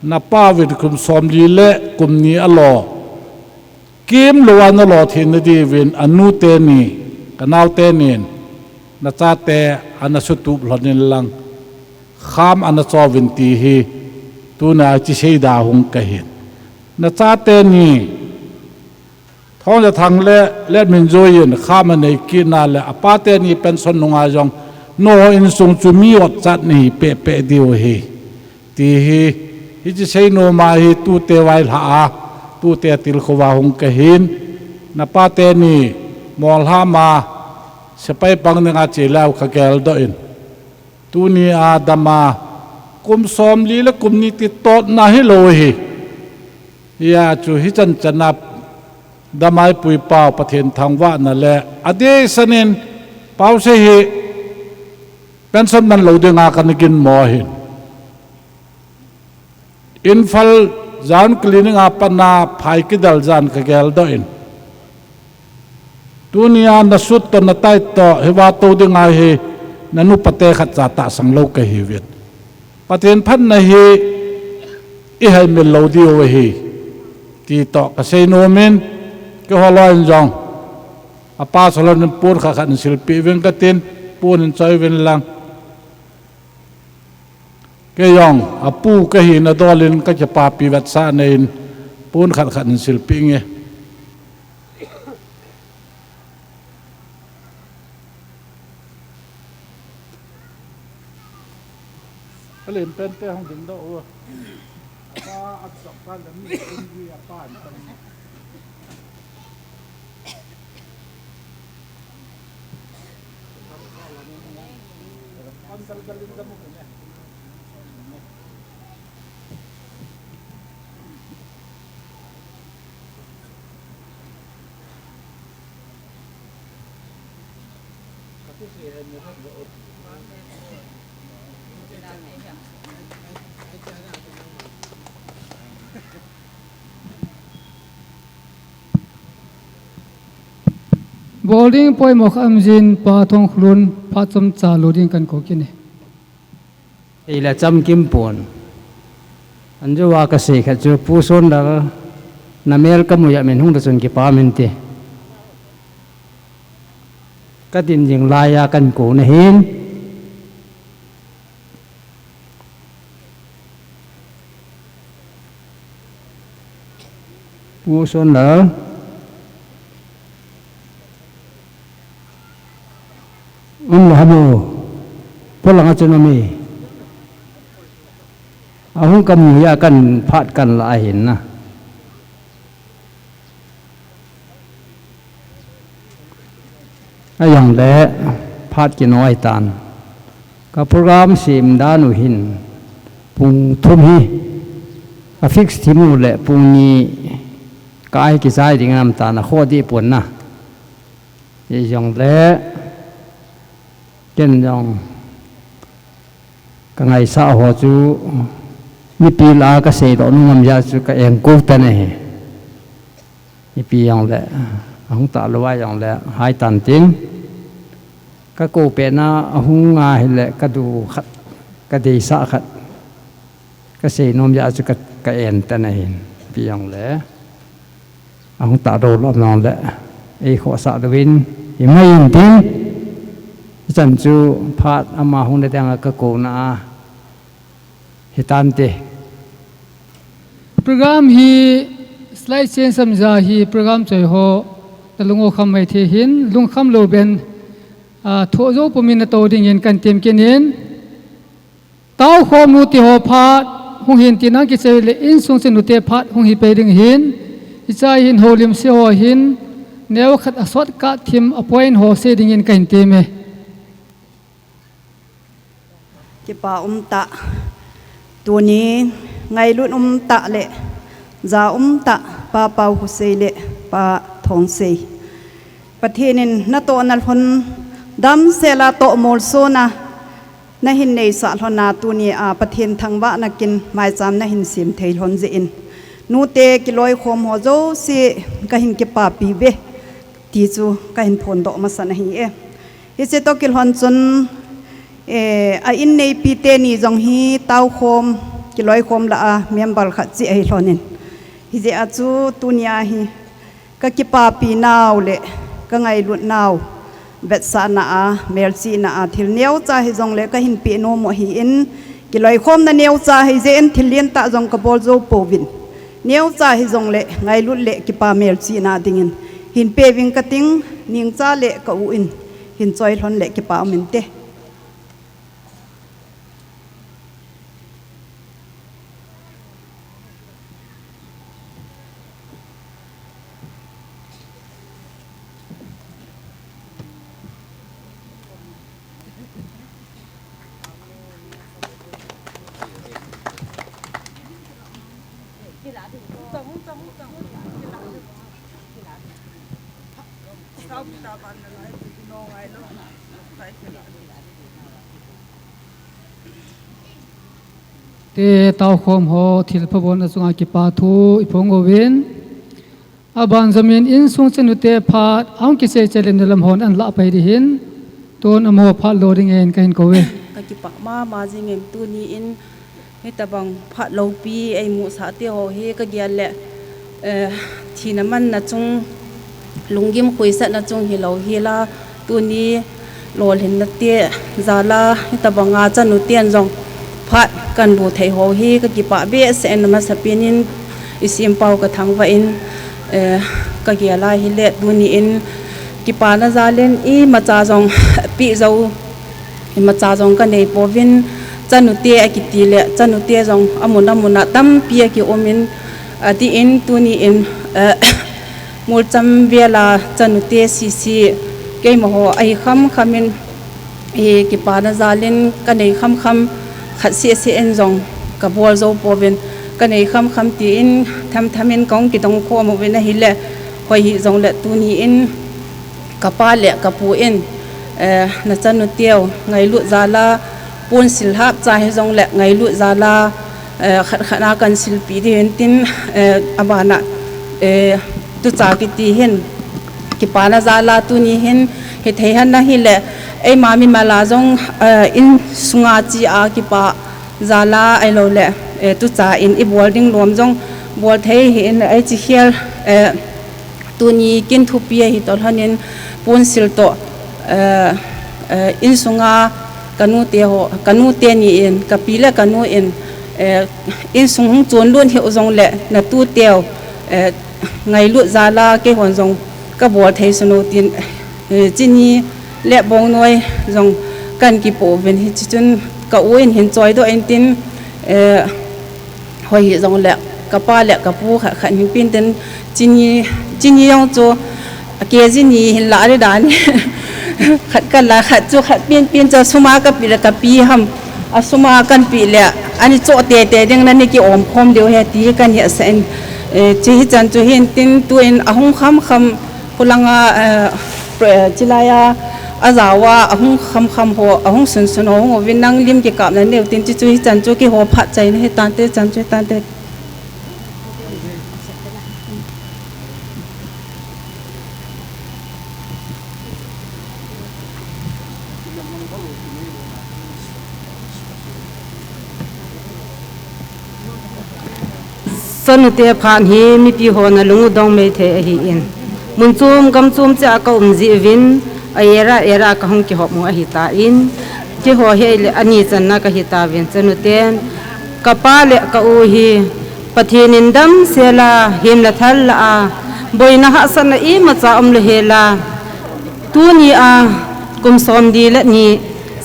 napa uvin kum somli le kum ni alo kim lou a nalo thei nadiuvin, anu teni, ka nao tenin, nachate ana sutup lhon in lang, kham ana cho uvin ti hi, tuna chi seida hung kahin. Nachate ni, Thongjathang le Letminjoi in kham anei kit na le, apa teni pension nunga jong, nangho insung chu mi otchat nahi pehpeh diu ahi. Ti hi, hiche seinom a hi tute vailhah a, tute tilkhou a hung kahin, napa teni, Monglham a, sepai pang dinga che leu kageldoh in. Tuni a dam a, Kum somli le kum ni ti totna hilou ahi. Hia chu hichan chana Damai Pui pau Pathen thangvahna le adehset in pau sei hi pension man lou dinga kana ginmo ahin. Imphal Zion Clinic a patna phai kidel jan kageldoh in. Tunia na sut toh na tai toh hiva tou dinga hi na nupa te khatcha tahsan lou kahiuvin. Pathen phatna hi ihaimil lou diu ahi. Ti toh kasei nom in, keiho loi in jong. Apa Solomon pon khat khat in silpeh uvin katin, pon in choi uvin lang. Kei jong, apu kahina dol in kakipapi vetsahna in, pon khat khat in silpeh inge. Alen pente hong dingdoh u. Apa, aksok pa lam ni, apa, Bol ding poimo khat um jin, Pa Thongkholun phat chomcha lo ding kakou kit e. Eile chamkim pon. Anjou a kasei khat chu, Pu Sonlal, namel kamu a min hung ta chun kipah inte. Kadin jing laiya kakou na hin. Pu Sonlal. Um le hamo. Polang a chun um e. Ahung kamu a kan phat kan la ahin na. Ahijongle phat kinoi tan. Ka program sem dan u hin pung thum hi. A fix thim u le pung ni ka ai kichai ding nam tan a kho dih pon na. Hijongle ken jong ka ngaisah ho chu mipi lah a kasei doh nung ngam jeh chu ka engkou tan ahi. Mipi jongle, ahung talou a jongle, hai tan tin. Kakou pet na ahung a hile kadu khat, kadeisah khat. Kasei nom jeh chu ka, ka en tan ahin. Mipi jongle. Ahung talou lou jongle. Ei khohsah louvin. Himai intin. Hichan chu phat ama hung na ding a kakou na a. Hitante. Program hi slide change sam ja hi program choi ho, nalung u kham mai thei hin, lungkham lou ben, a, thoh jou pum in nato ding in kan tem kit in. Taokhom nute ho phat hung hin tin nang kichai le insung chun nute phat hung hi pei ding hin. Hiche hin houlim se ho hin, neo khat a shortcut thim a point ho sei ding in kahin tem e. Kipa umtah, tuni ngailut umtah le ja umtah, Pa Paokhosei le Pa Thongsei. Pathen in natoh nalhon damsel a toh molsona nahin neisah lhon a tuni a Pathen thangvahna kin maicham nahin sem thei lhon jeh in. Nute kiloikhom ho jouse kahin kipapi uve ti chu kahin phondoh masa nahi e. Hiche toh kilhon chun, eh, a inneipi teni jong hi taokhom, kiloikhom lah a member khat cheh ahi lhon in. Hijeh a chu tuni a hi ka kipapi nau le ka ngailut nau vetsahna a, melchihna a, thil neocha hijongle kahin peh nom u ahin, kiloikhomna neocha hijeh in thil lentah jong kabol jou pouvin. Neocha hijongle ngailut le kipa melchihna ding in hin pe uving kating, ningcha le ka u in hin choi lhon le kipa um inte. Te taokhom ho thilpha bolna chunga kipa thu iphong uvin. Aban jomin insung chanute phat ahung kisei chelin lam hon anlah pai ding ahin. Tun amaho phat lo dingin kahin kou e. Kakipah mama jingin tuni in hitabang phat loupi eimusah teho hi kagel le, eh, thina manna chung, lunggim khuisatna chung hilou hila, tuni lolhinna te jala hitabanga chanuten jong phat kahin bu thei ho hi kakipah behseh in, amasapen in Isempau Kathangvah in, eh, kagel a hile tuni in kipana jal in imacha jong peh jou, imacha jong kanei pouvin, chanute akiti le chanute jong amun amun a tampi akium in, adeh in tuni in, eh, Mulcham vela chanute sese, keimaho ahi khamkham in, eh, kipana jal in kanei khamkham, khat sese in jong kabol jou pouvin, kanei khamkham tin thamtham in kahung kidong khom uvin ahile, hoi hijongle tuni in kapa le kapu in, eh, nachanuteu ngailut jala, ponsil hapcha hijongle ngailut jala, eh, khat khat a kahin silpeh ding ahin tin, eh, abana, eh, tucha kiti hin kipana jala tuni hin hithei hen ahile, eima mimal a jong, eh, insunga che a kipa jala ahiloule, eh, tucha in ibol ding lom jong bol thei ahin, hiche khel, eh, tuni kin thupi ahi toh lhonin ponsil toh, eh, eh, insunga kanute ho, kanute ni in, kapi le kanu in, eh, insung hung chonlut hih u jongle natuteu, eh, ngailut jala keihon jong kabol thei sun u tin, eh, chini le bongnoi jong kahin kipoh uvin, hiche chun ka u in hin choidoh in tin, eh, hoi hijongle kapa le kapu khat khat hin pen tin, chini, chini jong chu kg ni hin lah ding dan, khat kala khat chu khat pen pen chu suma kapeh le kapi ham, asuma kahin peh le ani choh teitei ding, nani kiom khom diu ahi ti kahin hetsah in, eh, hiche hichan chu hin tin tuin ahung khamkham, khulanga, eh, pre-, chilai a, ajaova ahung khamkham ho, ahung sunsun ho hung uvin, nang lim kikapna neiu tin, hiche chu hichan chu keiho phat chaina hitante, chan chu hitante. Chanute phat hi mipi hon alung u dong mei thei ahin, mun chom gam chom cheh a kaum jeh uvin, a era era kahung kihop u ahitan, keiho hi ahile ani channa kahitauvin, chanuten kapa le ka u hi Pathen in damsel a, himna thal lah a, boina hahsatna imacha umlou hel a, tuni a kum somli le ni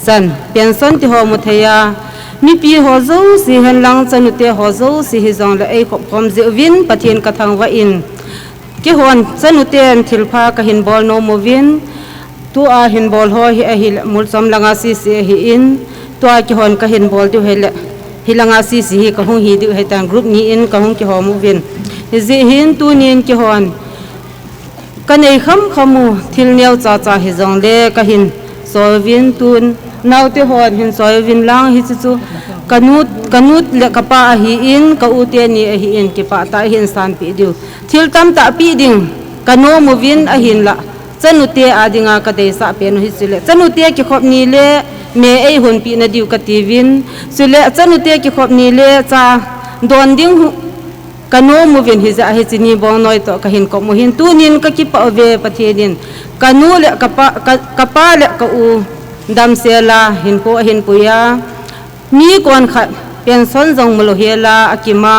chan pension tiho mu thei a, mipi ho jouse henlang chanute ho jouse hijongle eikhop khom jeh uvin Pathen kathangvah in, keihon chanuten thilpha kahin bol nom uvin, tua hin bol ho hi ahile Mulcham langa sese ahin, tua keihon kahin bol diu hile hilanga sese hi kahung hi diu ahitan, group ni in kahung kihom uvin. Hijeh hin tunin keihon kanei khamkham u thil neocha cha hijongle kahin choi uvin, tun naote hon hin choi uvin lang, hiche chu kanu, kanu le kapa ahin, ka u teni ahin, kipah tah a hin sanpeh diu. Thil tamtah peh ding kanom uvin ahinla, chanute a dinga kadeisah pen u hichule chanute kikhop ni le me eihonpeh nadiu katiuvin, chule chanute kikhop ni le cha don ding kanom uvin, hijeh a hiche ni bongnoi toh kahin kop u hin tunin kakipah uve. Pathen in kanu le kapa, ka, kapa le ka u damsel a hinkho ahin pui a, mi konkhat pension jong mulou hel a akim a,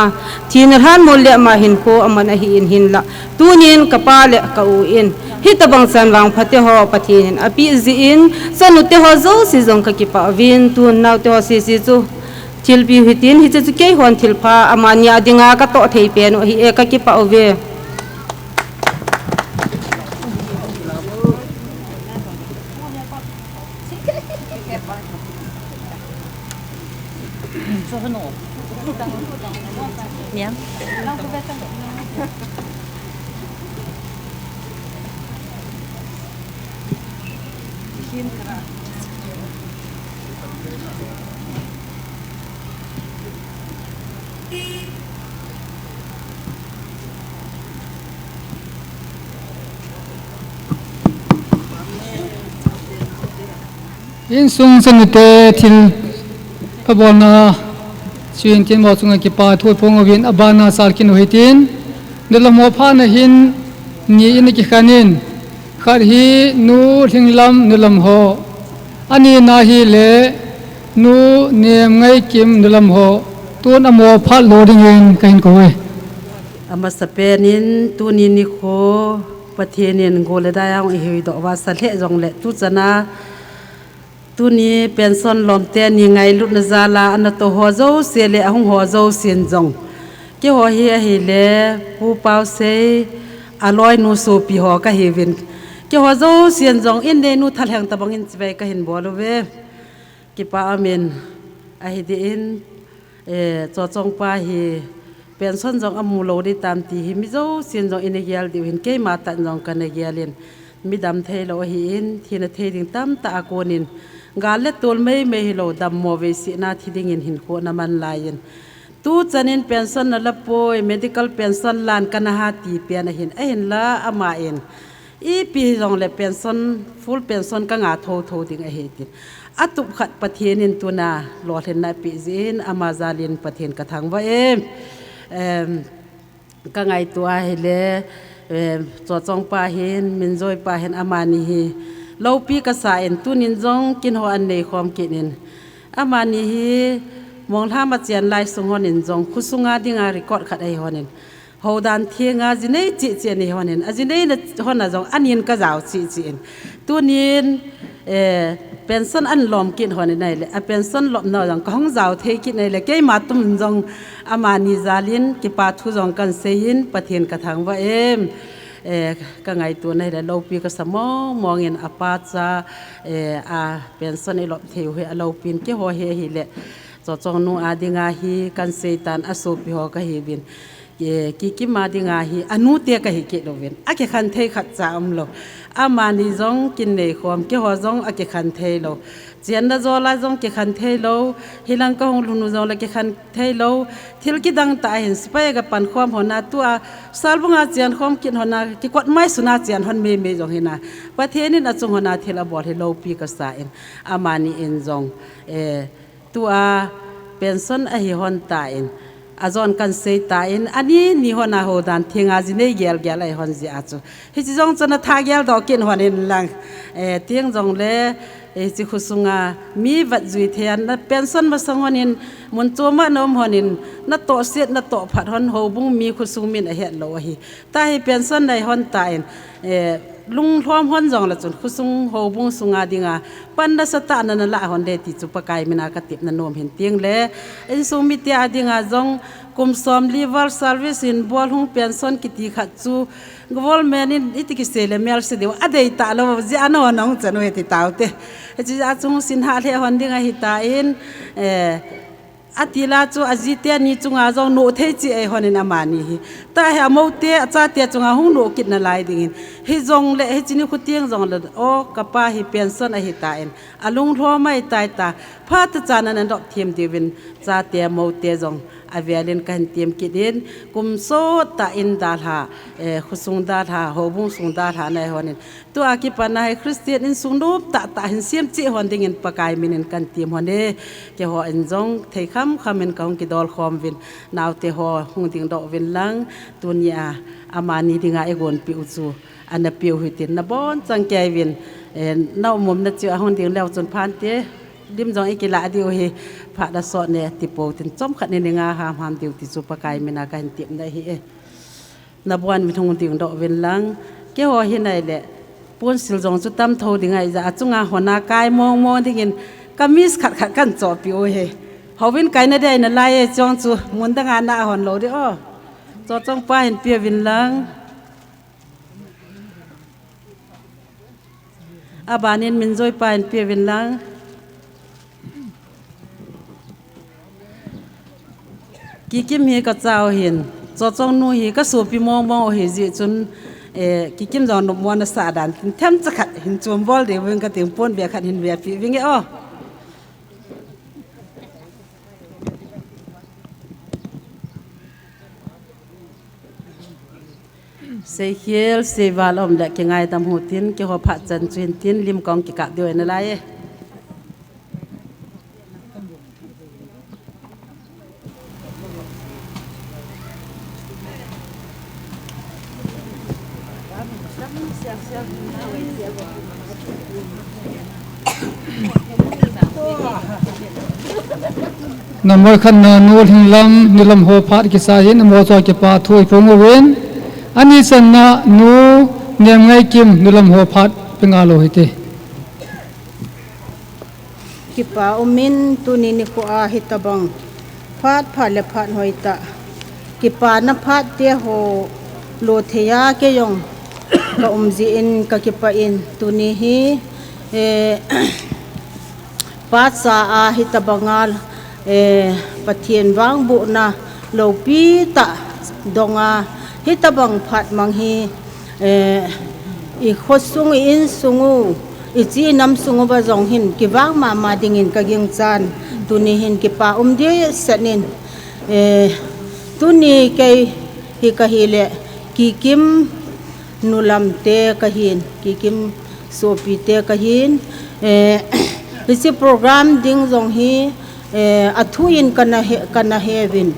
thina lhan mol le ama hinkho aman ahin, hinla tunin kapa le ka u in hitobang chan vangpha teho Pathen in apeh jeh in, chanute ho jouse jong kakipah uvin, tun naote ho sese chu thilpeh u hitin, hiche chu keihon thilpha amani a dinga katoh thei pen u ahi e, kakipah uve. Insung chanute thil kabolna, chuin tin mo chunga kipa thu phong uvin abana sal kin u hitin, nulam ho pha na hin ni in kikhanin, khat hi nu Lhinglam nulam ho, ani na hi le nu Nemngaikim nulam ho, tun amo phat lo dingin kahin kou e. Amasapen in tuni nikho Pathen in gol le dai a hung ihuhdoh uva sa lheh jongle tuchana tuni pension lomte ni ngailutna jal a ana toh ho jouse le ahung ho jousen jong, keiho hi ahile Pu Pausei aloinu sopi ho kahiuvin, keiho jousen jong in neinu thalheng tabang in chibai kahin bol uve. Kipa amin, ahi dih in, eh, Chochong pa hi pension jong amu lou ding tam ti hi mi jousen jong ina gel diu hin keima tah in jong kana gel in, midam thei lou ahi in, thina thei ding tamtah a kon in, gal le tol meimei hilou, dammo veisihna thi dingin hinkho ana man lai in, tuchan in pension nala poi, medical pension lan kana ha ti pen ahin, ahinla ama in ipi hijongle pension, full pension kanga thotho ding ahi tin, atup khat Pathen in tuna lolhinna apeh jeh in ama jal in Pathen kathangvah e. Em, kangaito ahile, em, Chochong pa hin, Minjoi pa hin, amani hi loupi kasa in, tunin jong kin ho anei khom kit in, amani hi Monglham a chen lai sung hon in jong khosunga dinga record khat ahi hon in, houdan thenga jinei cheh cheh anei hon in, ajineina hon a jong anin kajao cheh cheh in, tunin, eh, pension anlom kit hon in ahile, a pension lomna jong kahung jao thei kit in ahile, keima tum jong amani jal in kipa thu jong kahin sei in, Pathen kathangvah e. Eh, kangaito na ahile loupi kasa mong mong in, apa cha, eh, a pension ilom thei u hi aloupin, keiho hi ahile Chochong nu a dinga hi kahin sei tan, asopi ho kahiuvin, eh, Kikim a dinga hi anute kahi kit uvin, akikhen thei khatcha umlou, amani jong kin nei khom, keiho jong akikhen thei lou, chenna jol a jong kikhen thei lou, hilang kahung lhun u jongle kikhen thei lou, thil kidang tah ahin, sepai a kapan khom hon a, tua Salbung a chen khom kit hon a, kikot mai suna chen hon meimei jong hina, Pathen in achung hon a thil abol hi loupi kasa in, amani in jong, eh, tua pension ahi hon tan, ajon kahin sei tan, ani ni hon a houdan thenga jinei gel gel ahi hon jeh a chu, hiche jong chu natha geldoh kit hon in lang, eh, teng jongle, eh, hiche khosunga mi vet jui thei a, na pension masang hon in, mun chom a na um hon in, natoh set, natoh phat hon, houbung mi khosung min ahet lou ahi. Tahi pension nei hon tan, eh, lunglhom hon jongle chun khosung houbung sunga dinga pan nasatah na nalah hon ding ti chu Pakai mina katepna nom hin, tengle insung mite a dinga jong kum somli val service hin bol hung pension kiti khat chu government in iti kisei le melse diu adei talou jeh a nahon nahung chan u hiti taute. Hiche a chung sin hah lheh hon ding ahitan, eh, atila chu ajite ni chunga jong noh thei cheh ahi hon in amani hi. Tahi amoute, achate chunga hung noh kit nalai ding in. Hijongle, hiche nikho teng jongle, o, kapa hi pension ahitan, alunglhom ahitai ta, phatechan ana dop them diuvin, chate moute jong avel in kahin tem kit in, kum sottah in dalha, eh, khosung dalha, houbung sung dalha nahi hon in, tua kipat a hi Christian insung nop tahtah hin sem cheh hon dingin Pakai min in kahin tem hon e. Keiho in jong thei khamkham in kahung kidol khom uvin, naote ho hung dingdoh uvin lang, tunia amani dinga eigonpeh u chu ana peh u hitin, nabonchauvin, eh, na um umna cheh a hung ding leu chun phante, lim jong ikilah diu ahi, phat asot ne tipou tin, chomkhat ni ni nga hamham diu ti chu Pakai mina kahin temna ahi e. Nabonuvin hung dingdoh uvin lang, keiho hi nahi le, ponsil jong chu tamtho ding ahijeh a, achunga hon a kai mong mong dingin, kamis khat khat kahin chohpeh u ahi. Houvin kaina dia inalai e, chong chu mun danga nahon lou ding o. Chochong pa hin peuvin lang. Abanin Minjoi pa hin peuvin lang. Kikim hi kachau hin. Chochong nu hi ka sopi mong mong u hi ji chun, eh, Kikim jong nopmo na sa dan tin themcha khat hin chom bol de ving ka ting pon be khat hin be pi ving e o. Seikhel, seival om le kingai tam hu tin, kiho phat chan chuin tin, lim kong kikap diu na lai e. Number khatna nu Lhinglam, nulam ho phat kisa hin, amo cho kipa thu iphong uvin. Ani channa nu Nemngaikim, nulam ho phat pe ngal u hite. Kipa umin tuni nikho a hitabang phat pha le phat hoitah, kipana phat te ho lo thei a kei jong ka um jin ka kipah in tuni hi, eh, phat cha a hitabang a, eh, Pathen vangbohna lopi tah dong a hitabang phat mang hi, eh, i khosung, i insung u, i chi i nam sung uva jong hin kivang mama dingin ka ginchan. Tuni hin kipa um dehset in, eh, tuni kei hi ka hi le Kikim nulam te ka hin, Kikim sopi te ka hin, eh, hiche program ding jong hi, eh, athu in ka na he, ka na he uvin.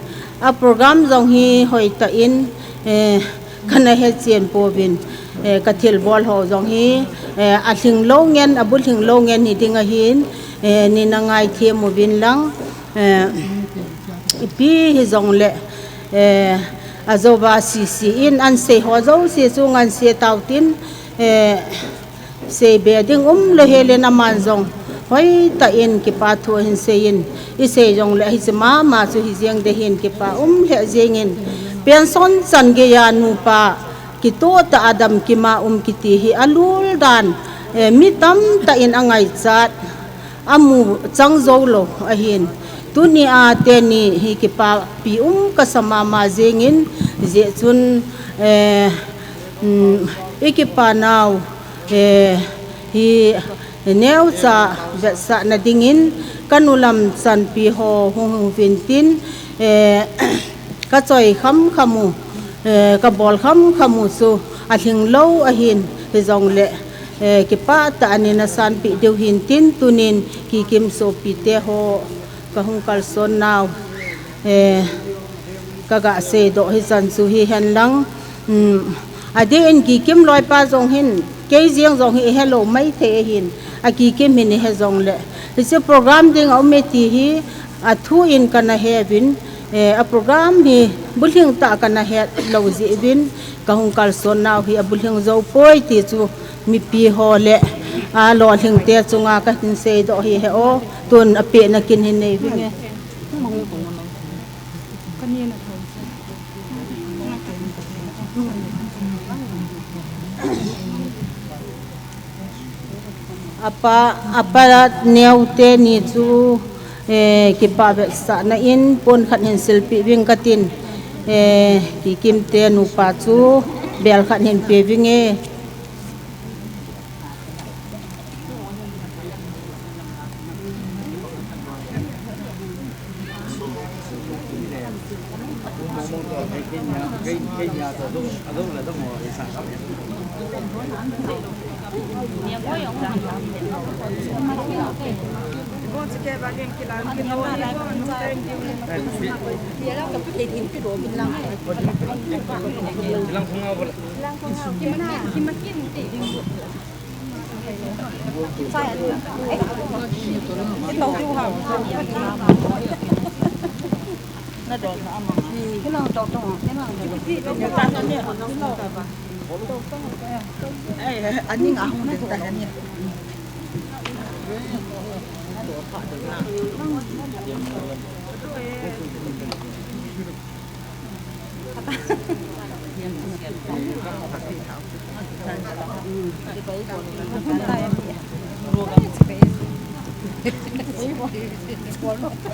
A program jong hi hoitah in, eh, ka na he chen pouvin, eh, ka thilbol ho jong hi, eh, alhing lou ngen, abulhing lou ngen hi ding ahin, eh, nei na ngaithem uvin lang, eh, ipi hijongle, eh, ajouva sese in ahin sei ho jouse chu ngan sei tau tin, eh, Seibe ding umlou hel in aman jong hoitah in kipa thu ahin sei in, i sei jongle hiche mama chu hi jeng ding ahin kipa um lheh jeng in, pension chan geiya nupa kitoh tah a damkim a um kiti hi alul dan, eh, mi tamtah in angaichat, amu chang jou lou ahin. Tuni a teni hi kipapi um ka sa mama jeng in, hijeh chun, eh, um, i kipa nau, eh, hi neocha vetsahna dingin ka nulam chanpi ho hung hung uvin tin, eh, ka choi kham kham u, eh, ka bol kham kham u chu alhing lou ahin, hijongle, eh, kipah tah a nei na sanpeh diu hin tin tunin Kikim sopi te ho ka hung kalson nau, eh, ka ga seidoh hi chan chu hihen lang, um, adeh in Kikim loipa jong hin, kei jeng jong hi i helou maithei ahin, a Kikim hin i he jongle, hiche program ding a um e ti hi, athu in ka na he uvin, eh, a program hi bulhing tah ka na het lou jeh uvin, ka hung kalson nau hi abulhing jou poi ti chu mipi ho le, a, lolhing te chunga ka hin seidoh hi he o, tun apehna kin hin nei vinge. Apa, apa neo teni chu, eh, kipa vetsahna in pon khat hin silpeh ving katin, eh, Kikim te nupa chu bel khat hin pe vinge.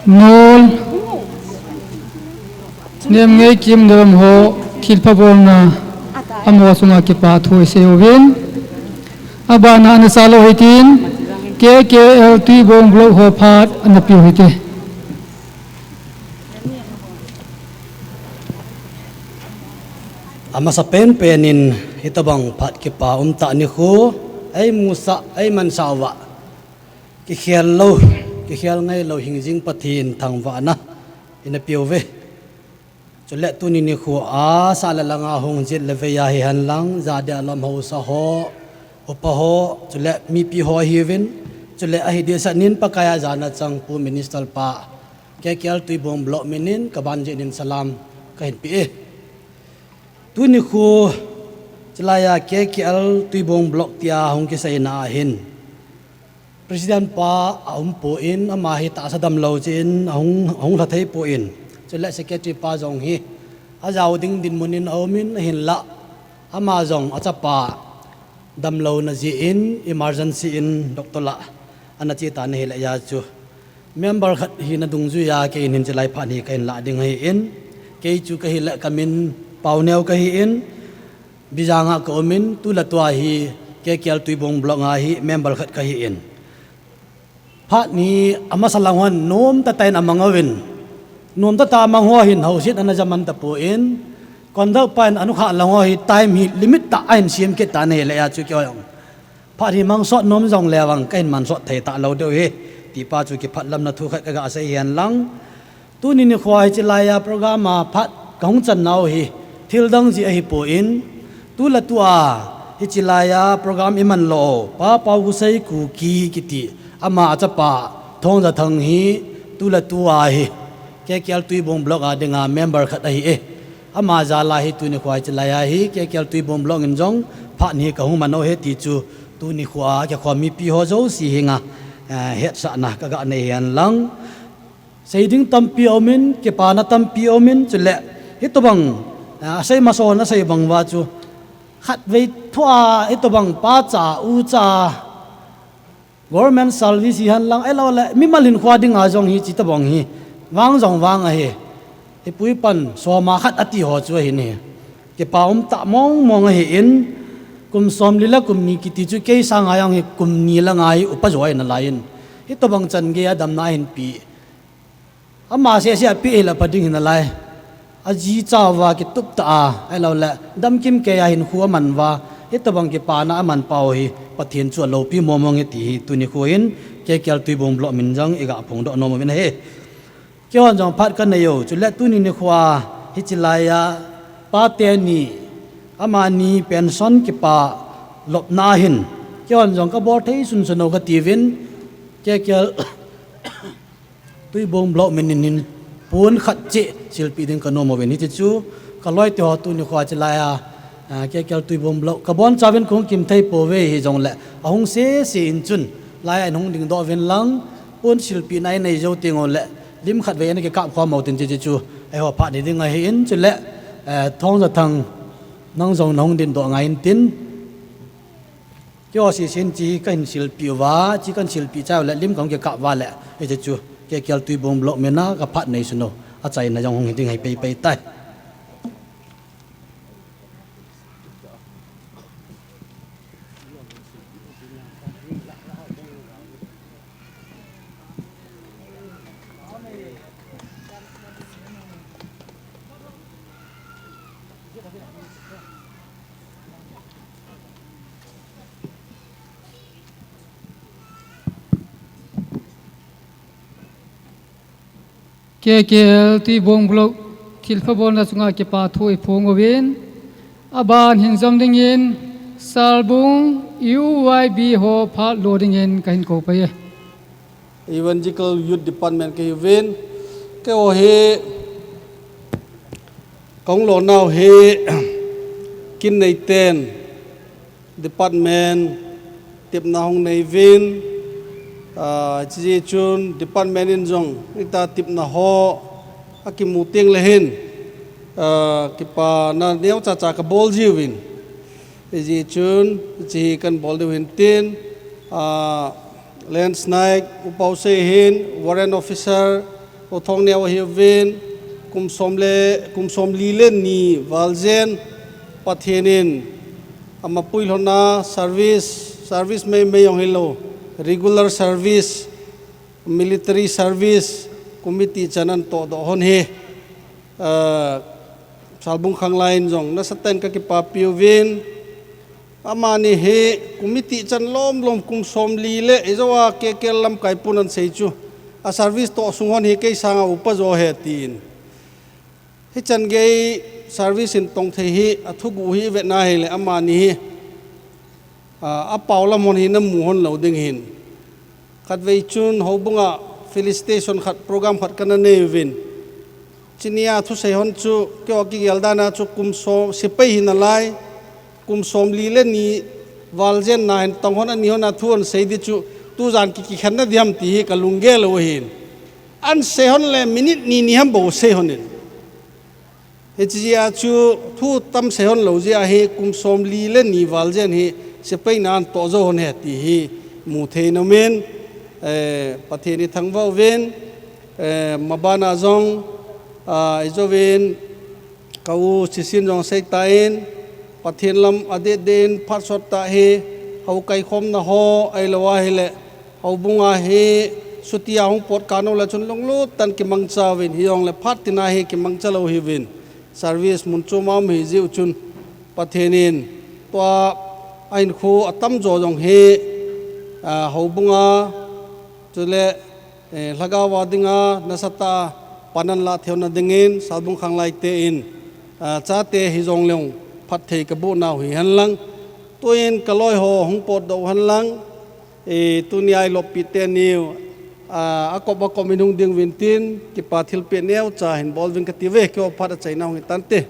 Nol. Nemngei Kimdem ho thilpha bolna amaho chunga kipa thu isei uvin. Abana ana sa lou hitin, K K L Tuibong Block ho phat ana piu hite. Amasa penpen in hitobang phat kipa umtah nikho eimusah, eimansah uva, kikhel lou, kikhel ngailou hingjing Pathen thangvahna ina peuve. Chule tuni nikho a sah le langa hung jet le vei a hihen lang, jadeh a lom haosa ho, upa ho, chule mipi ho ahiuvin, chule ahi dehset in Pakai a jana chang Pu Minister pa, K K L Tuibong Block min in kaban jeh in salam kahin pe e. Tuni nikho chilai a K K L Tuibong Block tia hung kiseina ahin, President pa aumpon, ama hi tahsa damlou jeh in ahung, ahung lha theipon, chule Secretary pa jong hi ajao ding dinmun in aumin, ahinlah ama jong achapa damlouna jeh in emergency in doctor lah ana che tan ahile, hijeh chun member khat hina dungjuiya kei in hin chilai phat hi kahin lah ding ahin, kei chu kahile kamin Paoneo kahin, Bijang a kaumin, tule tua hi K K L Tuibong Block a hi member khat kahin. Phat hi amasa lang hon nomtah tah in amang uvin, nomtah tah a amang ho hin houset ana jaman tapon, conductor pa in anukhah lang ho hi time hi limit tah a ahin sem kit tan ahile, hijeh chun keiho jong phat hi mang sot nom jongle vang kahin mang sot thei talou diu ahi, ti pa chu kiphatlamna thu khat kaga sei hen lang. Tuni nikho a hiche laiya program a phat kahung channau hi thildang jeh ahipon, tule tua hiche laiya program iman lou Pa Paokhosei Kuki kiti, ama achapa Thongjathang hi tule tua hi K K L Tuibong Block a dinga member khat ahi e. Ama jal a hi tuni nikho a hiche laiya hi K K L Tuibong Block in jong phat hi kahung man u ahi ti chu tuni nikho a kikhom mipi ho jouse henga, eh, hetsahna kaga nei hen lang. Sei ding tampi aumin, kipana tampi aumin, chule hitobang, ah, asei masa hon asei bang uva chu, khatvei thua hitobang pa cha, u cha, government service hihen lang, ahilouleh mimal hinkho dinga jong hiche tobang hi vang jong vang ahi. Ipu ipan soma khat ati ho chu ahin, kipa umtah mong mong ahin, kum somli le kum ni kiti chu kei sanga jong hi kum ni le nga hi upa jo ahi nalaiyin, hitobang chan geiya damna ahin pe. Ama seh seh a pe hile pha ding hinalai. Aji cha uva kitup tah a, ahilouleh damkim keiya hinkho aman uva, hitobang kipana aman pau hi Pathen chu aloupi mong mong e ti hi tuni nikho in K K L Tuibong Block min jong iga phongdoh nom uvin ahi. Keihon jong phat kanei u, chule tuni nikho a hiche laiya pate ni, amani pension kipa lopna ahin, keihon jong kabol thei sunsun u kati uvin, K K L Tuibong Block min in hin pon khat cheh silpeh ding kanom uvin, hiche chu kaloi teho tuni nikho a hiche laiya, ah, K K L Tuibong Block kabonchauvin kahung kim thei pouve, hijongleh ahung sese in chun laiya in hung dingdoh uvin lang, pon silpehna inei jou teng uleh lim khatvei ana kikap khom u tin, hiche chu eiho phat hi ding ahin, chule, eh, Thongjathang nang jong nahung dingdoh ngai intin. Keiho sese in hiche kahin silpeh uva, hiche kahin silpeh chai uleh lim kahung kikap uva leh, hiche chu K K L Tuibong Block min a kaphat neisun u achaina jong hung hi ding ahi peipei tai. K K L Tuibong Block thilpha bolna chunga kipa thu iphong uvin, aban hin jom dingin Salbung U Y B ho phat lo dingin kahin kou pai e. Evangelical Youth Department kahiuvin, keiho hi kahung lonau hi kin neiten department tepna hung nei uvin, ah, hijeh chun department in jong hitia tepna ho akimu teng leh hin, ah, kipana neocha cha kabol jiuvin. Hijeh chun hiche hi kahin bol diu hintin, ah, Lance Naik, U Paosei hin, Warrant Officer, U Thongneo ahiuvin, Kum som le, kum som li le ni val jen Pathen in ama puilhona service, service meimei jong hilou, regular service, military service, kum iti chan ana tohdoh hon hi, ah, Salbung Khanglai in jong nasatah in kakipapi uvin, amani hi kum iti chan lomlom kum som li le ijou a K K L lamkai pun ana sei chu, a service toh sung hon hi kei sanga upa jo ahi tin. Hichan gei service in tong thei hi athuguh hi vetna hile amani hi, ah, apao lam hon hi namu hon lou ding ahin. Khatvei chun houbunga felicitation khat, program khat kana nei uvin. Chunia thusei hon chu keiho kigel dan a chu kum som, sepai hi nalai, kum som li le ni val jen na hin tong hon, ani hon a thu ana sei di chu tujan ki, kikhen na diam ti hi kalunggel u ahin. Ana sei hon le minute ni ni ham bou sei hon in. Hiche jeh a chu thu tam sei hon lou jeh a hi kum som li le ni val jen hi sepai na ana toh jou hon ahi ti hi mu thei in aumin, eh, Pathen ithangvah uvin, eh, maban a jong, ah, ijouvin ka u Chisin jong asei tan, Pathen lam adeh deh in phat sot tah hi, hou kaikhomna ho, ahilou ahile, houbunga hi, chutia hung pot kah nau le chun lunglut tah in kimangcha uvin, hijongle phat tina hi kimangcha lou hiuvin, service mun chom a um ahi jeh u chun, Pathen in tua ahinkho atamjo jong hi, ah, houbunga, chule, eh, lhagao a dinga nasatah a pan ana lah theina dingin, Salbung Khanglai te in, ah, chate hijongleng phatthei kaboh nau hi henlang. Tuin kaloi ho hung potdoh u henlang. Eh, tunia ilopi teni u, ah, akop akop in hung ding uvin tin, kipa thilpeh neocha hin bol uvin kati uve, keiho phat achaina hung hitante.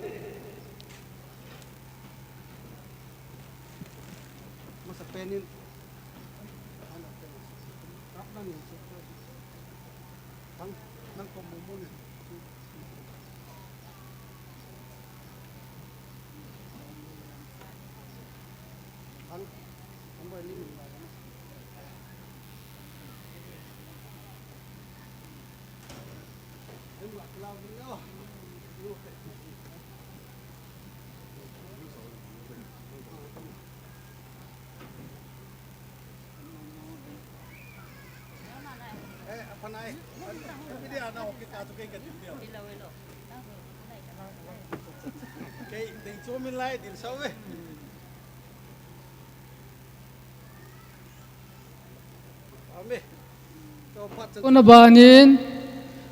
Tuna banin,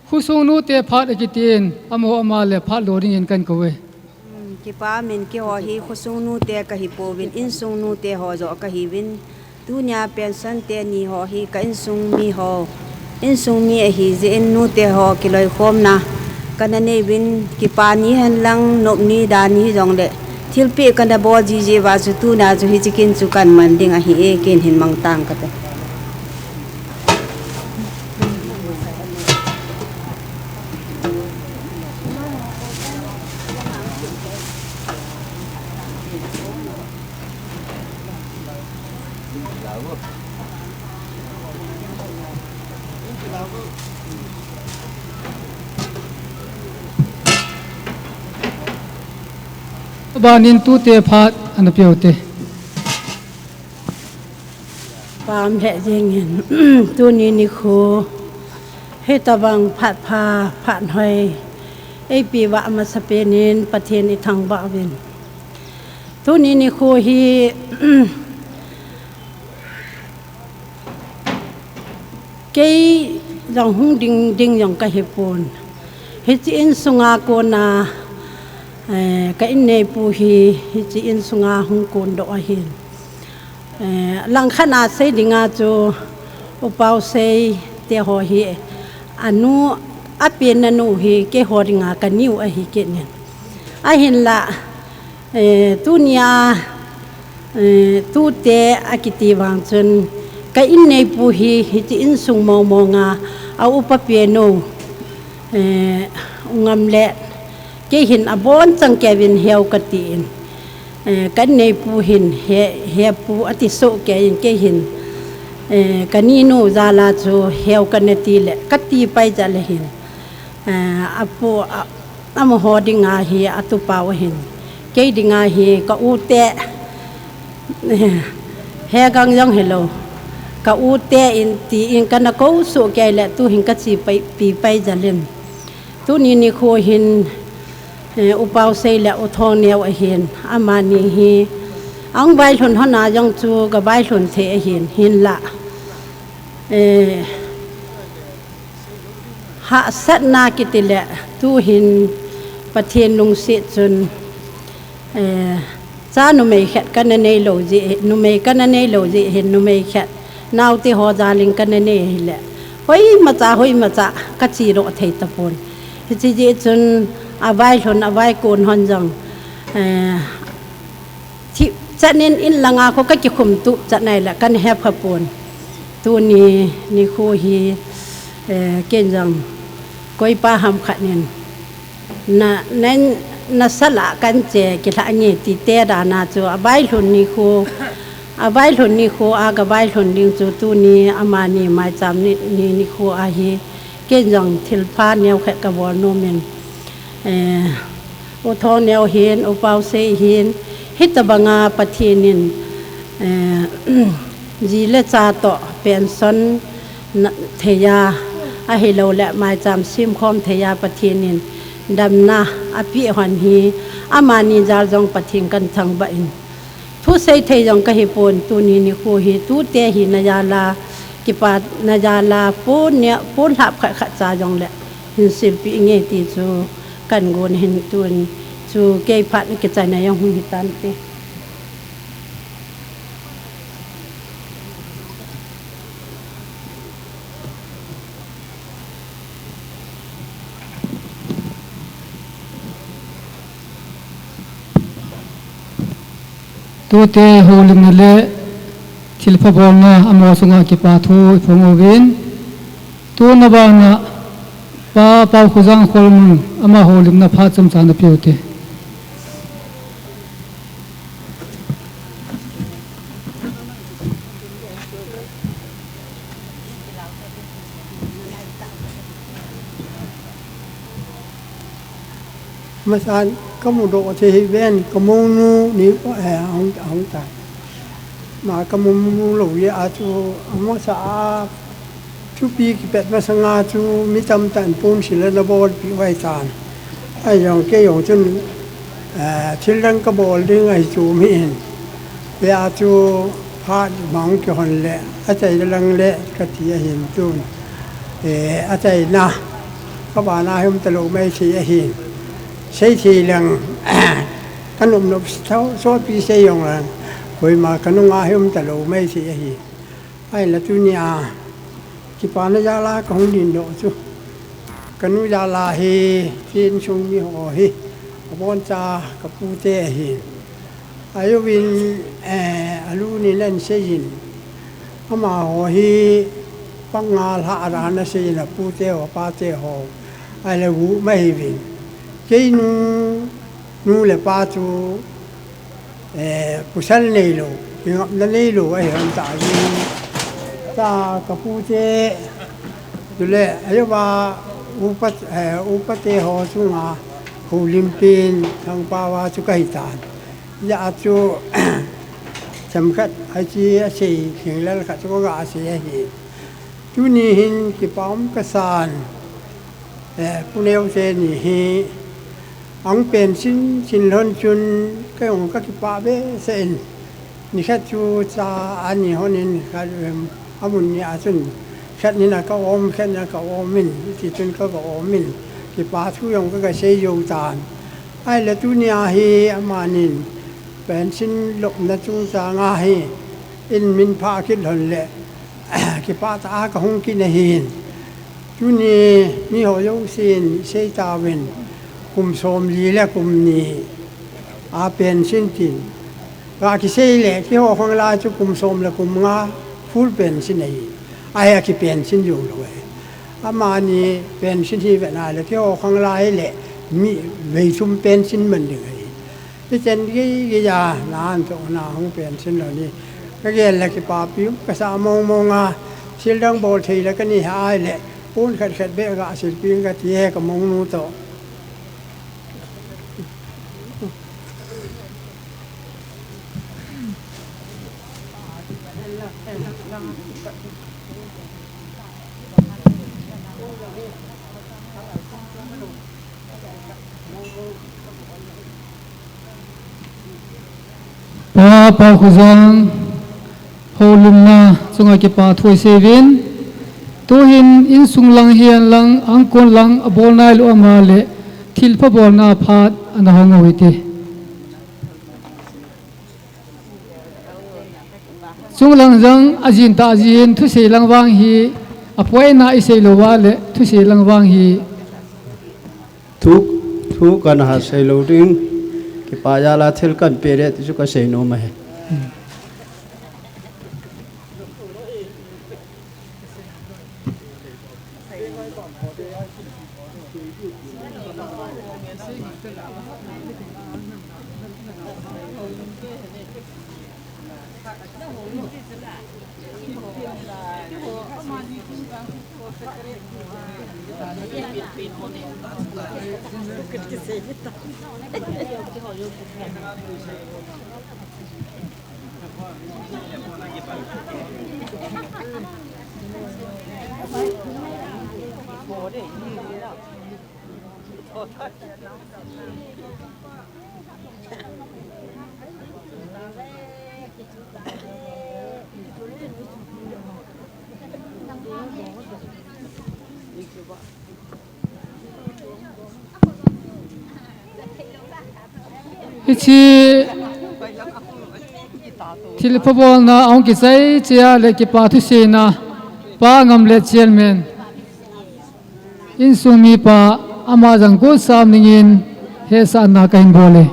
khosung nute phat akitin, amaho ama le phat lo dingin kahin kou e. Hmm, kipa umin, keiho hi khosung nute kahipouvin, insung nute ho joh kahiuvin. Tunia pension teni ho hi ka insung mi ho, insung mi ahi jeh in nute ho kiloikhomna kana nei uvin, kipa ni henlang, nop ni dan ni hijongle, thilpeh kana bol jiji uva chu tunia chu hiche kin chu kaman ding ahi e, ken hin mangtang kate. Abanin tute phat ana peuvin te. Pam lheh jengin, tuni nikho, hitabang phat pha, phat hoi, eipeh uva amasapen in Pathen ithangvah uvin. Tuni nikho hi, kei jong hung ding, ding jong kahipon. Hiche insunga kona, eh, ka inneipu hi, hiche insunga hung kondoh ahin. Eh, langkhat a sei dinga chu, U Paosei te ho hi, anu, apenna nu hi, keiho dinga kani u ahi kit in. Ahinla, eh, tunia, eh, tute akiti vang chun, ka inneipu hi, hiche insung mong monga, a upa pen u, eh, U Ngamlet, kei hin abonchan kei uvin heu katin, eh, ka inneipu hin, he, hepu ati soh kei in, kei hin, eh, ka ninu jal a chu heu kana ti le, kati pai jeh le hin, eh, apu, a, Amaho dinga hi atupau ahin, kei dinga hi ka u te, he gang jong hilou, ka u te in ti in kana kou suh kei le tuhin ka chi pai, pi pai jalin. Tuni nikho hin, eh, U Pausei le U Thongneo ahin, amani hi ang vailhun hon a jong chu ka vailhun thei ahin, hinlah. Eh, hahsatna kiti le tuhin Pathen lungset chun, eh, cha numei khat kana neilou jeh, numei kana neilou jeh hin numei khat naote ho jalin kana nei hile, hoimacha, hoimacha ka chi doh thei tapon. Hiche jeh chun availhun, avaikon hon jong, eh, thipchan in in langa kho ka kikhum tupchan ahile kana hepha pon. Tuni nikho hi, eh, ken jong koipa ham khat in na, na, na sala kan che kilhah nge ti te dana chu availhun nikho, availhun nikho a ka vailhun ding chu tuni amani maicham ni, ni nikho ahi. Ken jong thilpha neokhat ka bol nomin, eh, U Thongneo hin, U Pausei hin, hitobanga Pathen in, eh, ji le cha toh pension na, theiya, ahilouleh maicham semkhom theiya Pathen in damna apeh hon hi, amani jal jong Pathen kan thangvah in. Thusei thei jong kahi pon, tuni nikho hi tute hi na jala, kipana jala, pon nia, pon lhap khat khat cha jongle hin silpeh nge ti chu kan gon hin tun chu kei phat kichaina jong hung hitante. Tute houlimna le thilpha bolna amaho chunga kipa thu iphong uvin. Tuna bana Pa Paokhojang Kholmang ama houlimna phat chomcha napeh ute. Masan kamu doh thei hih ven, kamounu ni, eh, ahung, ahung tai. Ma kamu lou jeh a chu amasa a thupi kipet masanga chu mi tamtah in ponsil ana bolpeh uve tan. Ahijong kei jong chun, eh, thil dang kabol ding ahi chu mi in. Hijeh a chu phat mang kihon le, achaina lang le kati ahin tun. Eh, achaina, kabana hi um talou maithei ahin. Seithei leng, kanop nop tho, sopi sei jong leng, koima kanunga hi um talou maithei ahin. Ahinla tunia, kipana jala kahung ding doh chu. Kanu jala hi, insung miho hi, aboncha kapute ahin. Ajouvin, eh, alun in ahin seijin. Amaho hi panga lhah dan aseijin apute ho, apate ho. Ahile guh mahiuvin. Keinu, nu le pa chu, eh, pasal neilou, kingapna neilou, ahi hon tah jin. Cha kapute, chule, ajouva, upa, eh, upate ho chunga, houlimpen, thangpao a chu kahitan. Hijeh a chu, themkhat, hiche asei, thinglel khat chu kaga sei ahi. Tuni hin kipa um kasan, eh, Pu Neo teni hi, ahung pension, sin lhon chun, kei jong kakipah behseh in, nikhat chu cha ani hon in, khat, em, amun ni a chun, khat ni na ka um, khat ni na ka um in, hiti chun ka, ka um in, kipa thu jong ka, ka sei jou tan. Ahile tunia hi amanin, pension lopna chungchanga hi, in min phah kit lhon le, kipah tah a kahung kit ahin. Tuni miho jousen seitauvin, kum somli le kum ni a pension tin. Ga kisei le, keiho khang lai chu kum som le kum nga full pension ahi. Ahi a kipension joulou ahi. Amani pension hi vet na le, keiho khang lai le mi vei thum pension man ding ahi. Hichen gei gei a, na an toh na hung pension lou ni. Kagel le kipapi um kasah mong mong a, thil dang bol thei le kanei ahile, pon khat khat beh ga silpeh inge kati e kamounu toh. Pa, Pa Khojang, houlimna chunga kipa thu isei uvin. Tuhin insung lang hihen lang, angkon lang, abol nailou ama le, thilpha bolna phat ana hong u hite. Chunglang jong ajin tah jin thusei lang vang hi, apoina isei lou uva le thusei lang vang hi. Thu, thu kana ha sei lou ding, kipa jal a thil kan pe le ti chu kasei nom ahi. Hiche thilpha bolna ahung kichai chai a le kipa thuseina Pa Ngamlet Chairman, insung mipa, ama jong kosam dingin hetsahna kahin bol e.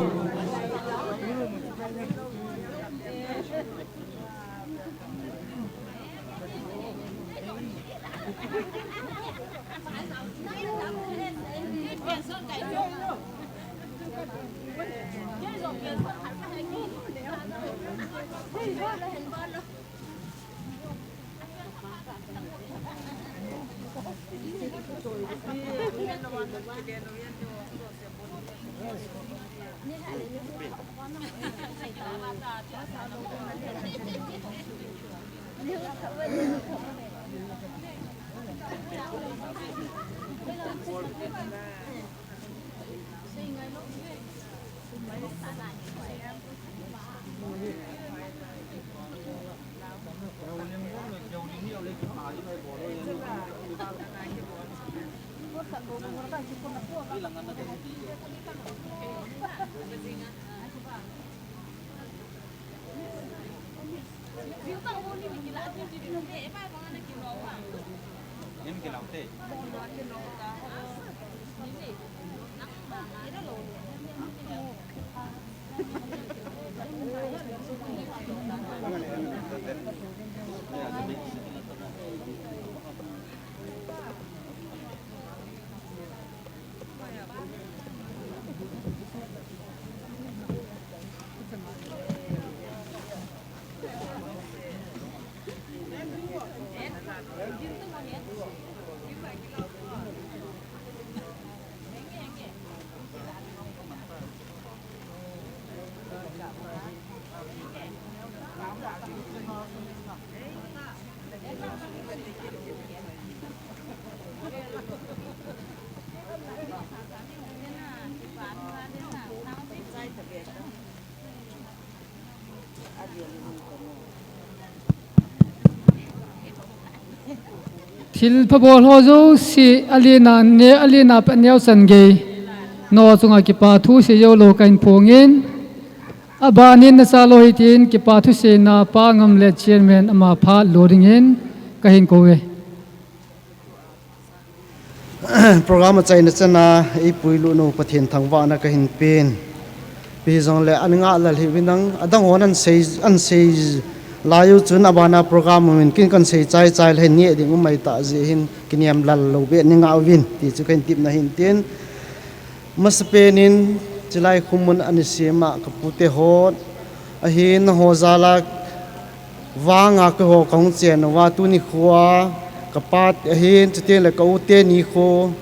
Thilpha bol ho jouse, alen a ne, alen a pat neo chan gei, nangho chunga kipa thu sei joulou kahin phongin, abanin nachalou hitin kipa thuseina Pa Ngamlet Chairman ama phat lo dingin kahin kou e. Program achaina chana eipui lut nau Pathen thangvahna kahin pen. Ipi hijongle ana ngah lel hih uvin lang, adang hon ana sei, ana sei lai u chun abana program umin kin kan sei chai chai le hin neh ding um mai tah jeh hin kinem lel lou beh nei ngah uvin ti chu kahin tepna ahin tin. Masapen in chilai khum mun ana sem a ka pute hon, ahin nangho jal a vang a keiho kahung chen uva tuni khoa ka pa ahin, chuteng le ka u teni kho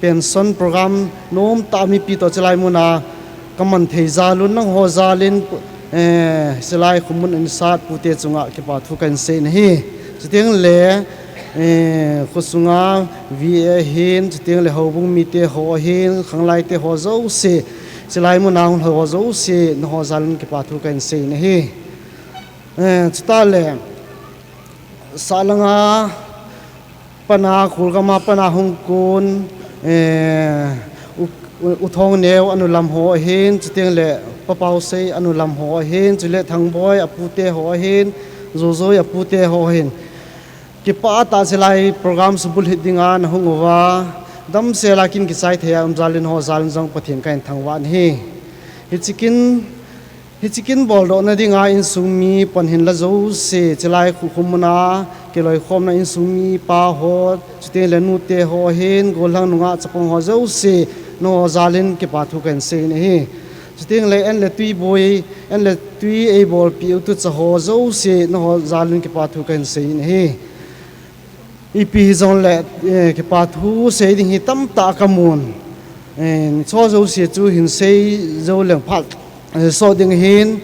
pension program nom tah a mipi toh chilai mun a ka man thei jal un nangho jal in Eh, Silai Khumun a insat pute chunga kipa thu kahin sei nahi. Chuteng le, eh, khosunga V A ahin, chuteng le houbung mite ho ahin, khanglai te ho jouse, Silai muna hung ho jouse, naho jalin kipa thu kahin sei nahi. Eh, chuta le, Sahlanga pana, Khulgama pana hung kun, eh, U, U, U Thong Neo anu lam ho ahin, chuteng le Pa Pau Sei anu lam ho ahin, chule Thangboi apute ho ahin, Zozoi apute ho ahin. Kipah tah Silai program subulhit dinga nahung uva, damsela kin kichai thei a um jalin ho jalin jong Pathen kahin thangvah nahi. Hiche kin Hiche kin boldohna dinga insung mi pan hinla jouse, Silai Khumun a kiloikhomna insung mi pa ho, chuteng le nute ho ahin, gollhang nungah chapang ho jouse, naho jalin kipa thu kahin sei nahi. Chuteng le en le tui boi, en le tui eibolpeh u tucha ho jouse, naho jalin kipa thu kahin sei nahi. Ipi hijongle, eh, kipa thu sei ding hi tamtah kamun. Eh, cho jouse chu hin sei jou leng phat, eh, so ding ahin,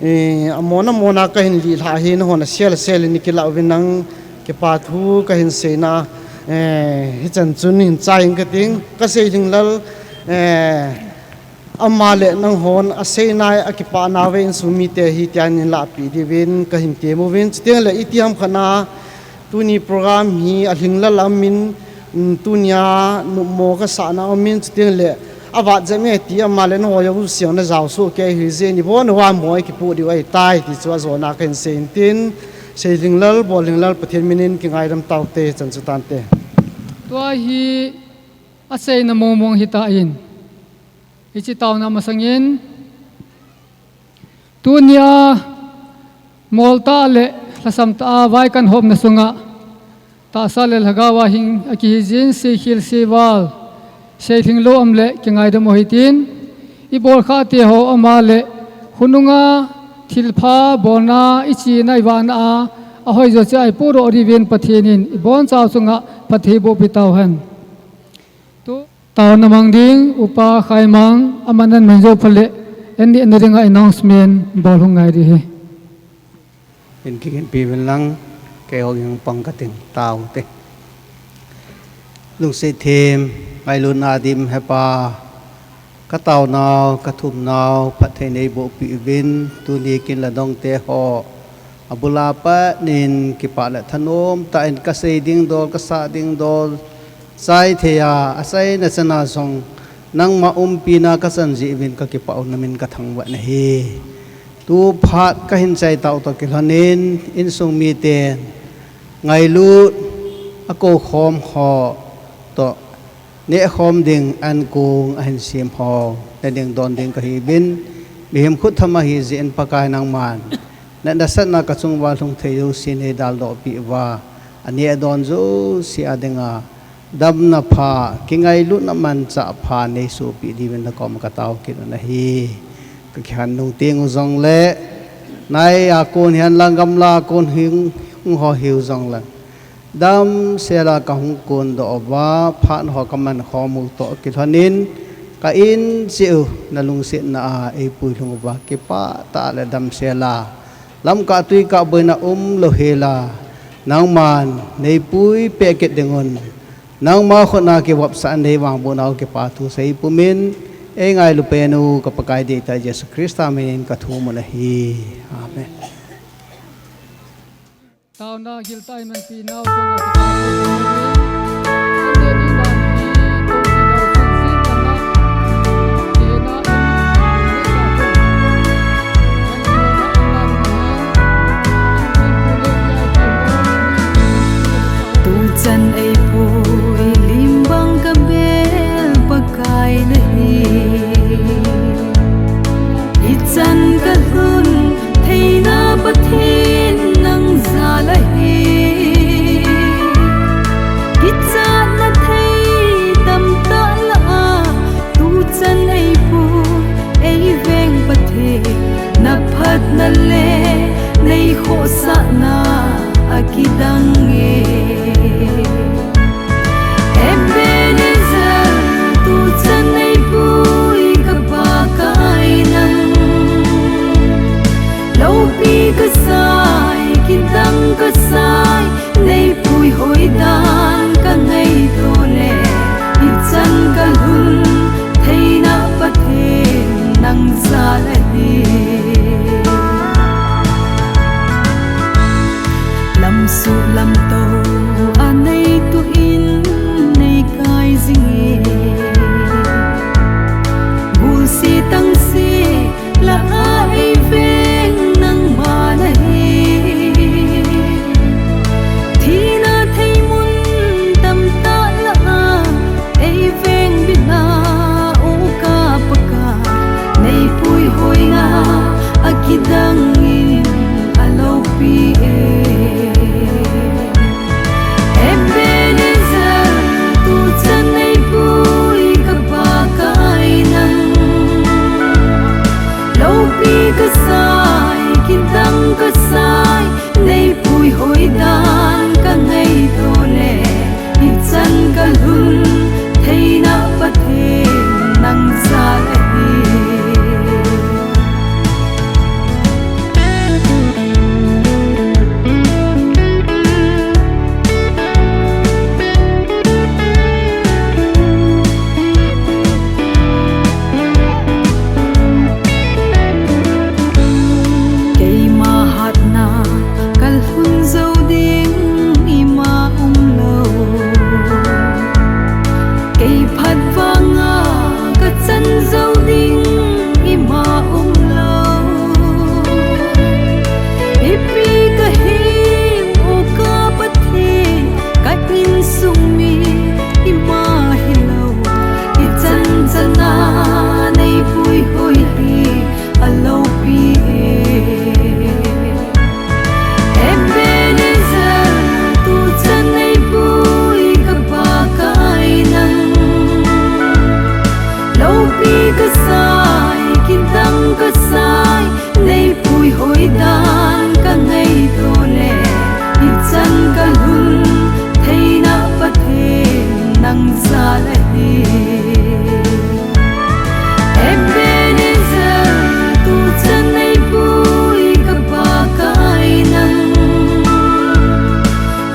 eh, amona mona kahin lilhah ahi, nahon asel asel in kilah uvin lang kipa thu kahin seina, eh, hichan chun hin chai inge kating, ka Seilhinglal, eh, Ama le nanghon asei nai a kipah nauve insung mite hi tian in lahpeh diuvin kahin temuvin. Chuteng le itiham khat a tuni program hi alhinglel a um in, mm, tunia nopmo kasahna a um in, chuteng le avat jep e ti ama le naho jouse jong najao soh kei hijeh in ibon uva mo kipoh diu ahitai ti chu ajona kahin sei in tin, Seilhinglal, Bollhinglal, Pathen minin kingaidam taute, chan chu tante. Tua hi aseina mongmong hitan. Hiche taona masangin, tunia moltah le lhasamtah a vai kahin hopna sunga, tahsa le lhagao a hing akihi jin, seikhel seival, seilhinglou um le kingaidam u hitin, ibolkhah te ho ama le khonunga thilpha bolna ichena ivahna a, ahoijo cheh a ipohdoh diuvin Pathen in ibonchau chunga phatthei bohpi tauhen. Tu Taona mang ding, Upa Khaimang, aman ahin mang jou phat le, an nehna dinga announcement bol hung ngai ding ahi. Hin kiginpi uvin lang, keiho jong pang kating, taute. Lungset them, ngailutna dim Hepa, kataonau, kathumnau, phatthei neibohpi uvin, tuni kin le dongte ho abul a pat in kipah le thanom tah in kasei ding dol, kasah ding dol, chai thei a, achaina chan a jong nangma umpina kachan jeh uvin kakipah u, namin kathangvah nahi. Tu phat kahin chai tah u toh kilhon in, insung miten ngailut a koukhom ho toh nehkhom ding ankong ahin sem ho, ne ding don ding kahiuvin, mihem khut tham ahi jeh in Pakai nangman, na nasatna kachung uva lhung thei jouse neidaldoh peh uva, aneh adon jouse a dinga damna pha, kingailutna manchah pha neisoh peh diuvin nakoma katao kit u ahi. Kakikhen nung teng u jongle, nai a kon hihen lang gamla a kon hung, hung ho hiu jongle, damsel a kahung kondoh uva, phat ho kaman khom u toh kilhon in, ka in cheh u nalungsetna a eipui lhung uva, kipah tah le damsel a, lamkah tuikah boina umlou hel a, nangman neipui peh kit ding un, nangma khut a kivopsah neivangboh nau kipa thu sei pumin, eingailu pen u ka Pakai deitah Jesu Christa minin kathum u ahi. Amen. Taona giltah a imanpi nau chunga Tuchan eipui lim bang kabel Pakai nahi. Ichan kalhun theina Pathen nang jal ahi. Kichatna thei tamtah lah a, tuchan eipui eiveng Pathen, naphatna le neikhohsahna akidang e. Ebenezer, tuchan eipui ka Pakai nang. nang jal ahi. Lamsuh lamto a nei tuh in nei kai jing e. Gulse tangse lah a ei veng nangma nahi. Thina thei mun tamtah lah a ei veng bina, O Kapa Pakai, nei puihoina a kidang in a loupi e. Ebenezer, tuchan nei pui ka Pakai nang. Loupi ka sai, kidang ka sai, nei puihoi dan ka ngaito le, ichan ka lhun theina Pathen nang jal ahi. Keima hatna ka lhun jou ding ima umlou. Kei phat vanga ka chan jou ding ima umlou. Ipi ka hi, O ka Pathen, ka insung mi ima hilou. Ichan chana nei puihoi hi a loupi e. Ebenezer, tuchan nei pui ka Pakai nang. Loupi ka sai, kidang ka sai, nei puihoi dan ka ngaito le, ichan ka lhun theina Pathen nang jal ahi. Ebenezer, tuchan nei pui ka Pakai nang.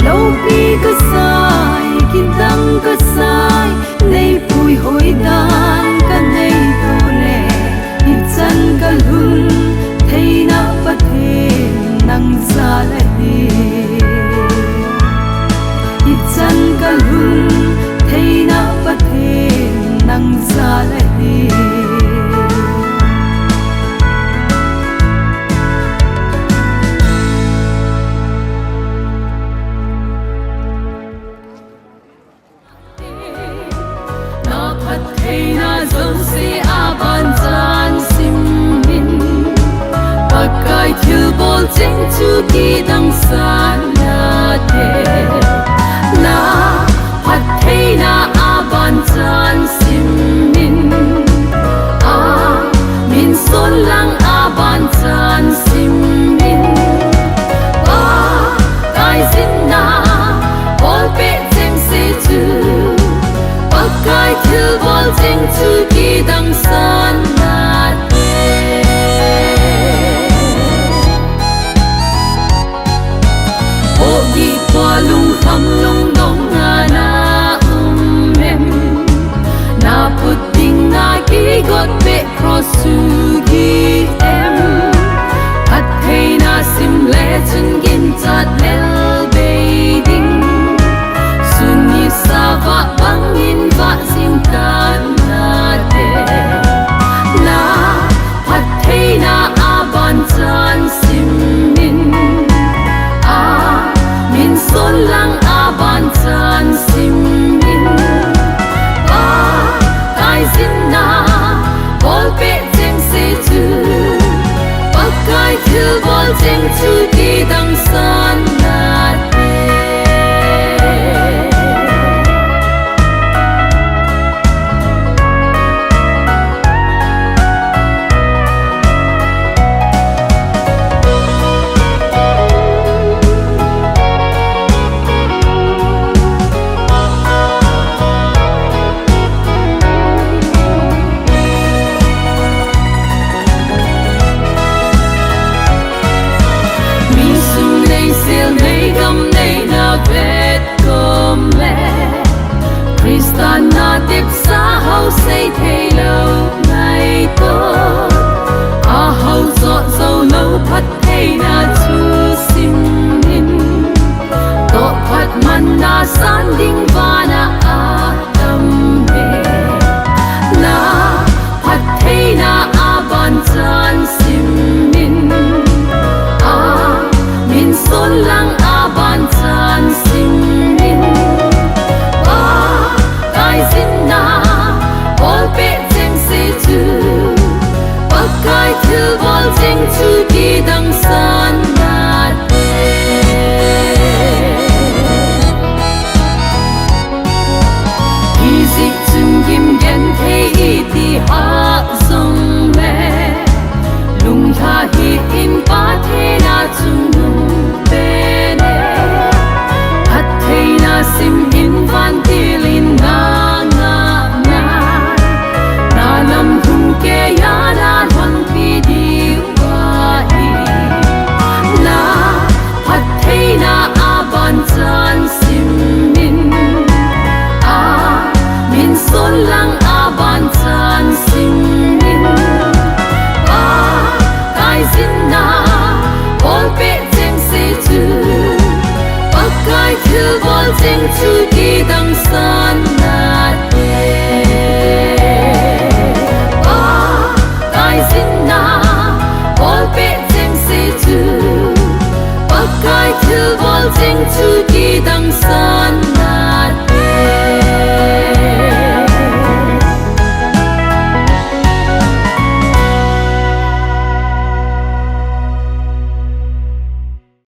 Loupi ka sai, kidang ka sai, nei puihoi dan ka ngaito le, ichan ka lhun theina Pathen nang jal ahi. Ichan ka lhun theina Pathen nang jal ahi. Na phattheina jouse a banchan simin, Pakai thilbol cheng chu kidang san nate. Na phattheina a banchan simin, a min son lang a banchan simin, Pakai jinna bolpeh chengse chu, Pakai thilbol cheng chu kidang san nate. Chi